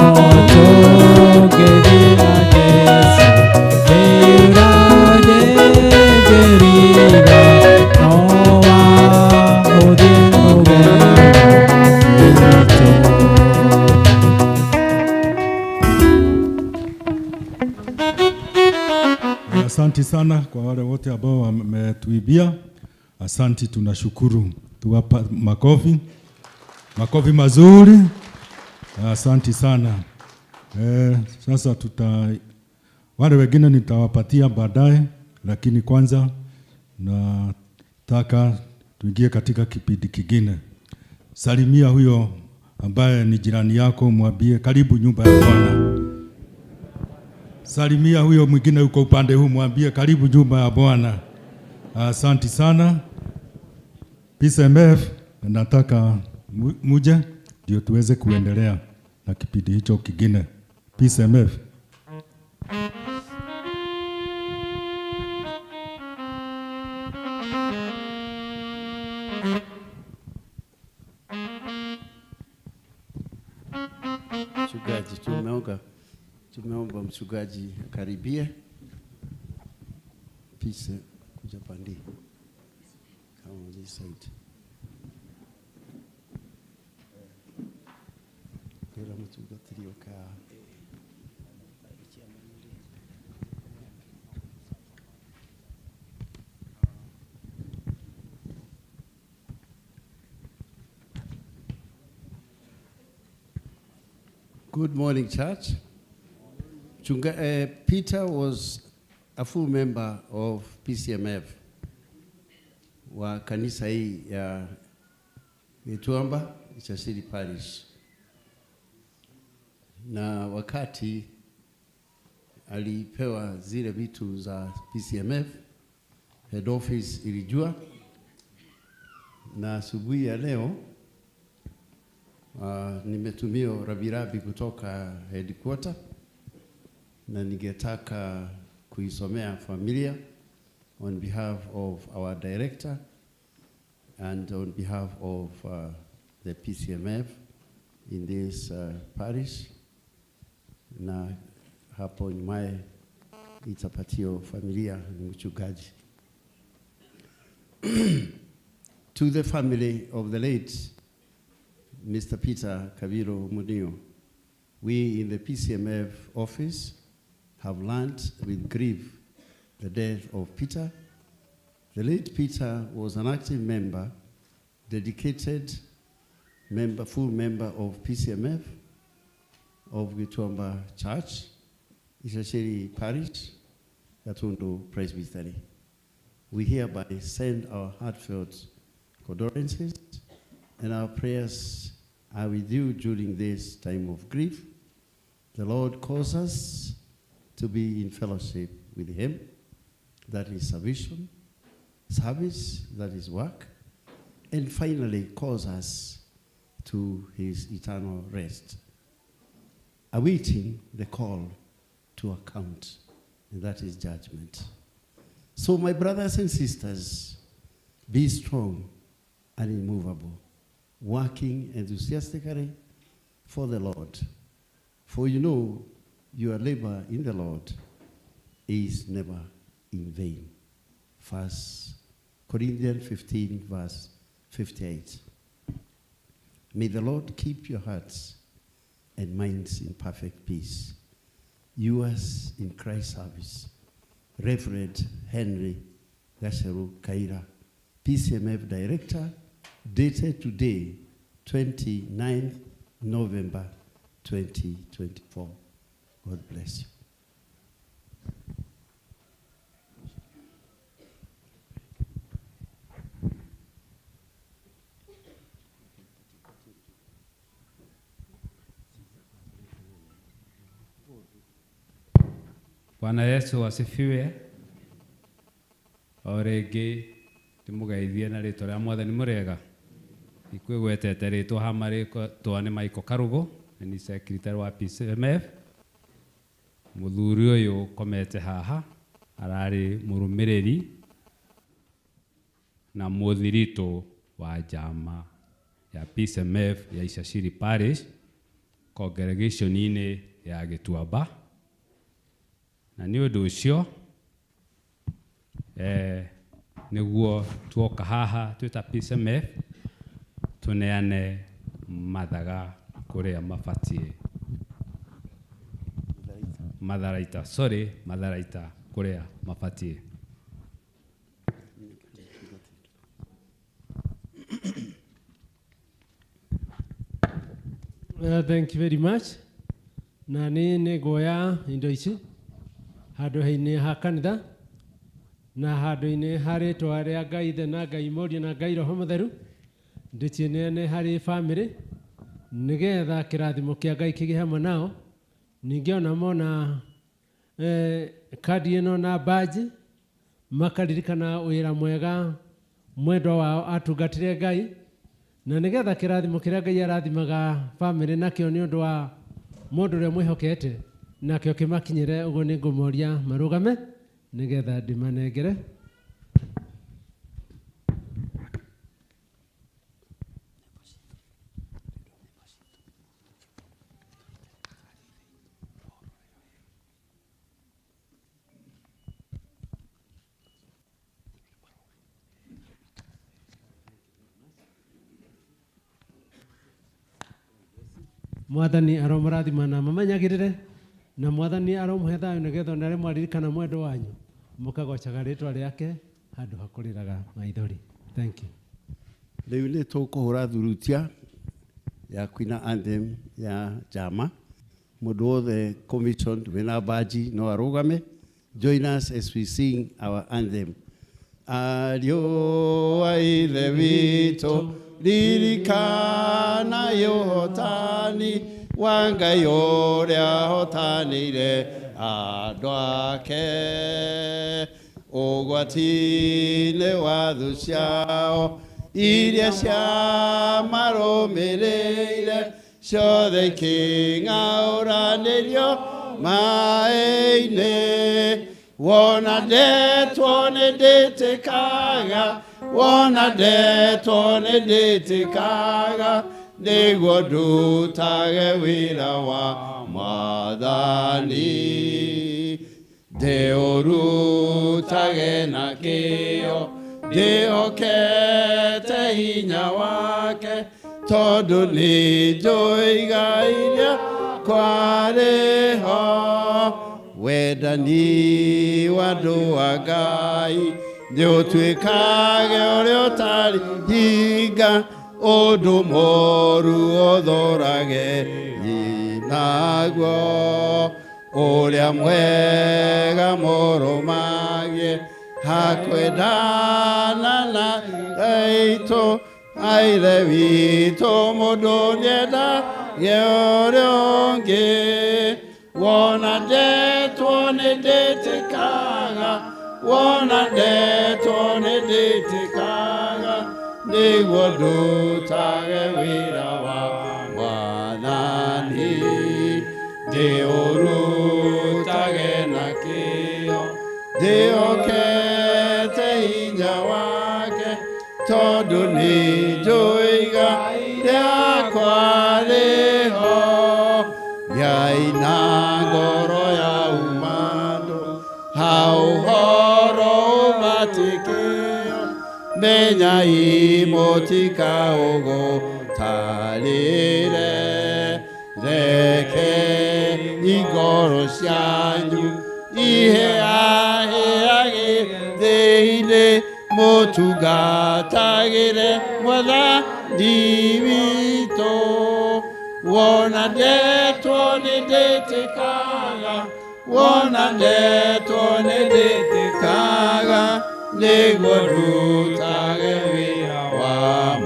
tũngĩthiĩ na Jesũ njĩra ndĩngĩriga no wahũthie rũgendo rwitũ. Asanti sana kwa wale wote ambao wametuibia. Asanti, tunashukuru. Tuwapa makofi, makofi mazuri. Asanti sana. Sasa wale wengine nitawapatia baadaye, lakini kwanza nataka tuingie katika kipindi kingine. Salimia huyo ambaye ni jirani yako, mwambie karibu nyumba ya Bwana. Salimia huyo mwingine uko upande huu, mwambie karibu nyumba ya Bwana. Asanti sana. Peace MF, nataka muje ndio tuweze kuendelea na kipindi hicho kingine. Peace MF. Mchungaji, tumeomba mchungaji akaribie. Peace, kuja pandi. Come on this side. Era mutungatiri oka. Good morning, church. Peter was a full member of PCMF wa kanisa hii ya Gituamba, Icaciri Parish. Na wakati alipewa zile vitu za PCMF, head office ilijua, na asubuhi ya leo nimetumia rabirabi kutoka headquarter na ningetaka kuisomea familia on behalf of our director and on behalf of the PCMF in this parish, na hapo nyumaye itapatio familia ni mchungaji. To the family of the late Mr. Peter Kabiru Munio, we in the PCMF office have learned with grief the death of Peter. The late Peter was an active member, dedicated member, full member of PCMF, of Gituamba Church, Icaciri Parish, Gatundu Presbytery. We hereby send our heartfelt condolences, and our prayers are with you during this time of grief. The Lord calls us to be in fellowship with Him. That is salvation, service, that is work, and finally calls us to His eternal rest, awaiting the call to account, and that is judgment. So my brothers and sisters, be strong and immovable, working enthusiastically for the Lord. For you know your labor in the Lord is never in vain. 1 Corinthians 15, verse 58. May the Lord keep your hearts and minds in perfect peace. Yours in Christ's service, Reverend Henry Gacheru Kaira, PCMF Director, dated today, 29th November 2024. God bless you. Bwana Yesu asifiwe. O rĩngĩ ndĩmũgeithie na rĩtwa rĩa Mwathani mũrĩega. Ikwĩgwetete rĩtwa ha marĩtwa nĩ Michael Karugo, nĩ secretary wa PCMF. Mũthuri ũyũ ũkomete haha ararĩ mũrũmĩrĩri na mũthiritũ wa njama ya PCMF ya Icaciri Parish congregation-inĩ ya Gĩtuamba. Na nĩ ũndũ ũcio nĩguo tuoka haha twĩta PCMF tuneane mathaga kũrĩa mabatiĩ, matharaita, sorry, matharaita kũrĩa mabatiĩ. Thank you very much. Na nĩ nĩnguoya indo ici handũ-inĩ ha kanitha na handũ-inĩ ha rĩtwa rĩa Ngai Ithe na Ngai Mũriũ na Ngai Roho Mũtheru, ndĩcineane harĩ bamĩrĩ nĩgetha kĩrathimo kĩa Ngai kĩgĩe hamwe nao. Ningĩ ona mona kandi ĩno na baji makaririkana wĩra mwega mwendwa wao atungatĩre Ngai, na nĩgetha kĩrathimo kĩrĩa Ngai arathimaga bamĩrĩ nakĩo nĩ ũndũ wa mũndũ ũrĩa mwĩhokete nakĩo kĩmakinyĩre. Ũguo nĩ ngũmoria marũgame nĩgetha ndĩmanengere. Mwathani aromũrathima na mamenyagĩrĩre, na Mwathani aromũhe thayũ nĩgetha ona rĩrĩa mwaririkana mwendwa wanyu mũkagocaga rĩtwa rĩake handũ ha kũrĩraga maithori. Thank you. Rĩu nĩ tũkũhũra thurutia ya kuina anthem ya njama. Mũndũ wothe commissioned wĩna baji no arũgame. Join us as we sing our anthem. Ariũ a Ithe witũ, ririkana ũhotani wa Ngai ũrĩa ahotanĩire andũ ake. Ũgwati-inĩ wa thũ ciao iria ciamarũmĩrĩire, ciothe ikĩng'aũranĩrio maĩ-inĩ. Wona ndetwo nĩ ndĩtĩkaga, wona ndetwo nĩ ndĩtĩkaga, nĩguo ndutage wĩra wa Mwathani. Ndĩũrutage na kĩyo, ndĩhokete hinya wake, tondũ nĩ njũĩ igai rĩakwa rĩho. Wendani wa andũ a Ngai nĩũtuĩkage ũrĩa ũtarĩ hinga, ũndũ mũũru ũthũrage naguo. Ũrĩa mwega mũrũmagie, hakwendana na aitũ, a Ithe witũ mũndũ nĩendage ũrĩa ũngĩ. Wona ndetwo nĩ ndĩtĩkaga, wona ndetwo nĩ ndĩtĩkaga, nĩguo ndutage wĩra wa Mwathani. Ndĩũrutage na kĩyo, ndĩhokete hinya wake, tondũ nĩ njũĩ igai rĩakwa rĩho. Ngai na ngoro ya umandũ, ha ũhoro ũmatĩkĩo, menyai mũtikaũgũtarĩre. Reke ngoro cianyu iheaheage thĩinĩ, mũtungatagĩre Mwathani witũ. Wona ndetwo nĩ ndĩtĩkaga, wona ndetwo nĩ ndĩtĩkaga, nĩguo ndutage wĩra wa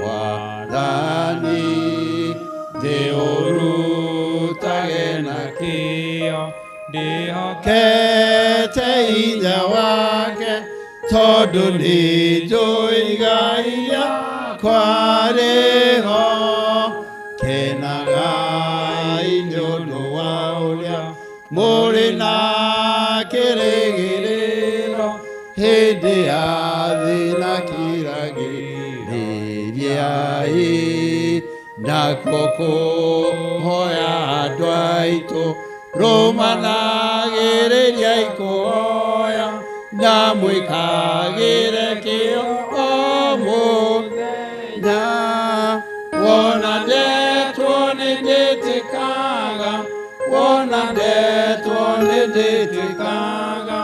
Mwathani. Ndĩũrutage na kĩyo, ndĩhokete hinya wake, tondũ nĩ njũĩ igai rĩakwa rĩho. Kenagai nĩ ũndũ wa ũrĩa mũrĩ na kĩrĩgĩrĩro, hĩndĩ ya thĩna kiragĩrĩriai. Nakuo kũhoya andũ aitũ, rũmanagĩrĩriai kũhoya, na mwĩkagĩre kĩyo o mũthenya. Wona ndetwo nĩ ndĩtĩkaga, wona ndetwo nĩ ndĩtĩkaga,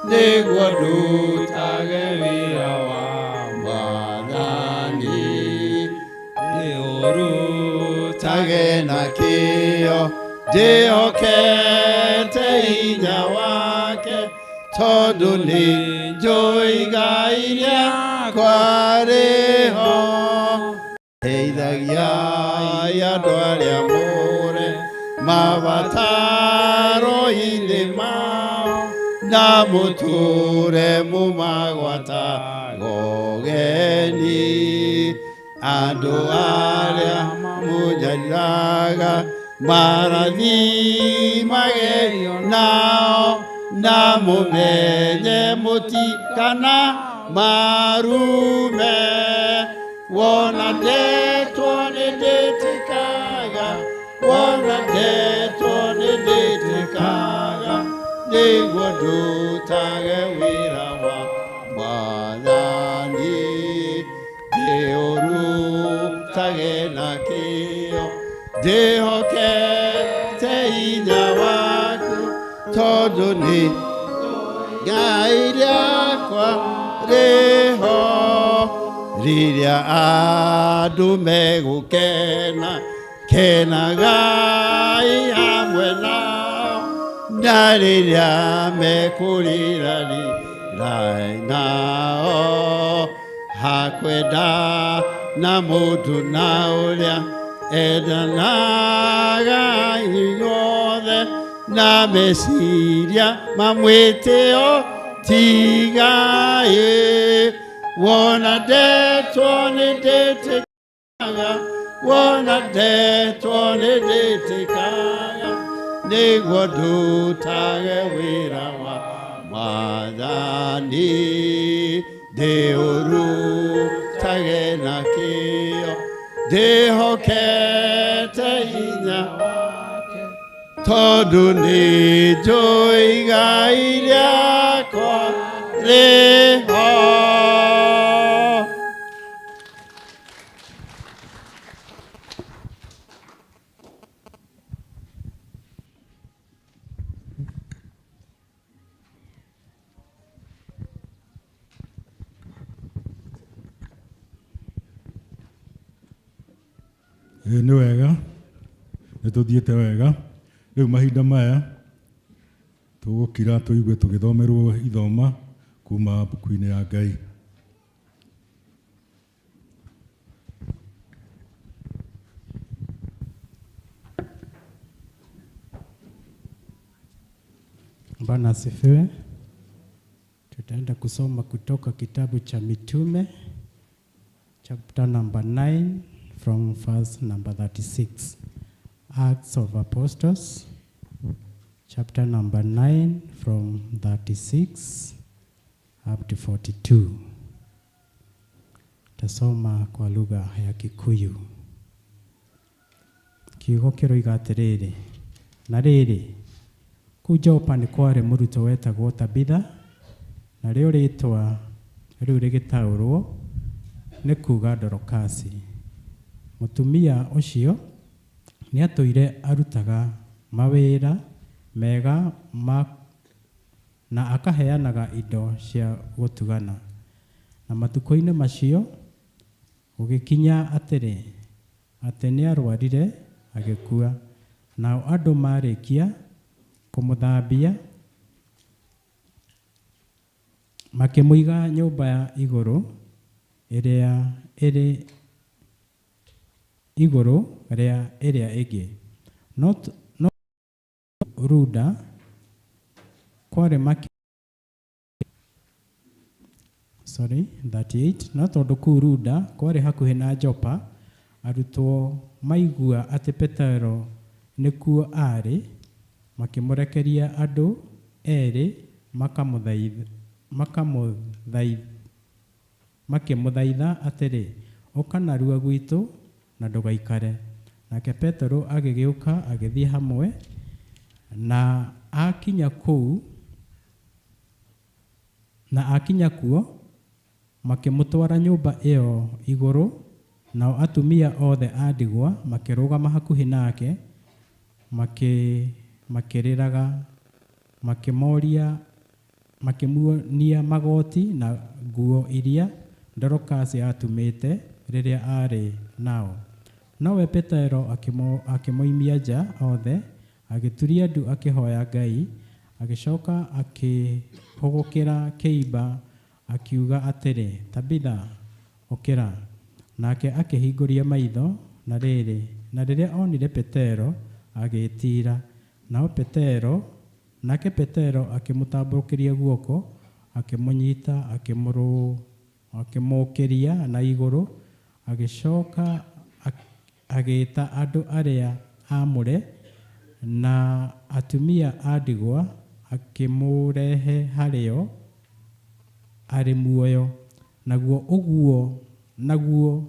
nĩguo ndutage wĩra wa Mwathani. Ndĩũrutage na kĩyo, ndĩhokete hinya wake, tondũ nĩ njũĩ igai rĩakwa rĩho. Teithagiai andũ arĩa mũre mabataro-inĩ mao, na mũtũre mũmagwataga ũgeni. Andũ arĩa mũnyariraga marathimage nao, na mũmenye mũtikana marume. Wona ndetwo nĩ ndĩtĩkaga, wona ndetwo nĩ ndĩtĩkaga, nĩguo ndutage wĩra wa Mwathani. Ndĩũrutage na kĩyo, ndĩhokete Tondũ nĩ Ngai rĩakwa rĩho rĩrĩa andũ megũkena kenagai hamwe nao na rĩrĩa mekũrĩra rĩrai nao hakwenda na mũndũ na ũrĩa endanaga inyuothe na meciria mamwĩtĩo tigai wona ndetwo nĩ ndĩtĩkaga wona ndetwo nĩ ndĩtĩkaga nĩguo ndutage wĩra wa mwathani ndĩũrutage na kĩo ndĩhokete hinya tondũ nĩ njũĩ igai rĩakwa rĩho. Ĩĩ nĩ wega nĩ tũthiĩte wega rĩu mahinda maya tũgũkira tũigue tũgĩthomerwo ithoma kuma mbuku-inĩ ya Ngai. Bwana asifiwe. Tutaenda kusoma kutoka kitabu cha Mitume chapter number 9 from verse number 36. Acts of Apostles chapter number 9 from 36 up to 42. Tasoma kwa lugha ya Kikuyu. Kiugo kĩroiga atĩrĩrĩ, na rĩrĩ, kũu Jopa nĩ kwarĩ mũrutwo wetagwo Tabitha, narĩo rĩĩtwa rĩu rĩgĩtaũrwo nĩ kuuga Dorokasi. Mũtumia ũcio nĩatũire arutaga mawĩra mega na akaheanaga indo cia gũtugana. Na matukũ-inĩ macio gũgĩkinya atĩrĩ, atĩ nĩarwarire agĩkua. Nao andũ marĩkia kũmũthambia makĩmũiga nyũmba ya igũrũ ĩrĩa ĩrĩ igũrũ rĩa ĩrĩa ĩngĩ. No Ruda kwarĩ 38 no tondũ kũu Ruda kwarĩ hakuhĩ na Jopa, arutwo maigua atĩ Petero nĩkuo aarĩ, makĩmũrekeria andũ erĩ makĩmũthaitha atĩrĩ, ũka narua gwitũ na ndũgaikare. Nake Petero agĩgĩũka agĩthiĩ hamwe na akinya kuo makĩmũtwara nyũmba ĩyo igũrũ. Nao atumia othe a ndigwa makĩrũgama hakuhĩ nake makĩrĩraga, makĩmuonia magoti na nguo iria Dorokasi aatumĩte rĩrĩa aarĩ nao. Nowe Petero akĩmoimia nja othe, agĩturia ndu akĩhoya Ngai, agĩcoka akĩhũgũkĩra kĩimba akiuga atĩrĩ, Tabitha, ũkĩra. Nake akĩhingũria maitho, na rĩrĩ, na rĩrĩa onire Petero agĩĩtiira. Nake Petero akĩmũtambũrũkĩria guoko, akĩmũnyita, akĩmũũkĩria na igũrũ, agĩcoka agĩĩta andũ arĩa aamũre na atumia a ndigwa, akĩmũrehe harĩo arĩ muoyo. Naguo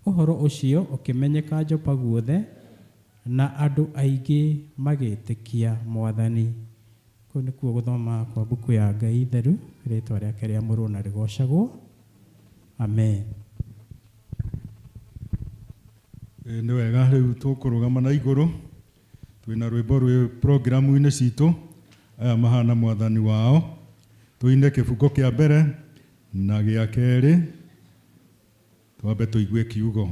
ũhoro ũcio ũkĩmenyeka Jopa guothe, na andũ aingĩ magĩtĩkia Mwathani. Kũu nĩkuo gũthoma kwa mbuku ya Ngai theru, rĩĩtwa rĩake rĩamũrwo na rĩgoocagwo. Amen. Nĩ wega rĩu tũkũrũgama na igũrũ twĩna rwĩmbo rwĩ programu-inĩ citũ Aya mahana mwathani wao. Tuine kĩbungo kĩa mbere na gĩa kerĩ, twambe tũigue kiugo.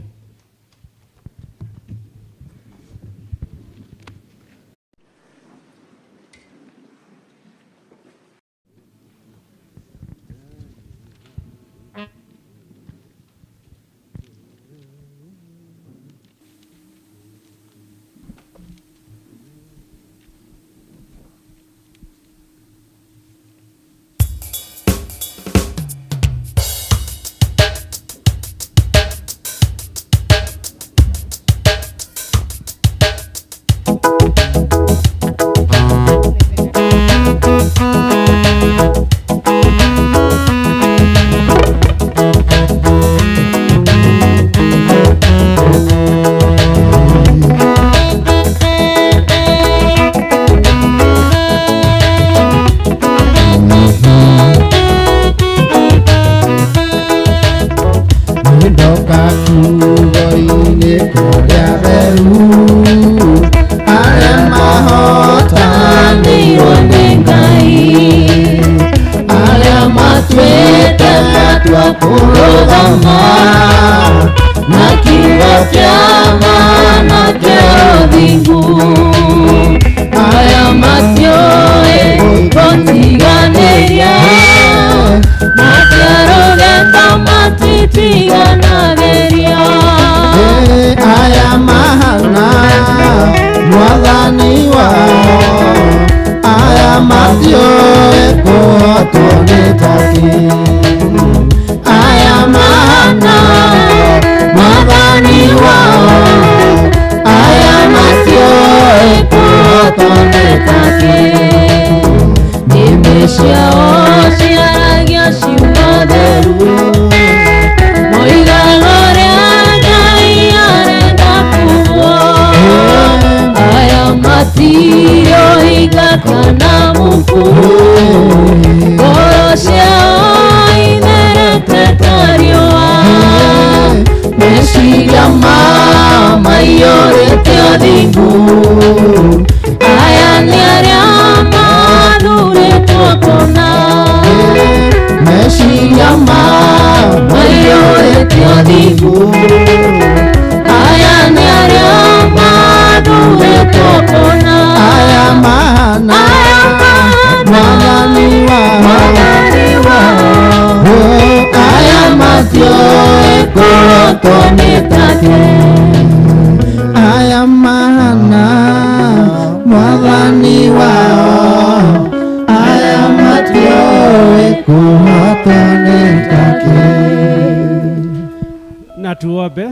Na tuombe.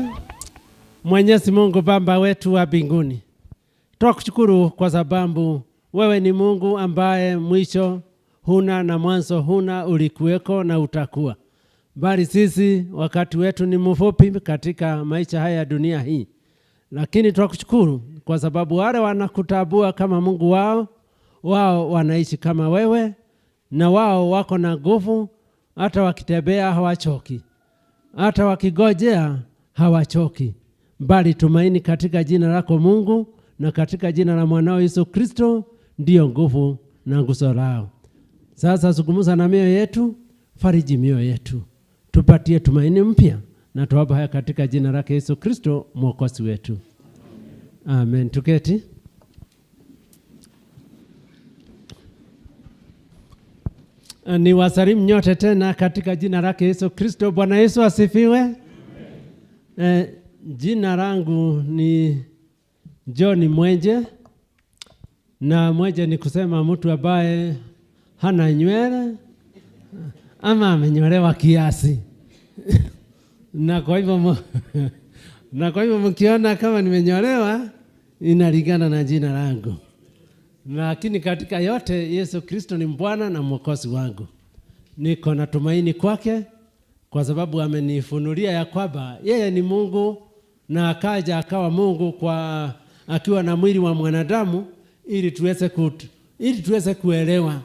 Mwenyezi Mungu Baba wetu wa mbinguni, twakushukuru kwa sababu wewe ni Mungu ambaye mwisho huna na mwanzo huna, ulikuweko na utakuwa. Bali sisi wakati wetu ni mfupi katika maisha haya dunia hii. Lakini twakushukuru kwa sababu wale wanakutambua kama Mungu wao, wao wanaishi kama wewe, na wao wako na nguvu, hata wakitembea hawachoki, hata wakigojea hawachoki, bali tumaini katika jina lako Mungu na katika jina la mwanao Yesu Kristo ndiyo nguvu na nguzo lao. Sasa zungumza na mioyo yetu, fariji mioyo yetu, tupatie tumaini mpya, na tuomba haya katika jina lake Yesu Kristo Mwokozi wetu. Amen. Tuketi. Ni wasalimu nyote tena katika jina lake Yesu Kristo. Bwana Yesu asifiwe. Jina langu ni John Mwenje, na Mwenje ni kusema mtu ambaye hana nywele ama amenyolewa kiasi. Na kwa hivyo na kwa hivyo mkiona kama nimenyolewa inalingana na jina langu. Lakini katika yote Yesu Kristo ni Bwana na Mwokozi wangu. Niko na tumaini kwake kwa sababu amenifunulia ya kwamba yeye ni Mungu na akaja akawa Mungu kwa akiwa na mwili wa mwanadamu ili tuweze kuelewa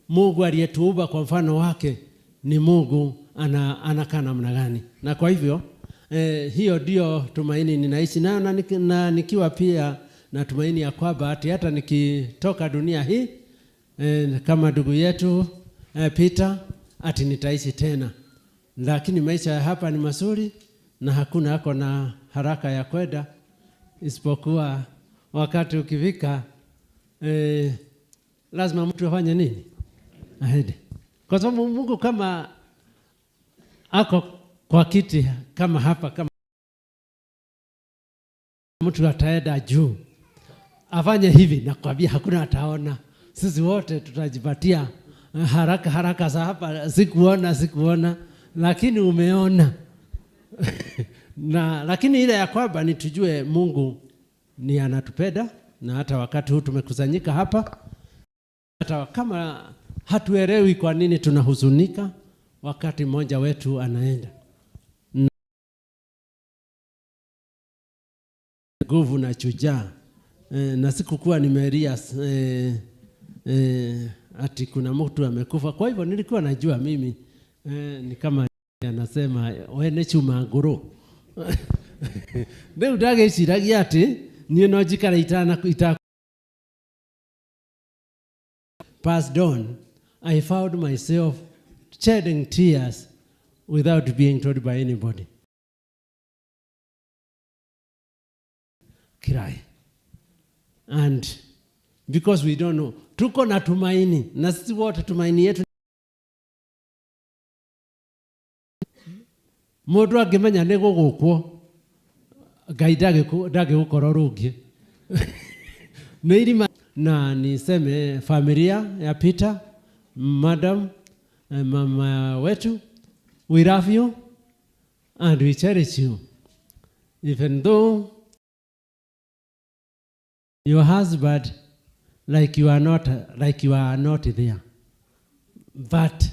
Mungu aliyetuumba kwa mfano wake ni Mungu anakaa namna gani. Na kwa hivyo hiyo ndio tumaini ninaishi nayo, na nikiwa pia na tumaini ya kwamba hata nikitoka dunia hii kama ndugu yetu Peter ati nitaishi tena, lakini maisha ya hapa ni mazuri na hakuna ako na haraka ya kwenda, isipokuwa wakati ukifika lazima mtu afanye nini? Aende. Kwa sababu Mungu kama ako kwa kiti kama hapa, kama mtu ataenda juu afanye hivi, nakwambia hakuna ataona. Sisi wote tutajipatia haraka haraka za hapa, sikuona, lakini umeona. Na lakini ile ya kwamba ni tujue Mungu ni anatupenda, na hata wakati huu tumekusanyika hapa, hata kama hatuelewi kwa nini tunahuzunika wakati mmoja wetu anaenda. Nguvu na chujaa. Na sikukuwa nimeria ati kuna mtu amekufa. Kwa hivyo nilikuwa najua mimi ni kama anasema we nĩ chuma ngũrũ. Rĩu ndagĩciragia atĩ niĩ no njikare ita passed on, I found myself shedding tears without being told by anybody. Cry. And because we don't know, tuko na tumaini, na sisi wote tumaini yetu mundu angimenya ni gugukwo Ngai ndangĩgũkorwo rũngĩ. Nĩ irima. Na niseme familia ya Peter, madam, mama wetu, we love you and we cherish you. Even though your husband, like you are not there, but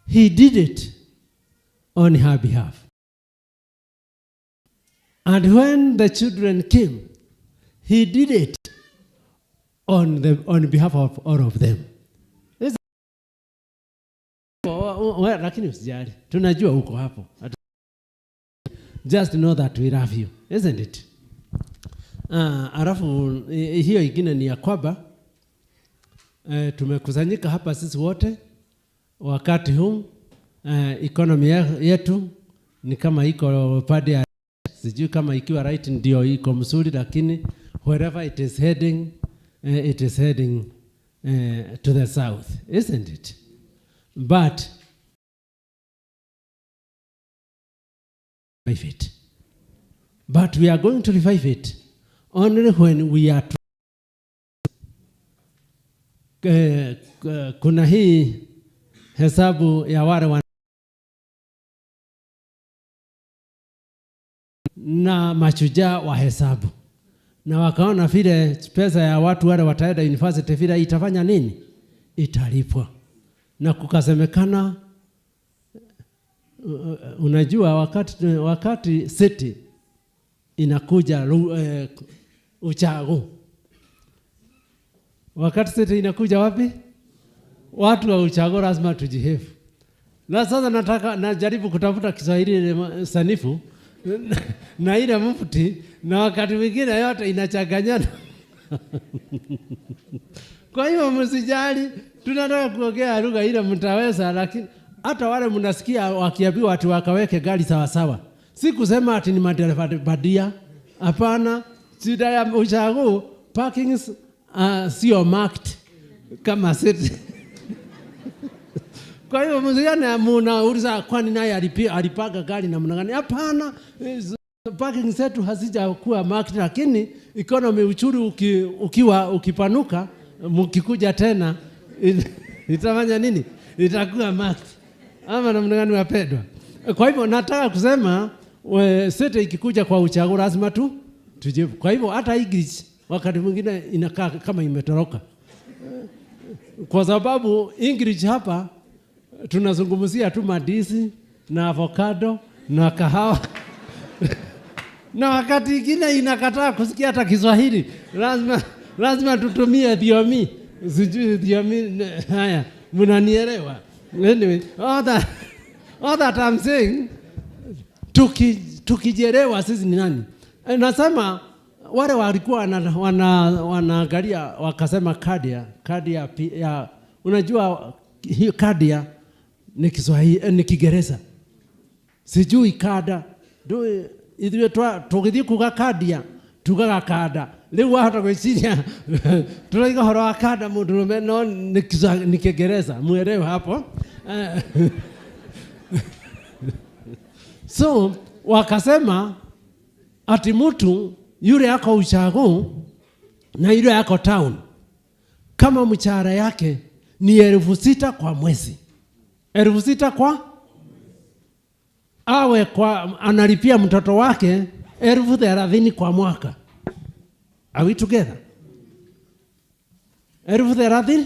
he did it on her behalf. And when the children came, he did it on behalf of all of them. Lakini usijali, tunajua uko hapo. Just know that we love you, isn't it? Alafu hiyo ingine ni ya kwamba tumekusanyika hapa sisi wote wakati huu economy yetu ni kama iko pande ya, sijui kama ikiwa right ndio iko mzuri, lakini wherever it is heading, it is heading to the south, isn't it? But revive it. But we are going to revive it only when we are kuna hii hesabu ya wale na mashujaa wa hesabu, na wakaona vile pesa ya watu wale wataenda university vile itafanya nini, italipwa. Na kukasemekana, unajua wakati city inakuja uchagu, wakati city inakuja wapi, watu wa uchagu lazima tujihefu. Na sasa najaribu kutafuta Kiswahili sanifu na ile mufti, na wakati mwingine yote inachanganyana. Kwa hiyo msijali, tunataka kuongea lugha ile mtaweza, lakini hata wale mnasikia wakiambiwa watu wakaweke gari sawa sawa, si kusema ati ni madereva badia. Hapana, shida ya uchagu parkings sio marked kama city. Kwa hiyo msione mnauliza kwani naye alipaka gari namna gani? Hapana, parking zetu hazijakuwa marked, lakini economy, uchuru ukiwa ukipanuka, mkikuja tena itafanya nini? Itakuwa marked. Ama namna gani wapendwa? Kwa hivyo nataka kusema sete ikikuja kwa uchaguzi lazima tu tujibu. Kwa hivyo hata English wakati mwingine inakaa kama imetoroka. Kwa sababu English hapa tunazungumzia tu madisi na avocado na kahawa. Na wakati mwingine inakataa kusikia hata Kiswahili. Lazima tutumie thiomi. Sijui thiomi haya, mnanielewa? Anyway, all that I'm saying, tukijielewa sisi ni nani. Nasema Wale walikuwa wanaangalia wakasema kadia ya, unajua hiyo kadia ni Kiswahili, ni Kiingereza. Sijui kada. Ithuĩ tũgĩthiĩ kuga kadia tugaga kada. Rĩu wahota gwĩciria tũraiga ũhoro wa kada mũndũrũme, no ni Kiingereza, mwelewe hapo. So wakasema ati mtu yule yako ushago na yule yako town, kama mshahara yake ni 6,000 kwa mwezi, 6,000 kwa awe kwa analipia mtoto wake 30,000 kwa mwaka. Are we together? 30,000?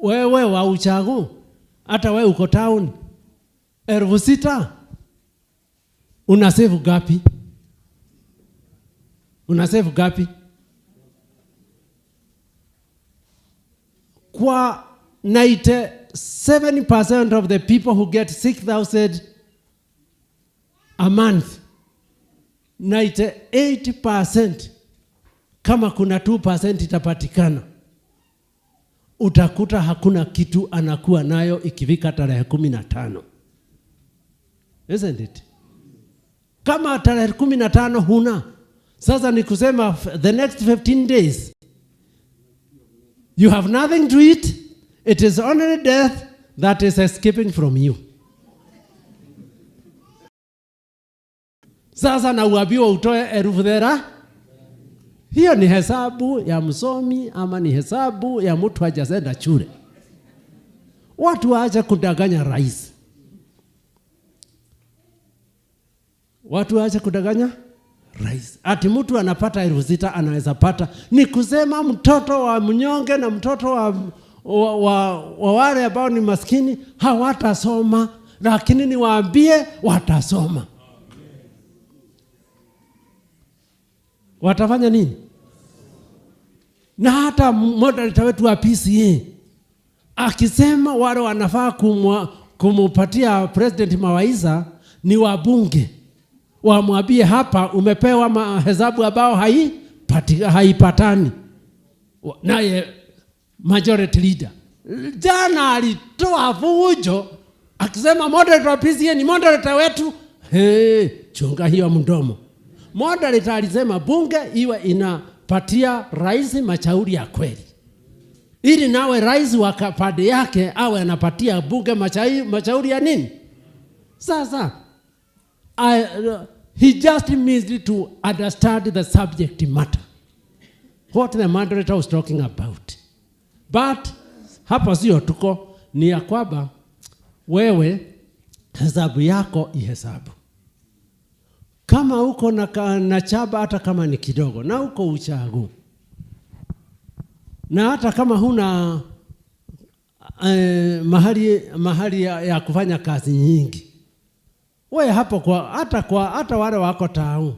Wewe wa uchagu, hata wewe uko town, 6,000 una save gapi? Una save gapi? Kwa 97% of the people who get 6,000 a month, 98%, kama kuna 2% itapatikana, utakuta hakuna kitu anakuwa nayo ikifika tarehe 15. Isn't it? Kama tarehe 15 huna, sasa ni kusema the next 15 days you have nothing to eat. It is only death that is escaping from you. Sasa na uambiwa utoe 30,000. Hiyo ni hesabu ya msomi ama ni hesabu ya mtu hajasenda shule? Watu waache kudanganya rais. Watu waache kudanganya rais. Ati mtu anapata 6,000 anaweza pata. Ni kusema mtoto wa mnyonge na mtoto wa wale ambao ni maskini hawatasoma, lakini niwaambie watasoma. Watafanya nini? Na hata moderator wetu wa PCA akisema wale wanafaa kumupatia president mawaidha ni wabunge, wamwambie hapa umepewa hesabu ambao haipatani. Naye majority leader jana alitoa fujo akisema moderator wa PCA ni moderator wetu. Hey, chunga hiyo mdomo. Moderator alisema bunge iwe inapatia rais mashauri ya kweli, ili nawe rais wa pande yake awe anapatia bunge mashauri ya nini? Sasa he just missed to understand the subject matter, what the moderator was talking about. But hapa sio tuko, ni ya kwamba wewe hesabu yako ihesabu. Kama uko na chaba hata kama ni kidogo, na uko uchagu, na hata kama huna mahali ya kufanya kazi nyingi, we hapo kwa hata wale wako tao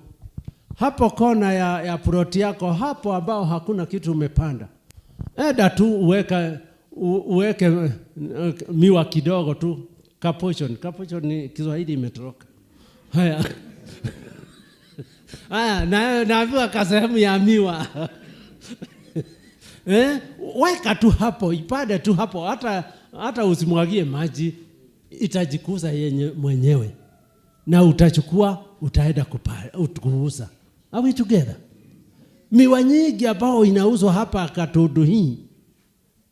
hapo kona ya ploti yako hapo ambao hakuna kitu umepanda, eda tu uweke miwa kidogo tu, kapochon. Kapochon ni Kiswahili imetoroka. Haya. Haya, naambiwa kasehemu ya miwa. Weka tu hapo, ipande tu hapo, hata usimwagie maji, itajikuza yenye mwenyewe. Na utachukua, utaenda kuuza. Are we together? Miwa nyingi ambao inauzwa hapa Katudu hii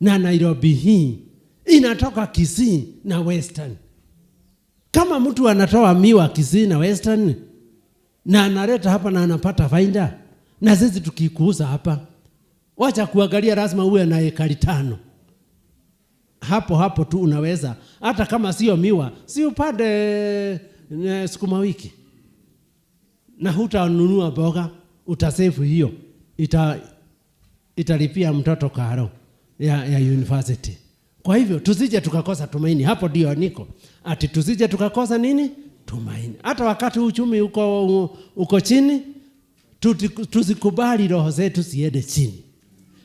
na Nairobi hii inatoka Kisii na Western. Kama mtu anatoa miwa Kisii na Western na analeta hapa na anapata faida, na sisi tukikuuza hapa, wacha kuangalia lazima uwe na ekari 5. Hapo hapo tu unaweza, hata kama sio miwa, si upande sukuma wiki. Na hutanunua mboga, utasefu hiyo, italipia mtoto karo ya university. Kwa hivyo tusije tukakosa tumaini. Hapo ndio niko. Ati tusije tukakosa nini? Tumaini. Hata wakati uchumi uko chini, tusikubali roho zetu ziende chini.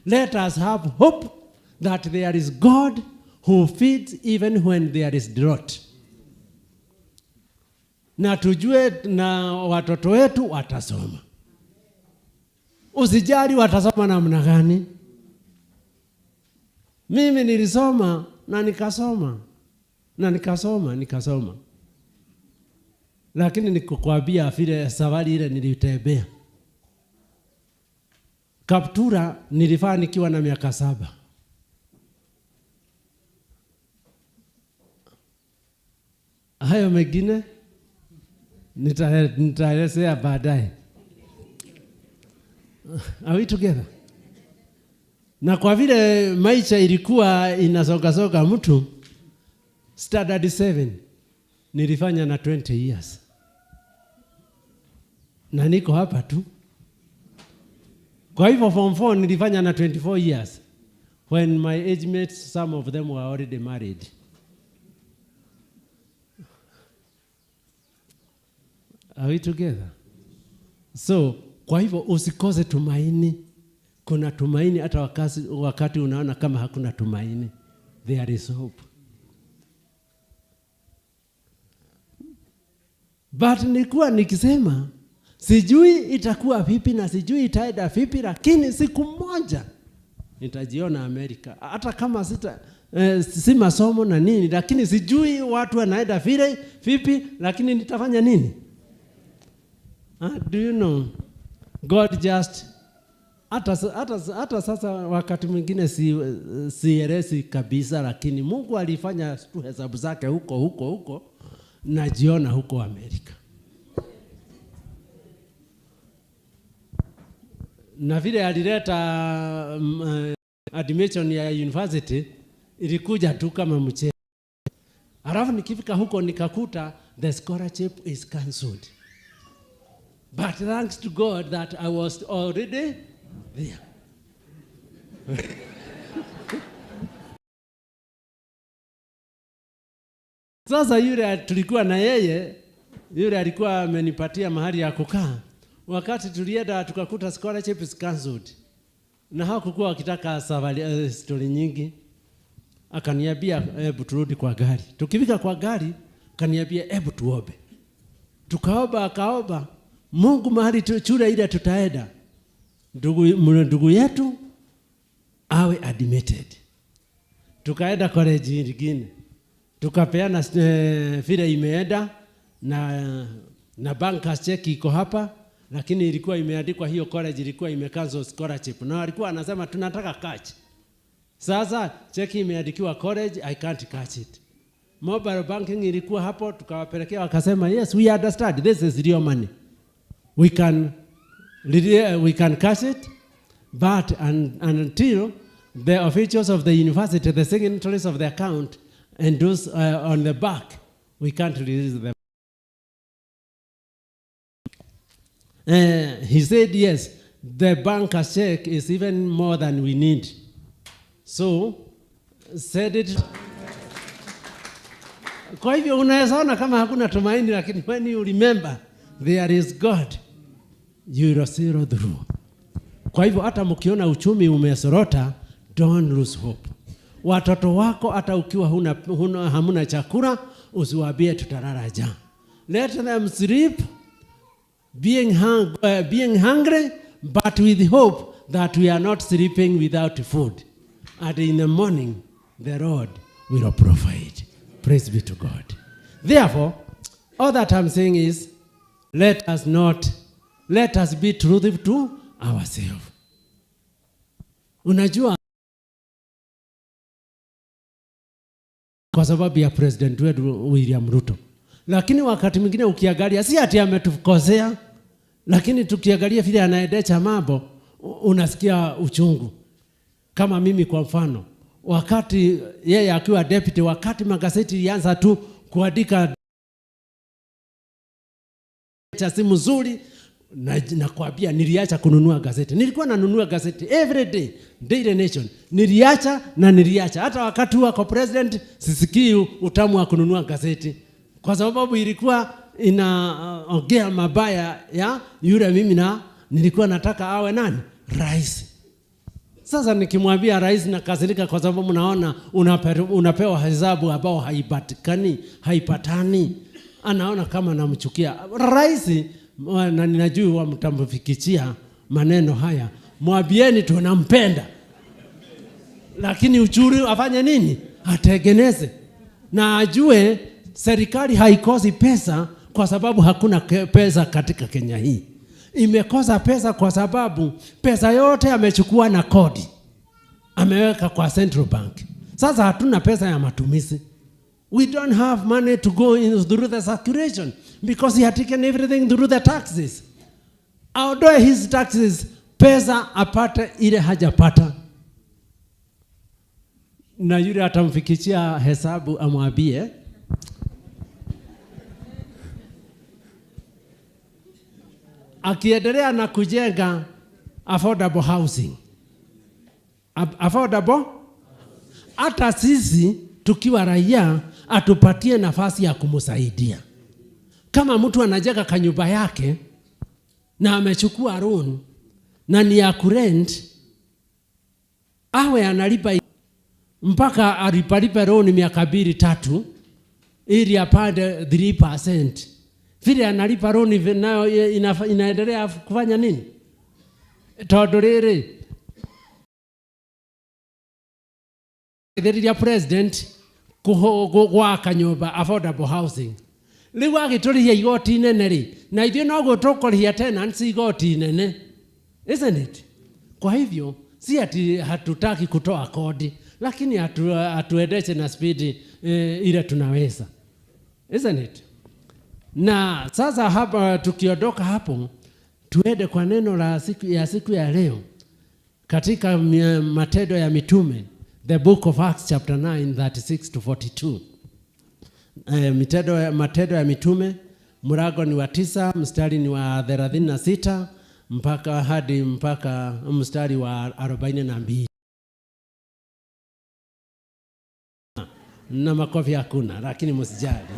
Let us have hope that there is God who feeds even when there is drought. Na tujue na watoto wetu watasoma. Usijali watasoma namna gani. Mimi nilisoma na nikasoma na nikasoma nikasoma, lakini nikukwambia vile safari ile nilitembea. Kaptura nilivaa nikiwa na miaka 7. Hayo mengine nitaelezea baadaye. Are we together? Na kwa vile maisha ilikuwa inasoga-soga mtu, standard 7 nilifanya na 20 years. Na niko hapa tu. Kwa hivyo form 4 nilifanya na 24 years. When my age mates, some of them were already married. Are we together? So, kwa hivyo usikose tumaini. Kuna tumaini hata wakati unaona kama hakuna tumaini. There is hope. But nilikuwa nikisema sijui itakuwa vipi na sijui itaenda vipi, lakini siku moja nitajiona Amerika. Hata kama sita si masomo na nini, lakini sijui watu wanaenda vile vipi, lakini nitafanya nini? Do you know God just hata sasa wakati mwingine sielezi kabisa, lakini Mungu alifanya tu hesabu zake huko huko huko, najiona huko Amerika. Na vile alileta admission ya university ilikuja tu kama mchezo. Alafu nikifika huko nikakuta the scholarship is cancelled. But thanks to God that I was already there. Sasa yule tulikuwa na yeye, yule alikuwa amenipatia mahali ya kukaa. Wakati tulienda tukakuta scholarship is cancelled. Na hawakuwa wakitaka safari story nyingi. Akaniambia hebu turudi kwa gari. Tukifika kwa gari akaniambia hebu tuombe. Tukaomba, akaomba Mungu mahali shule ile tutaenda, ndugu yetu awe admitted. Tukaenda college nyingine. Tukapeana vile imeenda na banker's check iko hapa, lakini ilikuwa imeandikwa hiyo college ilikuwa imecancel scholarship. Na alikuwa anasema tunataka catch. Sasa check imeandikiwa college, I can't catch it. Mobile banking ilikuwa hapo, tukawapelekea wakasema yes, we understand this is real money. We can cash it, but until the officials of the university, the signatories of the account, and those on the back, we can't release them. He said, yes, the banker's check is even more than we need. So, said it. Kwa hivyo unaweza ona kama hakuna tumaini, lakini when you remember there is God, you will see through. Kwa hivyo hata mkiona uchumi umesorota, don't lose hope. Watoto wako hata ukiwa hamuna chakula, usiwaambie tutalala njaa. Let them sleep being hungry, but with hope that we are not sleeping without food. And in the morning, the Lord will provide. Praise be to God. Therefore, all that I'm saying is, let us be truthful to ourselves. Unajua, kwa sababu ya President wetu William Ruto. Lakini wakati mwingine ukiangalia, si ati ametukosea, lakini tukiangalia vile anaendesha mambo, unasikia uchungu. Kama mimi kwa mfano, wakati yeye akiwa deputy, wakati magazeti ilianza tu kuandika si mzuri, na kuambia niliacha kununua gazeti. Nilikuwa nanunua gazeti every day, Daily Nation. Niliacha na niliacha. Hata wakati huo kwa president sisikii utamu wa kununua gazeti, kwa sababu ilikuwa inaongea mabaya ya yule mimi na nilikuwa nataka awe nani? Rais. Sasa nikimwambia rais nakasirika, kwa sababu naona unapewa hesabu ambao haipatikani, haipatani. Anaona kama namchukia rais, na ninajua mtamfikishia maneno haya, mwambieni tunampenda, lakini uchuru afanye nini? Atengeneze na ajue serikali haikosi pesa kwa sababu hakuna pesa katika Kenya hii. Imekosa pesa kwa sababu pesa yote amechukua na kodi ameweka kwa Central Bank. Sasa hatuna pesa ya matumizi. We don't have money to go in through the circulation because he had taken everything through the taxes. Aondoe his taxes, pesa apate ile hajapata. Na yule atamfikishia hesabu amwambie akiendelea na kujenga affordable housing. Affordable, hata sisi tukiwa raia atupatie nafasi ya kumsaidia. Kama mtu anajenga kanyumba yake na amechukua loan na ni ya kurent, awe analipa mpaka alipalipe loan miaka 2-3 ili apande 3%. Vile analipa loan nayo inaendelea kufanya nini? Tondu riri ya president gwaka nyumba affordable housing riu agitũrĩhia igoti inene ri na ithuĩ noguo tũkũrĩhia tenants igoti inene, isn't it? Kwa hivyo si ati hatutaki kutoa kodi, lakini hatuendeshe na spidi ile tunaweza, isn't it? Na sasa hapa tukiondoka hapo tuende kwa neno la siku ya leo katika Matendo ya Mitume, the book of Acts chapter 9 36 to 42. Matendo ya Mitume mlango ni wa 9 mstari ni wa 36 mpaka hadi mpaka mstari wa 42. Na makofi hakuna, lakini msijali.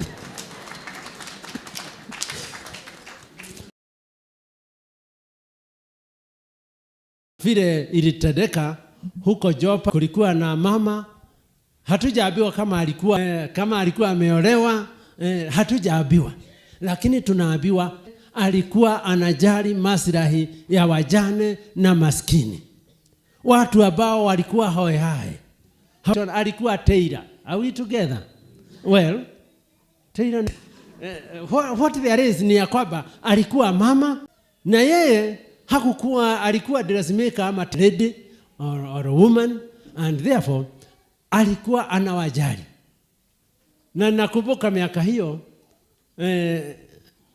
Vile ilitendeka huko Jopa, kulikuwa na mama, hatujaambiwa kama alikuwa ameolewa, hatujaambiwa, lakini tunaambiwa alikuwa anajali maslahi ya wajane na maskini, watu ambao walikuwa hoehae. Alikuwa tailor. Are we together? Well, tailor, what there is ni ya kwamba alikuwa mama na yeye hakukuwa, alikuwa dressmaker ama lady or a woman, and therefore alikuwa anawajali. Na nakumbuka miaka hiyo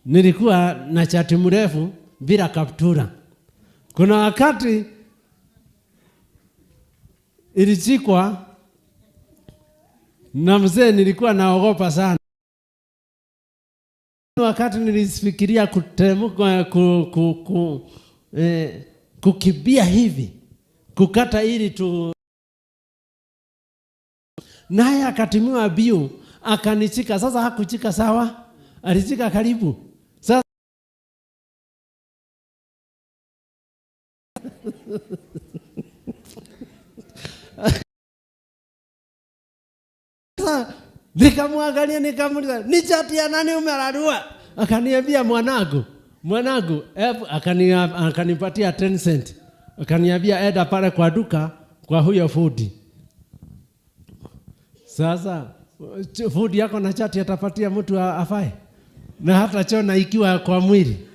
nilikuwa na chati mrefu bila kaptura. Kuna wakati ilichikwa na mzee, nilikuwa naogopa sana. Wakati nilifikiria kutemuka kukibia hivi, kukata ili tu, naye akatimiwa biu akanichika. Sasa hakuchika sawa, alichika karibu. Sasa nikamwangalia nikamuuliza, ni chati ya nani umerarua? Akaniambia mwanangu, akanipatia 10 cent. Akaniambia enda pale kwa duka kwa huyo fundi. Sasa fundi yako na chati atapatia mtu afae? Na hata chona ikiwa kwa mwili.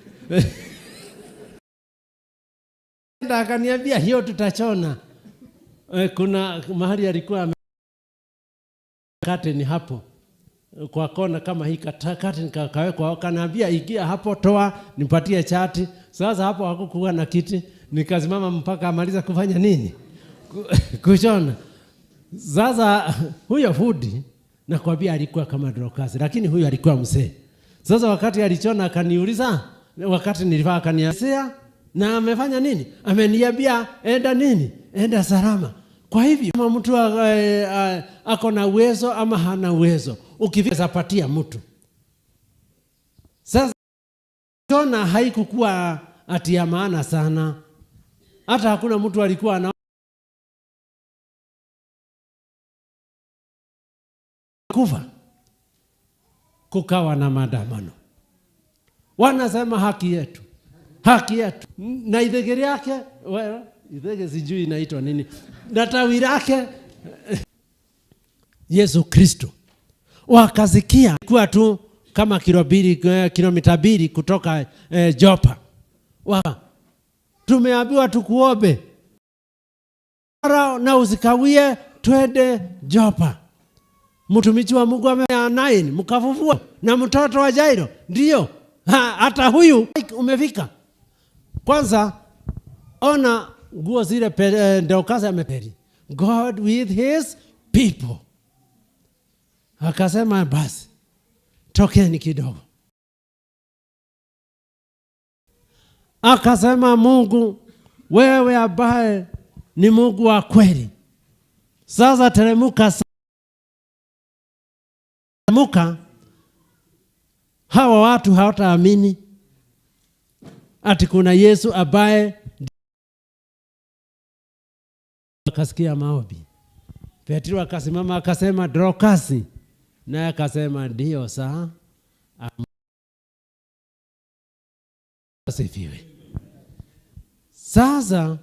Akaniambia hiyo tutachona. Kuna mahali alikuwa curtain hapo kwa kona kama hii curtain kawekwa, akaniambia ingia hapo, toa nipatie chati. Sasa hapo hakukuwa na kiti, nikasimama mpaka amaliza kufanya nini? Kushona. Sasa huyo fundi nakwambia alikuwa kama Dorcas, lakini huyo alikuwa mzee. Sasa wakati alichona akaniuliza, wakati nilivaa akaniambia, na amefanya nini? Ameniambia enda nini? Enda salama. Kwa hivyo kama mtu ako na uwezo ama hana uwezo, ukiweza patia mtu. Sasa chona haikukuwa ati ya maana sana. Hata hakuna mtu alikuwa ana kufa. Kukawa na maandamano. Wanasema haki yetu. Haki yetu na ithege yake, well, ithege sijui inaitwa nini, na tawi lake Yesu Kristo. Wakasikia kuwa tu kama kilomita 2 kutoka Jopa. Tumeambiwa tukuombe na usikawie, twende Jopa. Mtumishi wa Mungu ame9 mkafufua na mtoto wa Jairo. Ndio hata huyu umefika. Kwanza ona nguo zile Dorcas ameperi. God with his people. Akasema basi tokeni kidogo. Akasema Mungu, wewe ambaye ni Mungu wa kweli, sasa teremuka. Hawa watu hawataamini ati kuna Yesu ambaye. Akasikia maombi. Petro akasimama akasema Dorcas, naye akasema ndio saa asifiwe. Sasa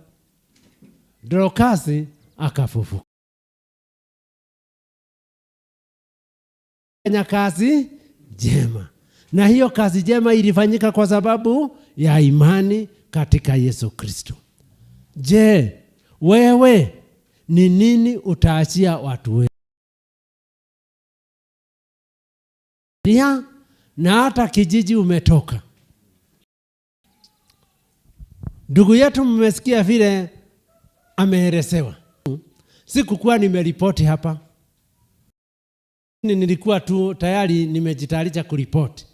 Dorcas akafufuka. Fanya kazi jema. Na hiyo kazi jema ilifanyika kwa sababu ya imani katika Yesu Kristo. Je, wewe ni nini utaachia watu wewe? Na hata kijiji umetoka. Ndugu yetu mmesikia vile ameelezewa. Sikukuwa nimeripoti hapa. Nilikuwa tu tayari nimejitayarisha kuripoti.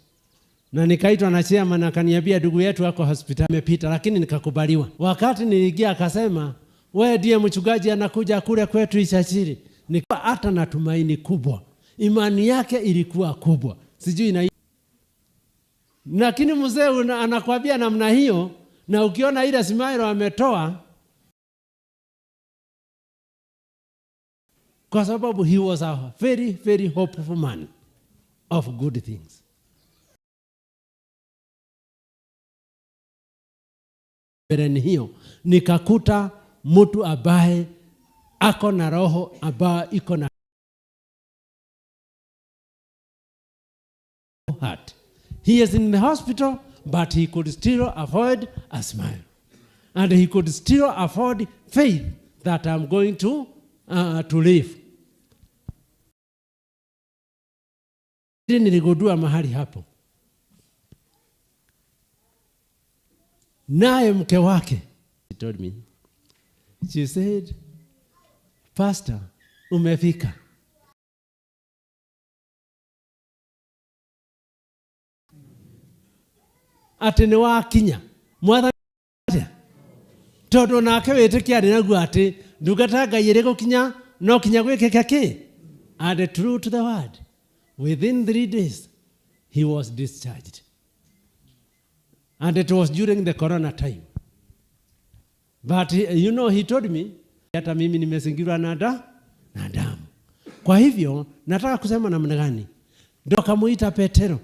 Na nikaitwa na chairman akaniambia ndugu yetu ako hospitali amepita, lakini nikakubaliwa. Wakati niliingia akasema, wewe ndiye mchungaji anakuja kule kwetu Ishachiri. Nikawa hata na tumaini kubwa. Imani yake ilikuwa kubwa. Sijui na lakini mzee anakuambia namna hiyo, na ukiona ile smile ametoa, kwa sababu he was a very very hopeful man of good things. Bereni hiyo nikakuta mtu ambaye ako na roho ambaye iko na heart. He is in the hospital, but he could still afford a smile. And he could still afford faith that I'm going to live. Niligundua mahali hapo. Naye mke wake, she told me, she said, Pastor, umefika. Ati ni wakinya mwathani tondu nake witikia ari naguo ati ndungata Ngai iri gukinya no kinya gwikike ki. And true to the word, within 3 days he was discharged. And it was during the corona time. But you know, he told me, hata mimi nimezingirwa na damu. Kwa hivyo nataka kusema namna gani? Ndio akamuita Petero.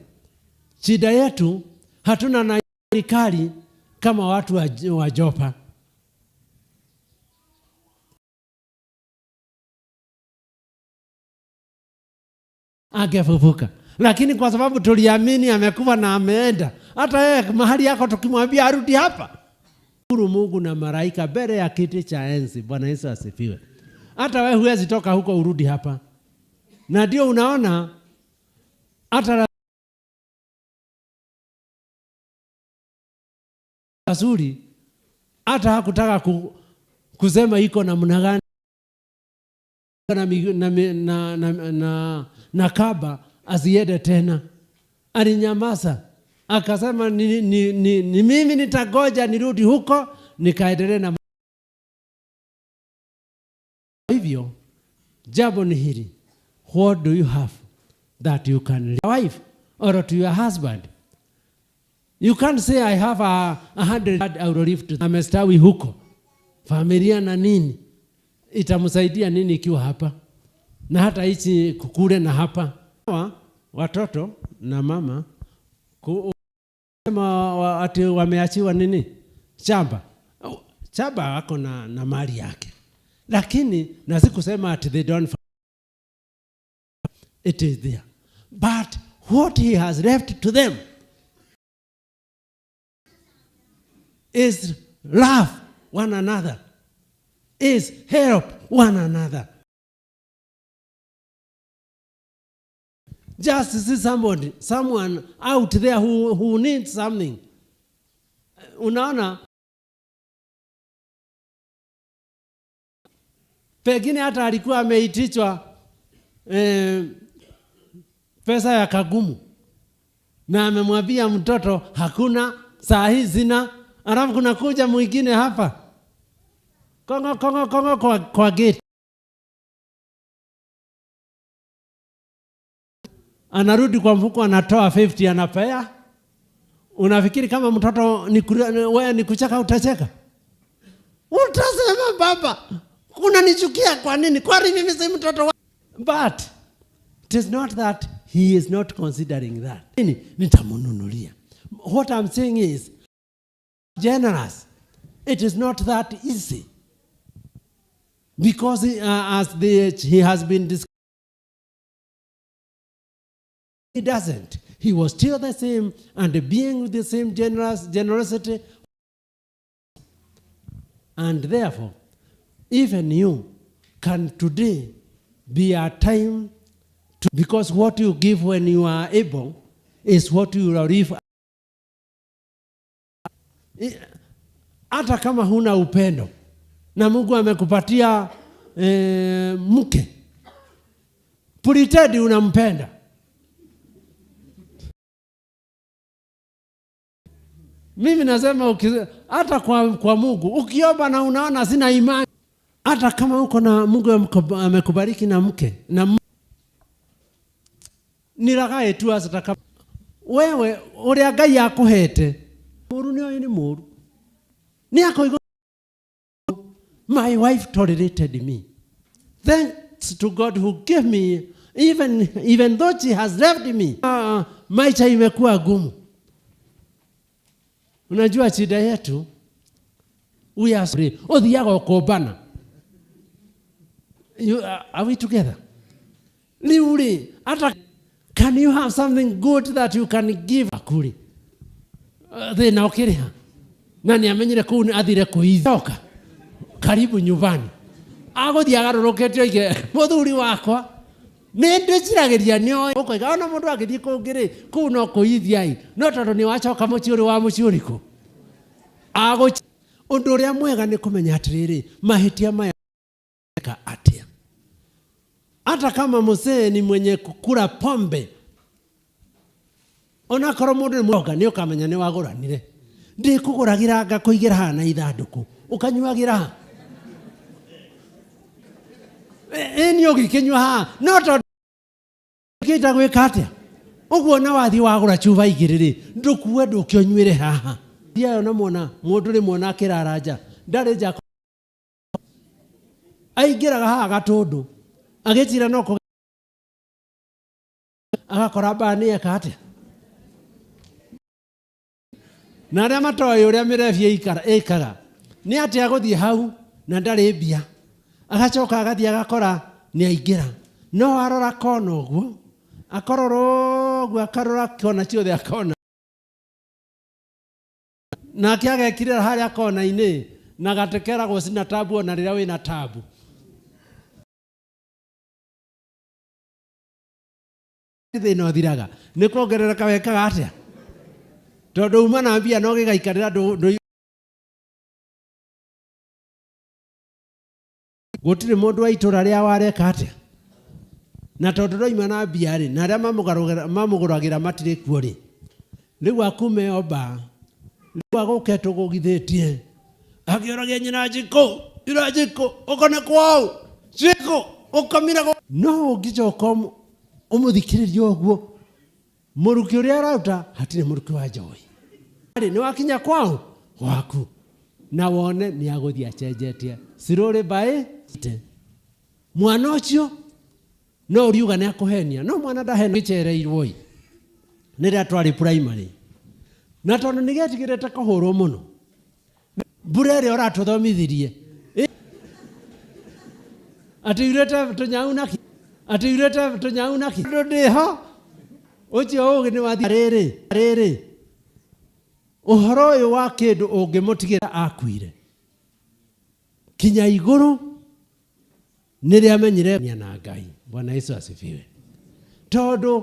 Shida yetu hatuna na serikali kama watu wa Jopa. Angefufuka. Lakini kwa sababu tuliamini amekuwa na ameenda. Hata yeye mahali yako tukimwambia arudi hapa. Shukuru Mungu na malaika mbele ya kiti cha enzi. Bwana Yesu asifiwe. Hata wewe huwezi toka huko urudi hapa. Na ndio unaona hata rasuli hata hakutaka kusema iko namna gani na kaba asiende tena. Alinyamaza akasema ni mimi nitagoja nirudi huko nikaendelee na hivyo. Jambo ni hili, what do you have that you can leave your wife or to your husband? You can't say I have 100 I will leave to amestawi huko familia na nini, itamsaidia nini ikiwa hapa na hata hichi kukule na hapa watoto na mama Sema ati wameachiwa nini? Shamba. Shamba wako na mali yake. Lakini na sikusema ati they don't, it is there. But what he has left to them is love one another, is help one another. Just see someone out there who needs something. Unaona? Pengine hata alikuwa ameitishwa pesa ya kagumu. Na amemwambia mtoto hakuna, saa hii sina. Alafu kuna kuja mwingine hapa. Kongo, kongo, kongo kwa gate. Anarudi kwa mfuko anatoa 50 anapea. Unafikiri kama mtoto wewe ni kucheka utacheka? Utasema baba, unanichukia kwa nini? Kwani mimi si mtoto wa-? But it is not that he is not considering that. Nini? Nitamnunulia. What I'm saying is generous. It is not that easy. Because he has been described, he doesn't. He was still the same and being with the same generosity. And therefore, even you can today be a time to, because what you give when you are able is what you will live. Hata kama huna upendo na Mungu amekupatia mke, pretend unampenda. Mimi nasema hata kwa Mungu ukiomba na unaona sina imani, hata kama uko na Mungu amekubariki na mke na niragae tu hata kama wewe uria Ngai akuhete muru ni oyo ni muru ni akoigo. My wife tolerated me. Thanks to God who gave me, even though she has left me. Maisha imekuwa gumu. Unajua shida yetu, we are sorry. Othiaga kuombana. Are we together? Liuli, hata can you have something good that you can give? Akuri. Thina ukiriha. Na ni amenyire kuu ni athire kuithoka. Karibu nyumbani. Aguthie agarũrũkĩte oige, mũthuri wakwa, nĩ ndĩcirageria nĩ oĩ. Ũkoiga, ona mũndũ agĩthiĩ kũngĩ rĩ, kũu no kũithia ĩ. No tondũ nĩ wacoka mũciĩ ũrĩ wa mũciĩ ũrĩkũ? Ũndũ ũrĩa mwega nĩ kũmenya atĩrĩrĩ, mahĩtia maya ka atĩa. Hata kama mzee ni mwenye kukula pombe, onakorwo mũndũ nĩ mũroga, nĩ ũkamenya nĩ wagũranire. Ndĩkũgũragĩra ngakũigĩra haha na ithandũkũ, ũkanyuagĩra haha. Ĩ nĩ ũgĩkĩnyua haha, no tondũ ũkĩenda gwĩka atĩa? Ũguo na wathiĩ wagũra cuba igĩrĩ rĩ, ndũkue ndũke ũnyuĩre haha. Thiaga na mwona, mũndũ rĩmwe ona akĩrara nja, ndarĩ nja. Aingĩraga haha gatũndũ, agĩtira no agakora mbaa nĩ eka atĩa? Na arĩa matoĩ ũrĩa mĩrebia ĩkaga, nĩ atĩ agũthiĩ hau na ndarĩ mbia. Agacoka agathiĩ agakora nĩ aingĩra. No arora kona ũguo, akorora ũguo, akarora kona ciothe akona. Nake agekirĩra harĩa kona-inĩ, na gatekeragwo cina tabu ona rĩrĩa wĩna tabu. Thĩna ũthiraga. Nĩ kuongerereka wekaga atĩa? Tondũ uma na mbia no gĩgaikarĩra ndũ gũtirĩ mũndũ wa itũra rĩa wareka atĩa? Na tondũ ndoima na mbia rĩ, na arĩa mamũgũragĩra matirĩ kuo rĩ, rĩu akume omba, rĩu agũke tũgũgithĩtie. Akĩũragia nyina Njikũ, ira Njikũ, ũkone kwao, Njikũ, ũkomire No ũngĩcoka ũmũthikĩrĩrie ũguo, mũrukĩ ũrĩa arauta, hatirĩ mũrukĩ wa njohi. Rĩ, nĩ wakinya kwao? Gwaku. Na wone nĩ agũthiĩ acenjetie. Cirũrĩ mbaĩ, te. Mwana ũcio, no ũriuga nĩ akũhenia. No mwana ndahenia. Gĩcereirwo ĩ. Nĩ rĩrĩa twarĩ primary. Na tondũ nĩ getigĩrĩte kũhũrwo mũno, mbura ĩrĩa ũratũthomithirie atĩ yurĩte tũnyau naki, atĩ yurĩte tũnyau naki, tondũ ndĩho ũcio ũgĩ nĩ wathi rĩrĩ rĩrĩ ũhoro ũyũ wa kĩndũ ũngĩmũtigĩra akuire kinya igũrũ nĩrĩamenyire na Ngai. Bwana Yesu asifiwe. Tondũ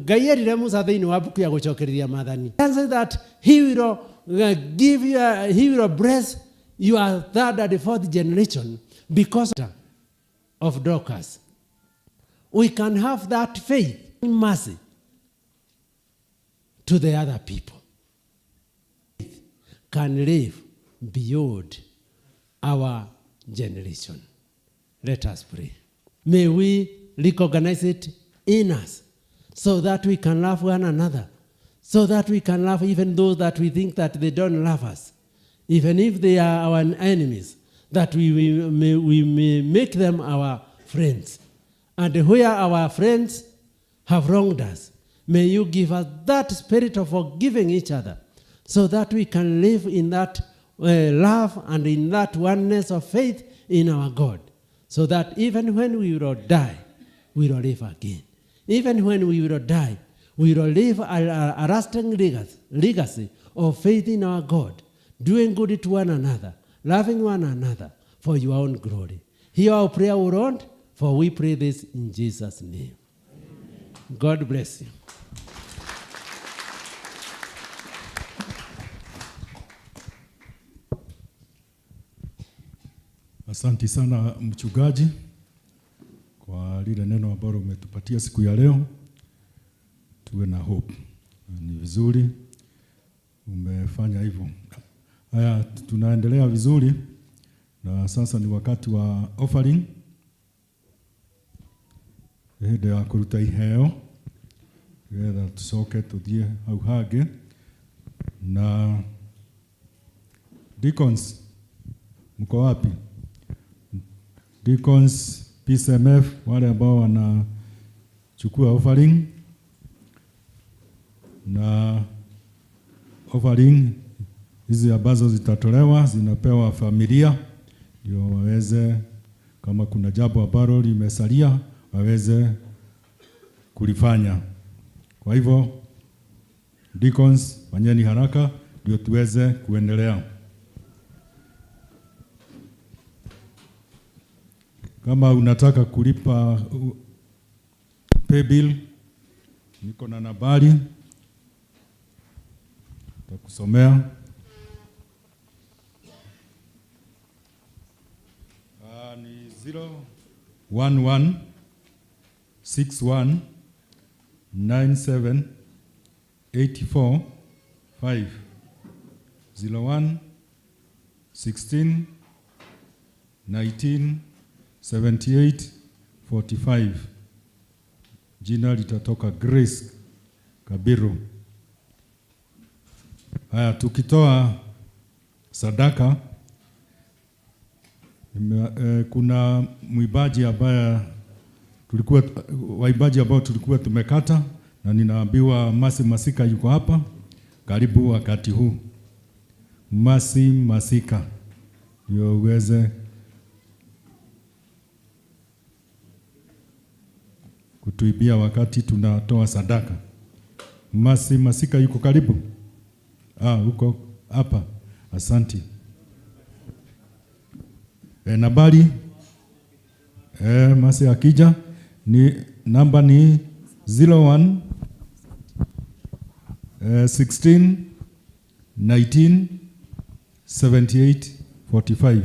Ngai erire Musa thĩinĩ wa mbuku ya gũcokereria maathani that he will give you, he will bless your third and fourth generation because of Dorcas. We can have that faith in mercy to the other people. Can live beyond our generation. Let us pray. May we recognize it in us so that we can love one another, so that we can love even those that we think that they don't love us, even if they are our enemies, that we may make them our friends. And where our friends have wronged us, may you give us that spirit of forgiving each other, so that we can live in that love and in that oneness of faith in our God, so that even when we will die, we will live again. Even when we will die, we will live a lasting legacy of faith in our God, doing good to one another, loving one another for your own glory. Hear our prayer, O Lord, for we pray this in Jesus' name. Amen. God bless you. Asante sana mchungaji kwa lile neno ambalo umetupatia siku ya leo. Tuwe na hope. Ni vizuri umefanya hivyo. Haya, tunaendelea vizuri na sasa ni wakati wa offering. Hĩndĩ ya kũruta iheo getha tucoke tuthie hau hangĩ. Na deacons mko wapi? Deacons PCMF wale ambao wanachukua offering, na offering hizi ambazo zitatolewa zinapewa familia ndio waweze, kama kuna jambo ambalo limesalia waweze kulifanya. Kwa hivyo deacons, fanyeni haraka ndio tuweze kuendelea. Kama unataka kulipa pay bill, niko na nambari nitakusomea. Ni 011 61 97 84 5 01 16 19 78 45. Jina litatoka Grace Kabiru. Haya, tukitoa sadaka, kuna mwimbaji ambaye tulikuwa, waimbaji ambao tulikuwa tumekata, na ninaambiwa Masi Masika yuko hapa. Karibu wakati huu Masi Masika, ndio uweze kutuibia wakati tunatoa sadaka. Masi Masika yuko karibu? Uko hapa. Asante. Nambari Masi akija ni namba ni 01 16 19 78 45.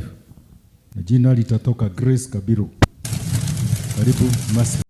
Na jina litatoka Grace Kabiru. Karibu Masi.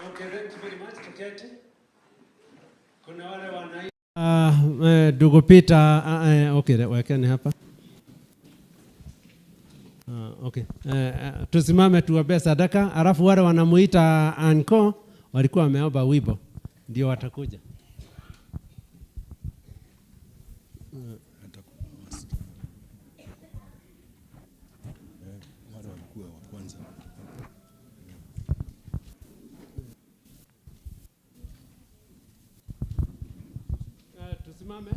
Okay, thank you very much. Tuketi. Kuna wale wana ndugu Peter, okay, wekeni hapa. Okay. Tusimame tuwape sadaka, alafu wale wanamuita anko walikuwa wameomba wimbo ndio watakuja. Wale walikuwa wa kwanza. Tusimame.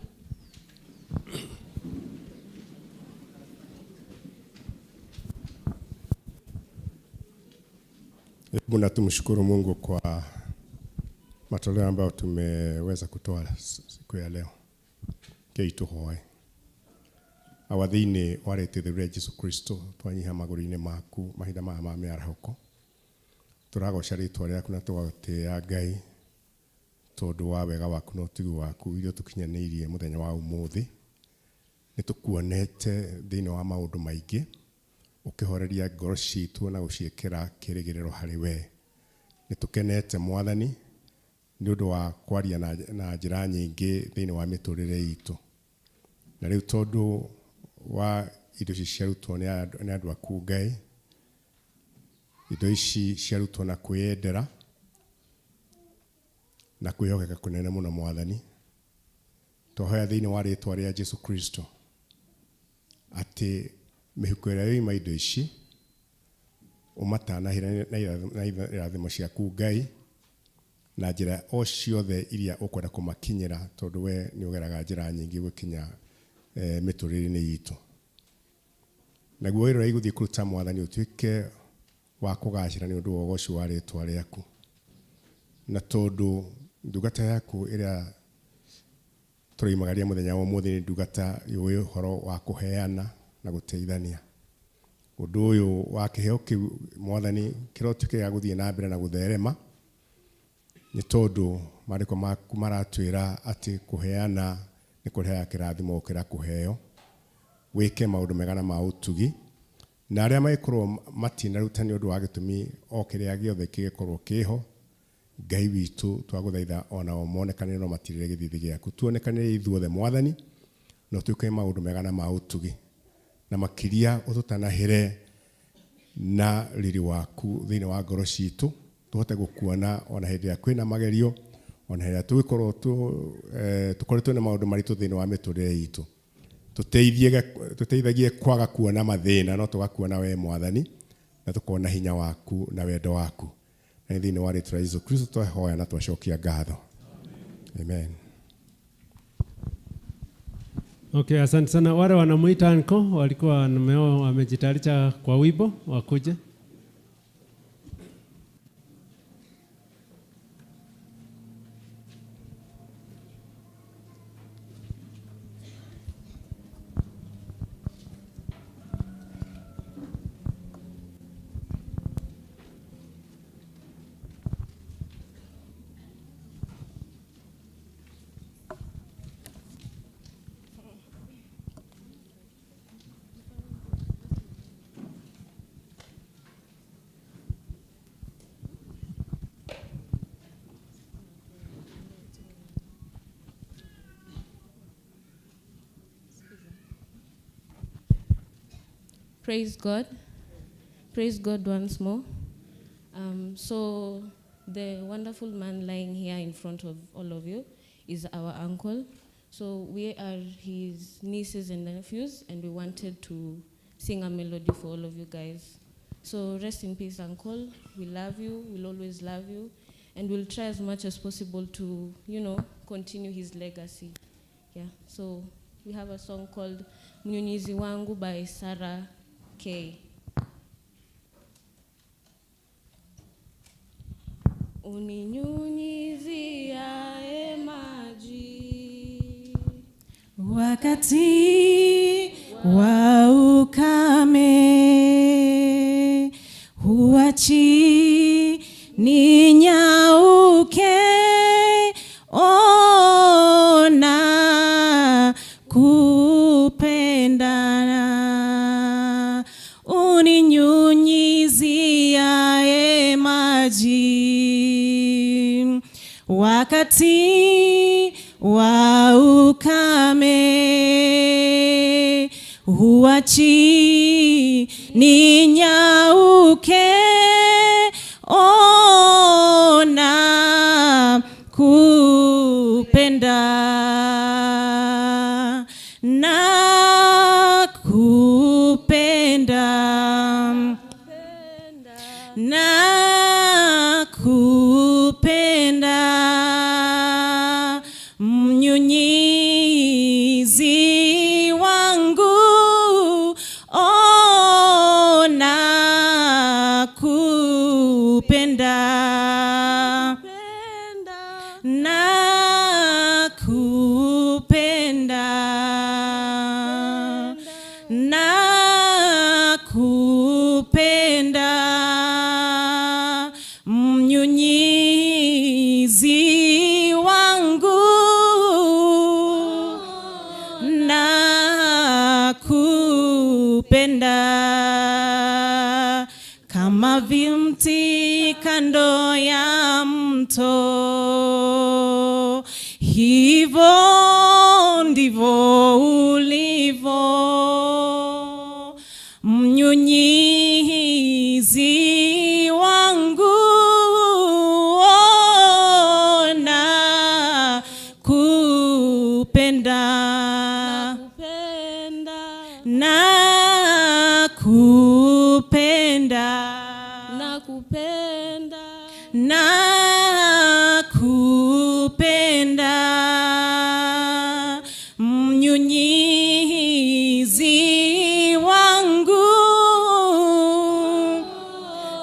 Hebu na tumshukuru Mungu kwa matoleo ambayo tumeweza kutoa siku ya leo. Keituhoe. Awa thĩinĩ wa rĩĩtwa rĩa Jesu Kristo twanyiha magũrũ-inĩ maku mahinda maya ma mĩarahũko. Tũragoca rĩtwa rĩaku na tũgagũtĩĩa Ngai tondũ wa wega waku na ũtugi waku iria tũkinyanĩirie mũthenya wa ũmũthĩ. Nĩ tũkuonete thĩinĩ wa maũndũ maingĩ ũkĩhoreria ngoro citũ na gũciĩkĩra kĩrĩgĩrĩro harĩ we. Nĩ tũkenete Mwathani nĩ ũndũ wa kwaria na njĩra nyingĩ thĩinĩ wa mĩtũrĩre itũ. Na rĩu tondũ wa indo ici ciarutwo nĩ andũ aku Ngai, indo ici ciarutwo na kwĩyendera na kwĩhokeka kũnene mũno Mwathani, twahoya thĩinĩ wa rĩtwa rĩa Jesu Kristo atĩ mĩhuko ĩrĩa yoima indo ici ũmatanahĩre na irathimo ciaku Ngai na njĩra o ciothe iria ũkwenda kũmakinyĩra tondũ we nĩ ũgeraga njĩra nyingĩ gũkinya mĩtũrĩre-inĩ itũ. Naguo wĩra ũrĩa igũthiĩ kũruta Mwathani ũtuĩke wa kũgacĩra nĩ ũndũ wa ũgoci wa rĩtwa rĩaku. Na tondũ ndungata yaku ĩrĩa tũroimagaria mũthenya wa ũmũthĩ nĩ ndungata yũĩ ũhoro wa kũheana na gũteithania. Ũndũ ũyũ wa kĩheo kĩu Mwathani kĩrotuĩke gĩa gũthiĩ na mbere na gũtherema nĩ tondũ maandĩko maku maratwĩra atĩ kũheana nĩ kũrehaga kĩrathimo gũkĩra kũheo. Wĩke maũndũ mega na ma ũtugi na arĩa magĩkorwo matinaruta nĩ ũndũ wa gĩtũmi o kĩrĩa gĩothe kĩgĩkorwo kĩho Ngai witũ twagũthaitha onao monekanĩre no matirĩre gĩthithi gĩaku. Tuonekanĩre ithuothe Mwathani na ũtuĩke maũndũ mega na ma ũtugi na makĩria ũtũtanahĩre na riri waku thĩinĩ wa ngoro citũ tũhote gũkuona ona hĩndĩ ĩrĩa kwĩna magerio ona hĩndĩ ĩrĩa tũgĩkorwo tũkoretwo na maũndũ maritũ thĩinĩ wa mĩtũrĩre itũ. Tũteithagie kwaga kuona mathĩna no tũgakuona we Mwathani na tũkona hinya waku na wendo waku. Na thĩinĩ wa rĩtwa rĩa Jesu Kristo twahoya na twacokia ngatho. Amen. Okay, asante sana. Wale wanamuita anko walikuwa wamejitayarisha kwa wimbo wakuje. Praise God. Praise God once more. So the wonderful man lying here in front of all of you is our uncle. So we are his nieces and nephews, and we wanted to sing a melody for all of you guys. So rest in peace, uncle. We love you. We'll always love you. And we'll try as much as possible to, you know, continue his legacy. Yeah. So we have a song called Mnyunyizi Wangu by Sarah K. Uninyunyiziae maji wakati wa ukame, huachi ninyauke, ona kupendana. Uninyunyiziae maji Wakati wa ukame huachi ninyauke, ona kupenda na kupenda na kupenda mnyunyizi wangu, ona kupenda na kupenda na kupenda mnyunyizi wangu na kupenda kama vimti kando ya mto, hivyo ndivyo ulivyo mnyunyizi wangu, na kupenda na kupenda na kupenda na kupenda mnyunyizi wangu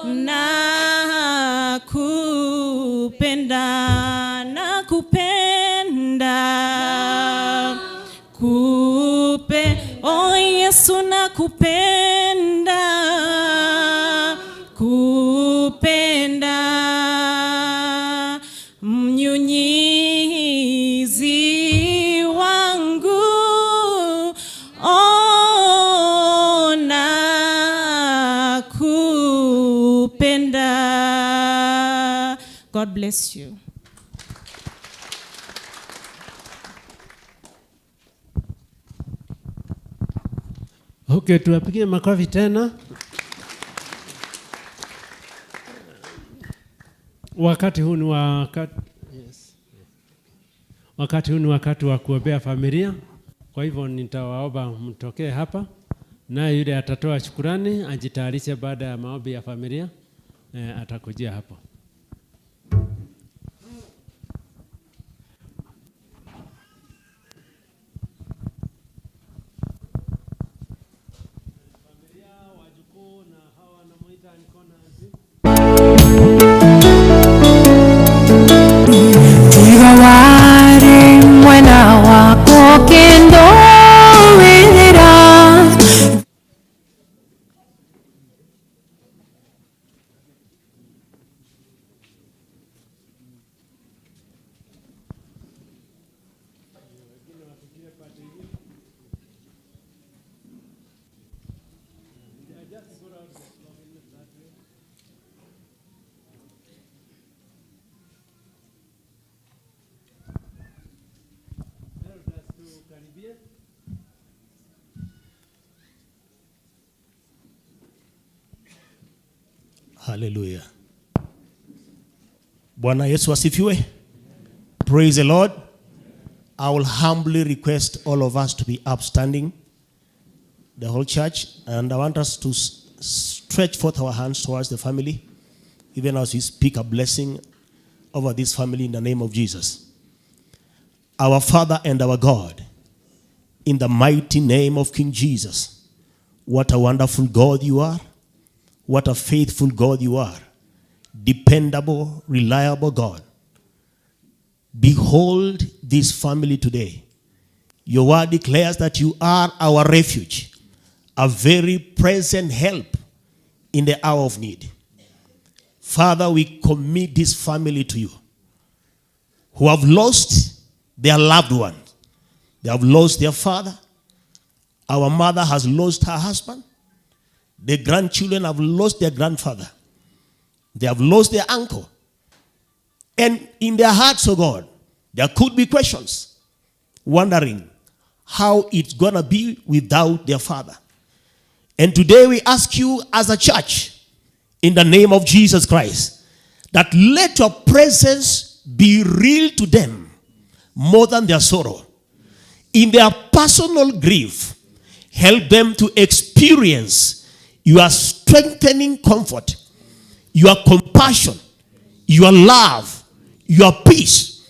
na kupenda na kupenda kupe oh Yesu na kupenda kupenda mnyunyizi wangu, ona kupenda. God bless you. Okay, tuwapigie makofi tena. Wakati huu ni wakati, yes. Wakati huu ni wakati wa kuombea familia. Kwa hivyo nitawaomba mtokee hapa, naye yule atatoa shukurani ajitayarishe baada ya maombi ya familia, atakujia hapo. Tigawari mwena wako kendo wira. Hallelujah. Bwana Yesu asifiwe. Praise the Lord. I will humbly request all of us to be upstanding, the whole church, and I want us to stretch forth our hands towards the family, even as we speak a blessing over this family in the name of Jesus. Our Father and our God, in the mighty name of King Jesus, what a wonderful God you are. What a faithful God you are. Dependable, reliable God. Behold this family today. Your word declares that you are our refuge, a very present help in the hour of need. Father, we commit this family to you, who have lost their loved one. They have lost their father. Our mother has lost her husband. The grandchildren have lost their grandfather. They have lost their uncle. And in their hearts, oh God, there could be questions, wondering how it's going to be without their father. And today we ask you as a church, in the name of Jesus Christ, that let your presence be real to them more than their sorrow. In their personal grief, help them to experience your strengthening comfort, your compassion, your love, your peace.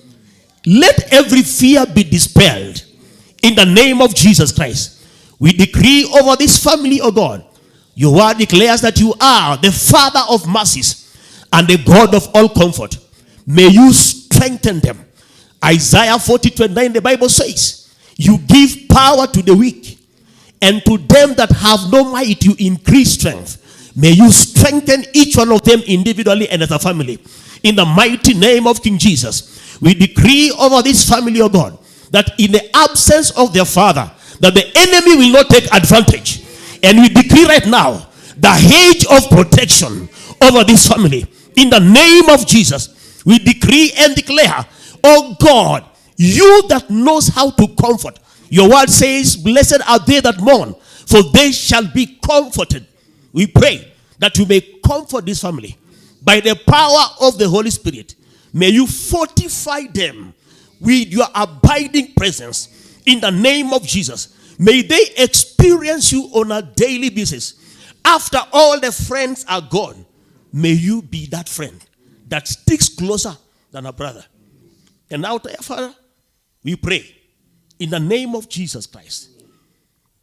Let every fear be dispelled in the name of Jesus Christ. We decree over this family, O God, your word declares that you are the Father of mercies and the God of all comfort. May you strengthen them. Isaiah 40:29, the Bible says, you give power to the weak, and to them that have no might you increase strength. May you strengthen each one of them individually and as a family. In the mighty name of King Jesus, we decree over this family, O God, that in the absence of their father, that the enemy will not take advantage. And we decree right now the hedge of protection over this family. In the name of Jesus, we decree and declare, oh God, you that knows how to comfort. Your word says, blessed are they that mourn, for they shall be comforted. We pray that you may comfort this family by the power of the Holy Spirit. May you fortify them with your abiding presence in the name of Jesus. May they experience you on a daily basis. After all the friends are gone, may you be that friend that sticks closer than a brother. And now, dear Father, we pray in the name of Jesus Christ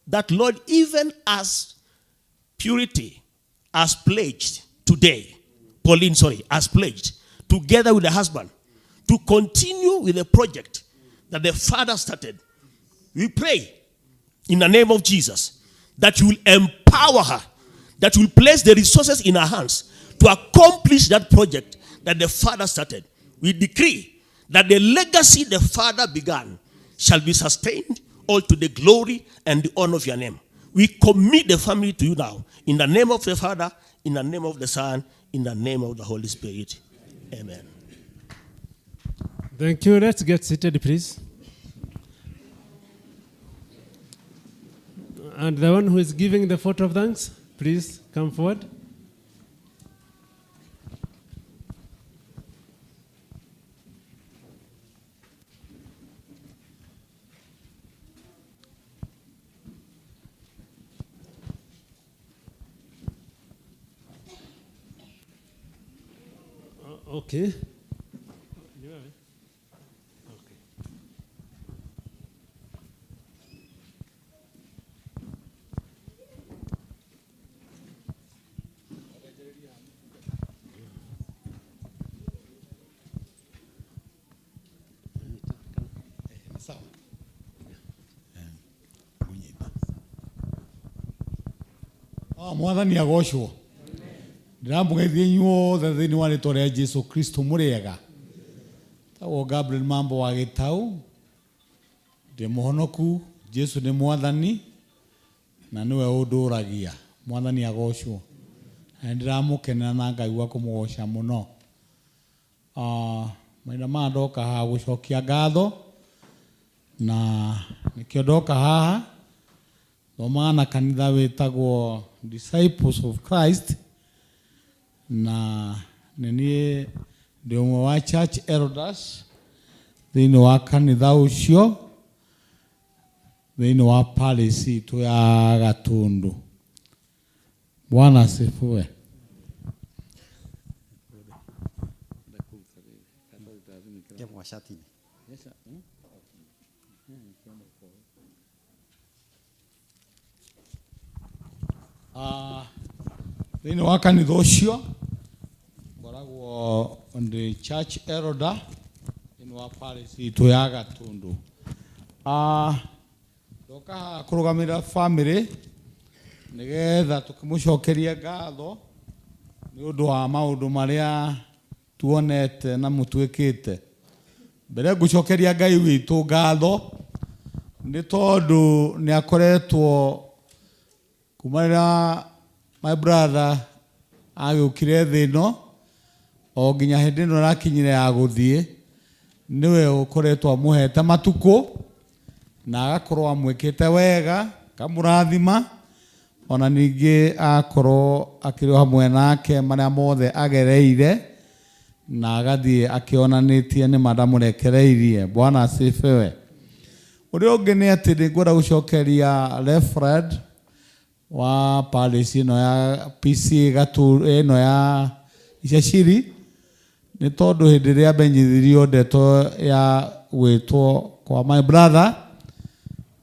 that, Lord, even as Purity has pledged today, Pauline, sorry, has pledged together with the husband to continue with the project that the father started, we pray in the name of Jesus that you will empower her, that you will place the resources in her hands to accomplish that project that the father started. We decree that the legacy the father began shall be sustained, all to the glory and the honor of your name. We commit the family to you now. In the name of the Father, in the name of the Son, in the name of the Holy Spirit. Amen. Thank you. Let's get seated, please. And the one who is giving the vote of thanks, please come forward. Okay. Mwathani agocwo. Ndiramũgeithia inyuothe thĩinĩ wa rĩtwa rĩa Jesu Kristo mũrĩega. Tagwo Gabriel Mambo wa Gĩtau. Ndĩ mũhonoku, Jesu nĩ mwathani na nĩwe ũndũragia. Mwathani agocwo. Na nĩndĩramũkenera na ngaigua kũmũgoca mũno. Mahinda maya ndoka haha gũcokia ngatho na nĩkĩo ndoka haha. Thomaga na kanitha wĩtagwo Disciples of Christ na nĩ niĩ ndĩ ũmwe wa church elders thĩinĩ wa kanitha ũcio thĩinĩ wa parish itũ ya Gatundu. Bwana asifiwe. Thĩinĩ wa kanitha ũcio ngoragwo ndĩ church elder thĩinĩ wa parish itũ ya Gatundu. Ndoka haha kũrũgamĩrĩra family nĩgetha tũkĩmũcokerie ngatho nĩ ũndũ wa maũndũ marĩa tuonete na mũtuĩkĩte. Mbere ngũcokeria Ngai witũ ngatho nĩ tondũ nĩ akoretwo kuma rĩrĩa my brother agĩũkire thĩ ĩno O nginya hĩndĩ ĩno ĩrakinyire ya gũthiĩ, nĩwe ũkoretwo amũhete matukũ na agakorwo amwĩkĩte wega, akamũrathima, ona ningĩ akorwo akĩrĩ o hamwe nake marĩa mothe agereire, na agathiĩ akĩonanĩtie nĩma ndamũrekereirie. Bwana asifiwe. Ũrĩa ũngĩ nĩ atĩ nĩngwenda gũcokeria Reverend wa parish ĩno ya PC Gatu ĩno ya Icaciri, nĩ tondũ hĩndĩ ĩrĩa amenyithirio ndeto ya gwĩtwo kwa my brother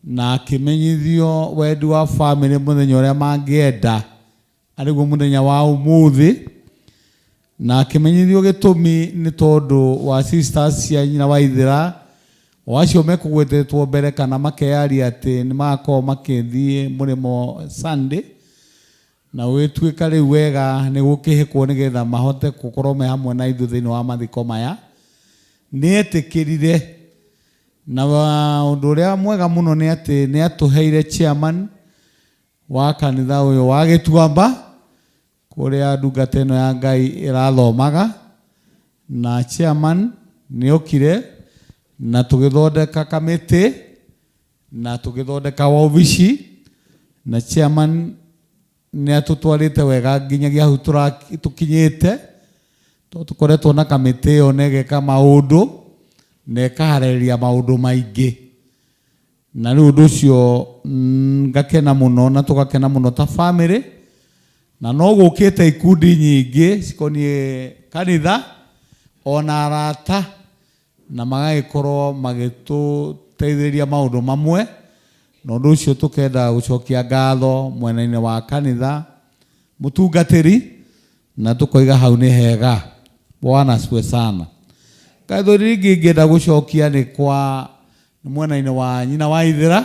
na akĩmenyithio wendi wa family mũthenya ũrĩa mangĩenda arĩguo mũthenya wa ũmũthĩ, na akĩmenyithio gĩtũmi nĩ tondũ wa sisters cia nyina wa Ithĩra, o acio mekũgwetetwo mbere kana makeyaria atĩ nĩ magakorwo makĩthiĩ mũrĩmo Sunday, na gũgĩtuĩka rĩu wega nĩ gũkĩhĩkwo nĩgetha mahote gũkorwo me hamwe na ithuĩ thĩinĩ wa mathiko maya. Nĩ etĩkĩrire, na ũndũ ũrĩa mwega mũno nĩ atĩ nĩ atũheire chairman wa kanitha ũyũ wa Gĩtuamba, kũrĩa ndungata ĩno ya Ngai ĩrathomaga, na chairman nĩ okire na tũgĩthondeka kamĩtĩ na tũgĩthondeka wabici, na chairman nĩ atũtwarĩte wega nginyagia hau tũkinyĩte, tondũ tũkoretwo na kamĩtĩ ĩyo na ĩgeka maũndũ na ĩkaharĩrĩria maũndũ maingĩ, na rĩu ũndũ ũcio ngakena mũno na tũgakena mũno ta family, na no gũkĩte ikundi nyingĩ cikoniĩ kanitha ona arata, na magagĩkorwo magĩtũteithĩrĩria maũndũ mamwe, na ũndũ ũcio tũkenda gũcokia ngatho mwena-inĩ wa kanitha mũtungatĩri, na tũkoiga hau nĩ hega. Bwana asifiwe sana. Ngatho rĩngĩ ingĩenda gũcokia nĩ kwa mwena-inĩ wa nyina wa Ithĩra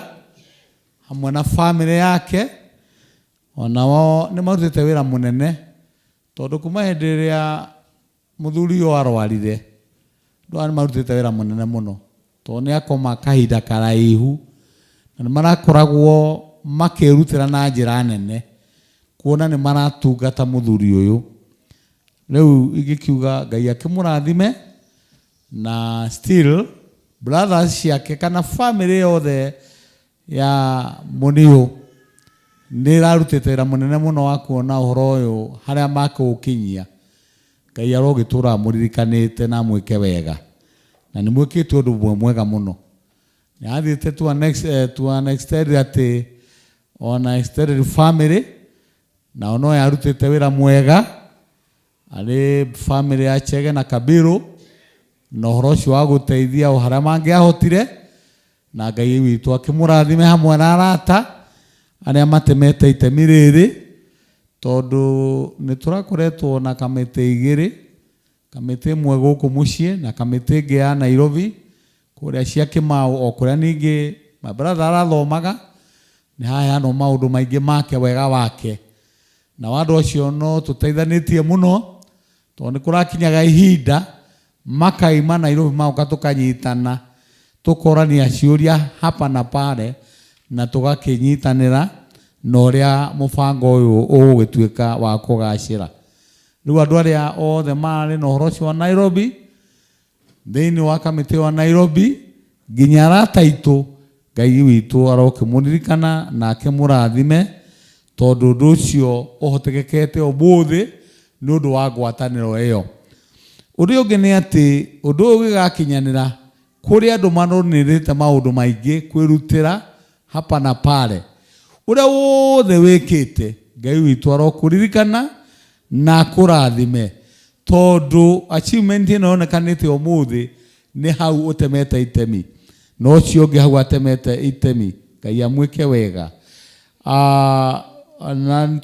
hamwe na family yake, onao nĩ marutĩte wĩra mũnene, tondũ kuma hĩndĩ ĩrĩa mũthuri ũyũ arwarire, andũ aya nĩ marutĩte wĩra mũnene mũno, tondũ nĩ akoma kahinda karaihu, na nĩ marakoragwo makĩrutĩra na njĩra nene, kuona nĩ maratungata mũthuri ũyũ. Rĩu ingĩkiuga Ngai akĩmũrathime, na still brothers ciake kana family yothe ya Muniu nĩ ĩrarutĩte wĩra mũnene mũno wa kuona ũhoro ũyũ harĩa makũũkinyia. Ngai arogĩtũra amũririkanĩte na amwĩke wega, na nĩ mwĩkĩte ũndũ ũmwe mwega mũno. Nĩ athiĩte to an extent atĩ ona extended family nao no yarutĩte wĩra mwega, arĩ family ya Chege na Kabiru, na ũhoro ũcio wa gũteithia o harĩa mangĩahotire, na Ngai witũ akĩmũrathime hamwe na arata arĩa matemete itemi rĩrĩ, tondũ nĩ tũrakoretwo na kamĩtĩ igĩrĩ, kamĩtĩ ĩmwe gũkũ mũciĩ na kamĩtĩ ĩngĩ ya Nairobi kũrĩa cia Kĩmau, o kũrĩa ningĩ my brother arathomaga, nĩ haheanwo maũndũ maingĩ make wega wake, na andũ acio no tũteithanĩtie mũno, tondũ nĩ kũrakinyaga ihinda makaima Nairobi magoka tũkanyitana, tũkorania ciũria hapa na pale, na tũgakĩnyitanĩra na ũrĩa mũbango ũyũ ũgũgĩtuĩka wa kũgacĩra. Rĩu andũ arĩa othe marĩ na ũhoro ũcio wa Nairobi, thĩinĩ wa kamĩtĩ wa Nairobi, nginya arata aitũ, Ngai witũ arokĩmũririkana na akĩmũrathime, tondũ ũndũ ũcio ũhotekekete ũmũthĩ nĩ ũndũ wa ngwatanĩro ĩyo. Ũndũ ũngĩ nĩ atĩ ũndũ ũyũ ũgĩgakinyanĩra kũrĩ andũ manonĩrĩte maũndũ maingĩ kwĩrutĩra hapa na pale, ũrĩa wothe wĩkĩte Ngai witũ arokũririkana na akũrathime, tondũ achievement ĩno yonekanĩte ũmũthĩ nĩ hau ũtemete itemi, na ũcio ũngĩ hau atemete itemi. Ngai amwĩke wega. Na nĩ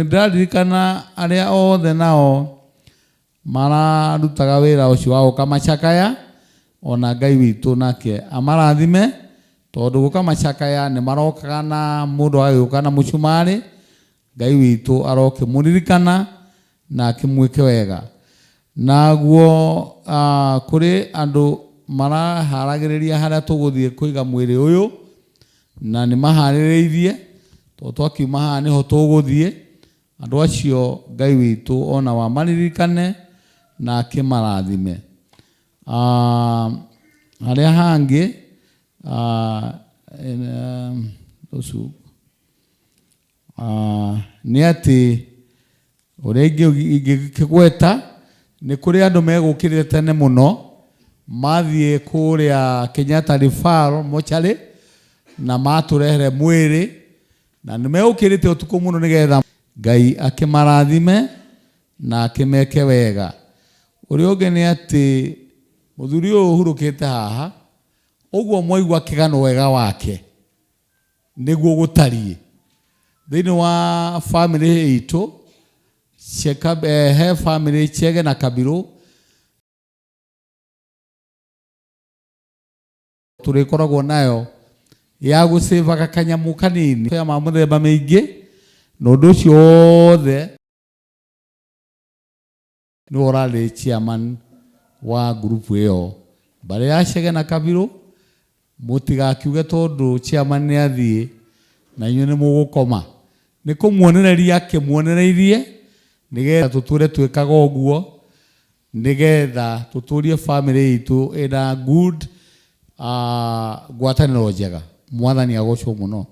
ndĩraririkana arĩa othe nao mararutaga wĩra ũcio wa gũka macakaya, ona Ngai witũ nake amarathime, tondũ gũka macakaya nĩ marokaga na mũndũ agagĩũka na mũcumarĩ. Ngai witũ arokĩmũririkana na akĩmwĩke wega. Naguo kũrĩ andũ maraharagĩrĩria harĩa tũgũthiĩ kũiga mwĩrĩ ũyũ, na nĩ maharĩrĩirie, tondũ twakiuma haha nĩho tũgũthiĩ. Andũ acio Ngai witũ ona wamaririkane na akĩmarathime. Harĩa hangĩ nĩ atĩ ũrĩa ingĩkĩgweta nĩ kũrĩ andũ megũkĩrĩte tene mũno mathiĩ kũrĩa Kenyatta Referral mochari na matũrehere mwĩrĩ na nĩ megũkĩrĩte ũtukũ mũno nĩgetha Ngai akĩmarathime na akĩmeke wega. Ũrĩa ũngĩ nĩ atĩ mũthuri ũyũ ũhurũkĩte haha ũguo mwaigua kĩgano wega wake nĩguo gũtariĩ thĩinĩ wa family itũ he family Chege na Kabirũ tũrĩkoragwo nayo ya gũcĩvaga kanyamũ kanini ya ma mũthemba mĩingĩ na ũndũ ũcio wothe nĩwe ũrarĩ chairman wa group ĩyo mbarĩ ya Chege na Kabirũ. Mũtigakiuge tondũ chairman nĩ athiĩ na inyuĩ nĩ mũgũkoma, nĩ kũmuonereria akĩmuonereirie nĩgetha tũtũre twĩkaga ũguo nĩgetha tũtũrie family itũ ĩna good ngwatanĩro njega. Mwathani agocwo mũno.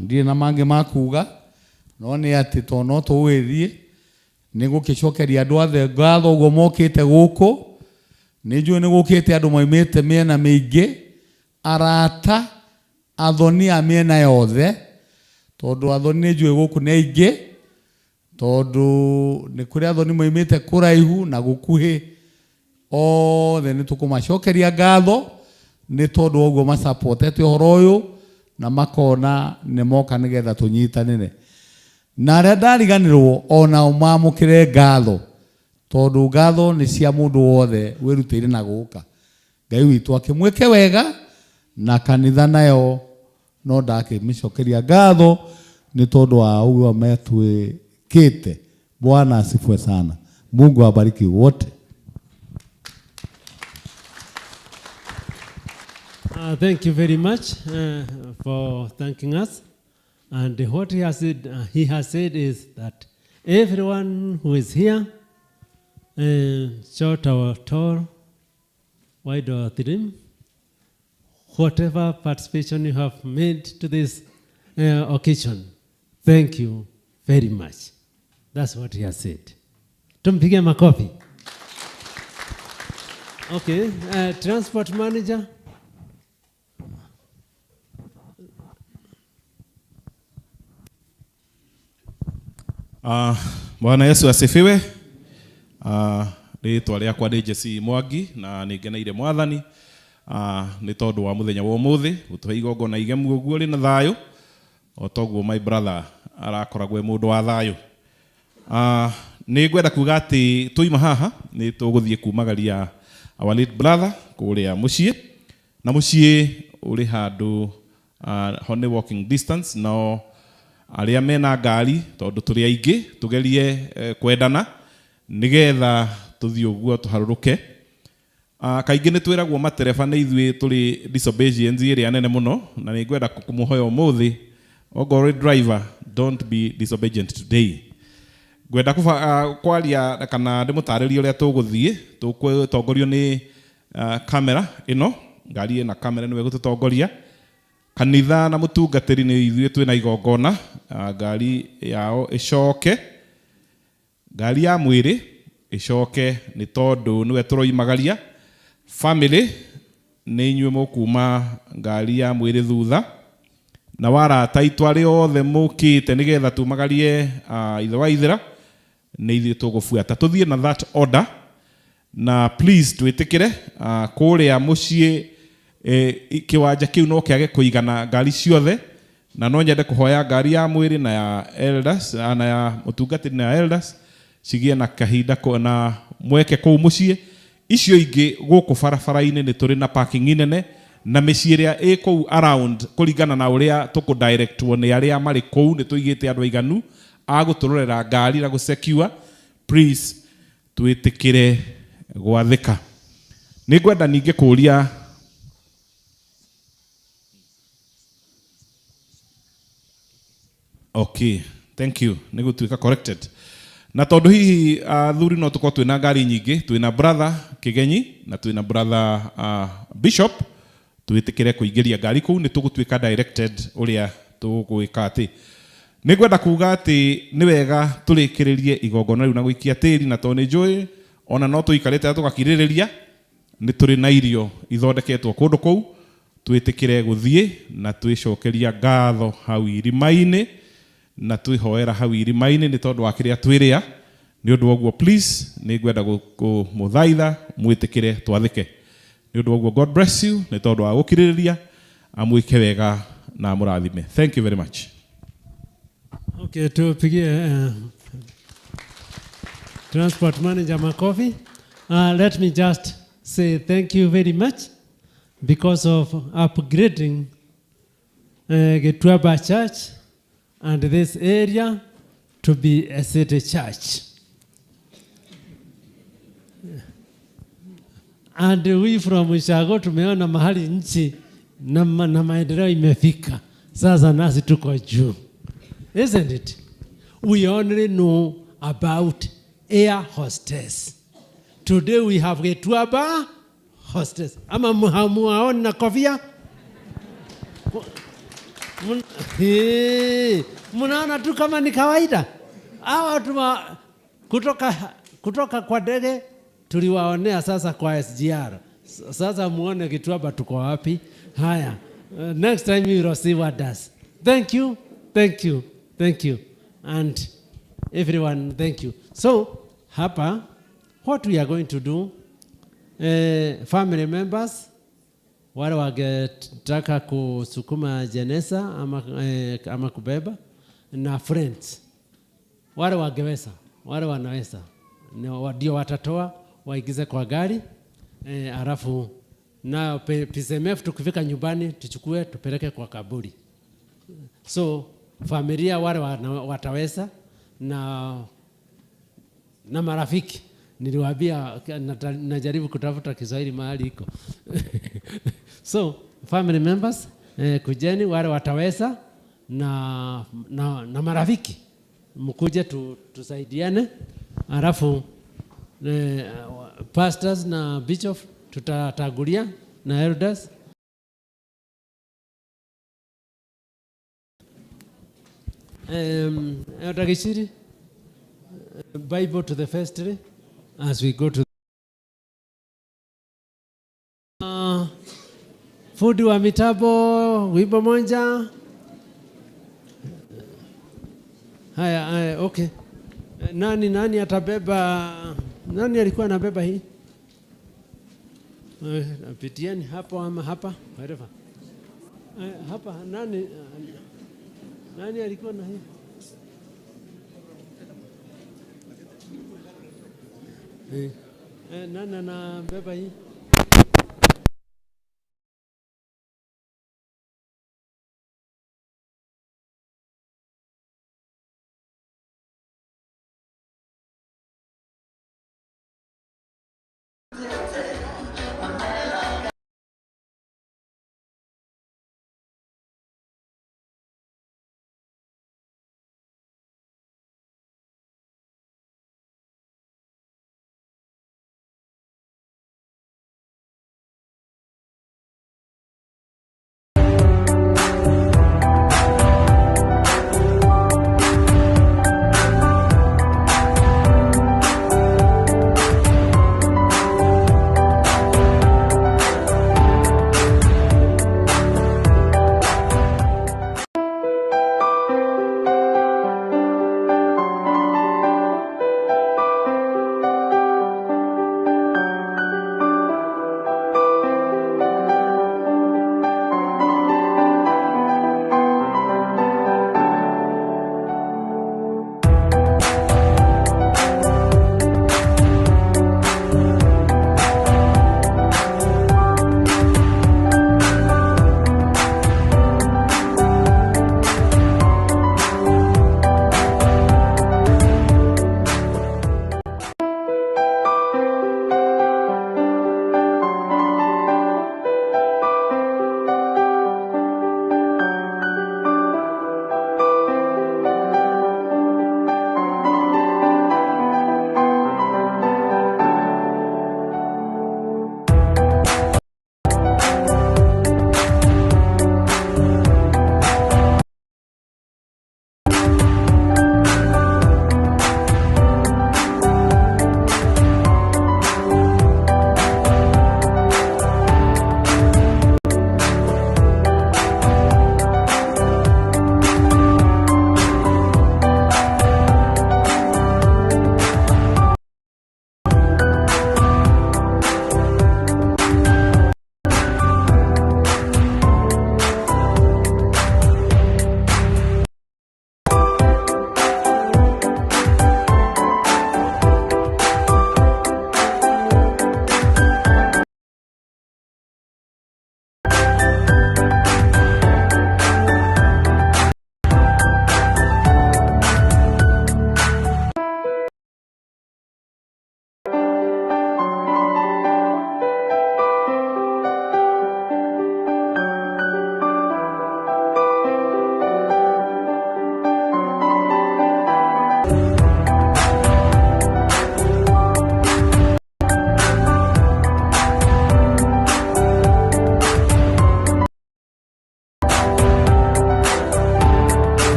Ndirĩ na mangĩ ma kuga no nĩ atĩ tondũ no tũgũgĩthiĩ nĩ gũkĩcokeria andũ othe ngatho ũguo mokĩte gũkũ. Nĩ njũĩ nĩ gũkĩte andũ maumĩte mĩena mĩingĩ, arata athoni a mĩena yothe, tondũ athoni nĩ njũĩ gũkũ nĩ aingĩ, tondũ nĩ kũrĩ athoni maumĩte kũraihu na gũkuhĩ. Othe nĩ tũkũmacokeria ngatho nĩ tondũ wa ũguo macapotete ũhoro ũyũ na makona nĩ moka nĩgetha tũnyitanĩre. Na arĩa ndariganĩrwo onao mamũkĩre ngatho tondũ ngatho nĩ cia mũndũ wothe wĩrutĩire na gũka. Ngai witũ akĩmwĩke wega na kanitha nayo no ndakĩmĩcokeria ngatho nĩ tondũ wa ũguo metwĩkĩte. Bwana asifiwe sana. Mungu awabariki wote. Thank you very much for thanking us. And what he has said is that everyone who is here, short or tall, wide or thin, whatever participation you have made to this occasion, thank you very much. That's what he has said. Tumpige makofi. Okay, transport manager. Bwana Yesu asifiwe. Rĩtwa rĩakwa nĩ Jesse Mwangi na nĩ ngeneire Mwathani nĩ tondũ wa mũthenya wa ũmũthĩ gũtũhe igongona igemu ũguo rĩna thayũ o toguo my brother arakoragwo e mũndũ wa thayũ. Nĩ ngwenda kuga atĩ tũima haha nĩ tũgũthiĩ kumagaria our late brother kũrĩa mũciĩ, na mũciĩ ũrĩ handũ ho nĩ walking distance, no arĩa mena ngari tondũ tũrĩ aingĩ tũgerie kwendana nĩgetha tũthiĩ ũguo tũharũrũke. Kaingĩ nĩ twĩragwo matereba nĩ ithuĩ tũrĩ disobedience ĩrĩa nene mũno, na nĩ ngwenda kũmũhoya ũmũthĩ ongorwo driver, don't be disobedient today. Ngwenda kwaria kana ndĩmũtarĩrie ũrĩa tũgũthiĩ tũgũtongorio nĩ kamera ĩno, ngari ĩna kamera nĩwe ĩgũtũtongoria. Kanitha na mũtungatĩri nĩ ithuĩ twĩna igongona, ngari yao ĩcoke, ngari ya mwĩrĩ ĩcoke nĩ tondũ nĩwe tũroimagaria. Family nĩ inyuĩ mũkuma ngari ya mwĩrĩ thutha, na warata aitũ arĩa othe mũkĩte nĩgetha tumagarie ithe wa ithera nĩ ithuĩ tũgũbuata. Tũthiĩ na that order, na please twĩtĩkĩre kũrĩa mũciĩ kĩwanja kĩu no kĩage kũigana ngari ciothe, na no nyende kũhoya ngari ya mwĩrĩ na ya elders na ya mũtungatĩri na ya elders cigĩe na kahinda na mweke kũu mũciĩ. Icio ingĩ gũkũ barabara-inĩ nĩ tũrĩ na parking nene na mĩciĩ ĩrĩa ĩ kũu around kũringana na ũrĩa tũkũdirectwo nĩ arĩa marĩ kũu, nĩ tũigĩte andũ aiganu a gũtũrorera ngari na gũsecure. Please twĩtĩkĩre gwathĩka. Nĩ ngwenda ningĩ kũũria Okay, thank you. Nĩ gũtuĩka corrected. Na tondu hihi athuri no tukorwo twina ngari nyingĩ, twina brother Kigenyi na twina brother Bishop, twitikire kuingĩria ngari kũu nĩ tũgũtuĩka directed ũrĩa tũgwĩka atĩ. Nĩ ngwenda kuga atĩ nĩ wega tũrĩkĩrĩrie igongona rĩu na gũikia tĩri, na tondũ nĩ njũĩ ona no tũikarĩte tũgakirĩrĩria, nĩ tũrĩ na irio ithondeketwo kũndũ kũu, twĩtĩkĩre gũthiĩ na twĩcokeria ngatho hau irima-inĩ na twĩhoera hau irima-inĩ nĩ tondũ wa kĩrĩa twĩrĩa. Nĩ ũndũ wa ũguo please nĩ ngwenda kũmũthaitha mwĩtĩkĩre twathĩke. Nĩ ũndũ wa ũguo God bless you nĩ tondũ wa gũkirĩrĩria, amwĩke wega na amũrathime. Thank you very much. Okay, tupigie transport manager makofi. Let me just say thank you very much because of upgrading Gituamba Church and this area to be a city church. And we from Ushago tumeona mahali nchi na maendeleo imefika. Sasa nasi tuko juu. Isn't it? We only know about air hostess. Today we have Gituamba hostess. Ama muhamuaona na kofia? Munaona tu kama ni kawaida. Hawa watu kutoka kwa ndege tuliwaonea sasa kwa SGR. Sasa muone Gituamba tuko wapi. Haya. Next time you will see what does. Thank you. Thank you. Thank you. And everyone, thank you. So, hapa, what we are going to do, family members, wale wangetaka kusukuma jeneza ama kubeba, na friends, wale wangeweza, wale wanaweza, ndio watatoa, waingize kwa gari, alafu na PCMF tukifika nyumbani tuchukue tupeleke kwa kaburi. So familia wale wataweza na marafiki. Niliwaambia najaribu kutafuta Kiswahili mahali iko. So family members, kujeni wale wataweza na marafiki mkuje tusaidiane. Alafu pastors na bishop tutatagulia na elders. Elder Gishiri, Bible to the first three as we go to fundi wa mitabo wimbo moja. Haya, okay. Nani atabeba? Nani alikuwa anabeba hii? Pitieni hapo ama hapa, whatever. Hapa nani alikuwa na hii? Nani anabeba hii?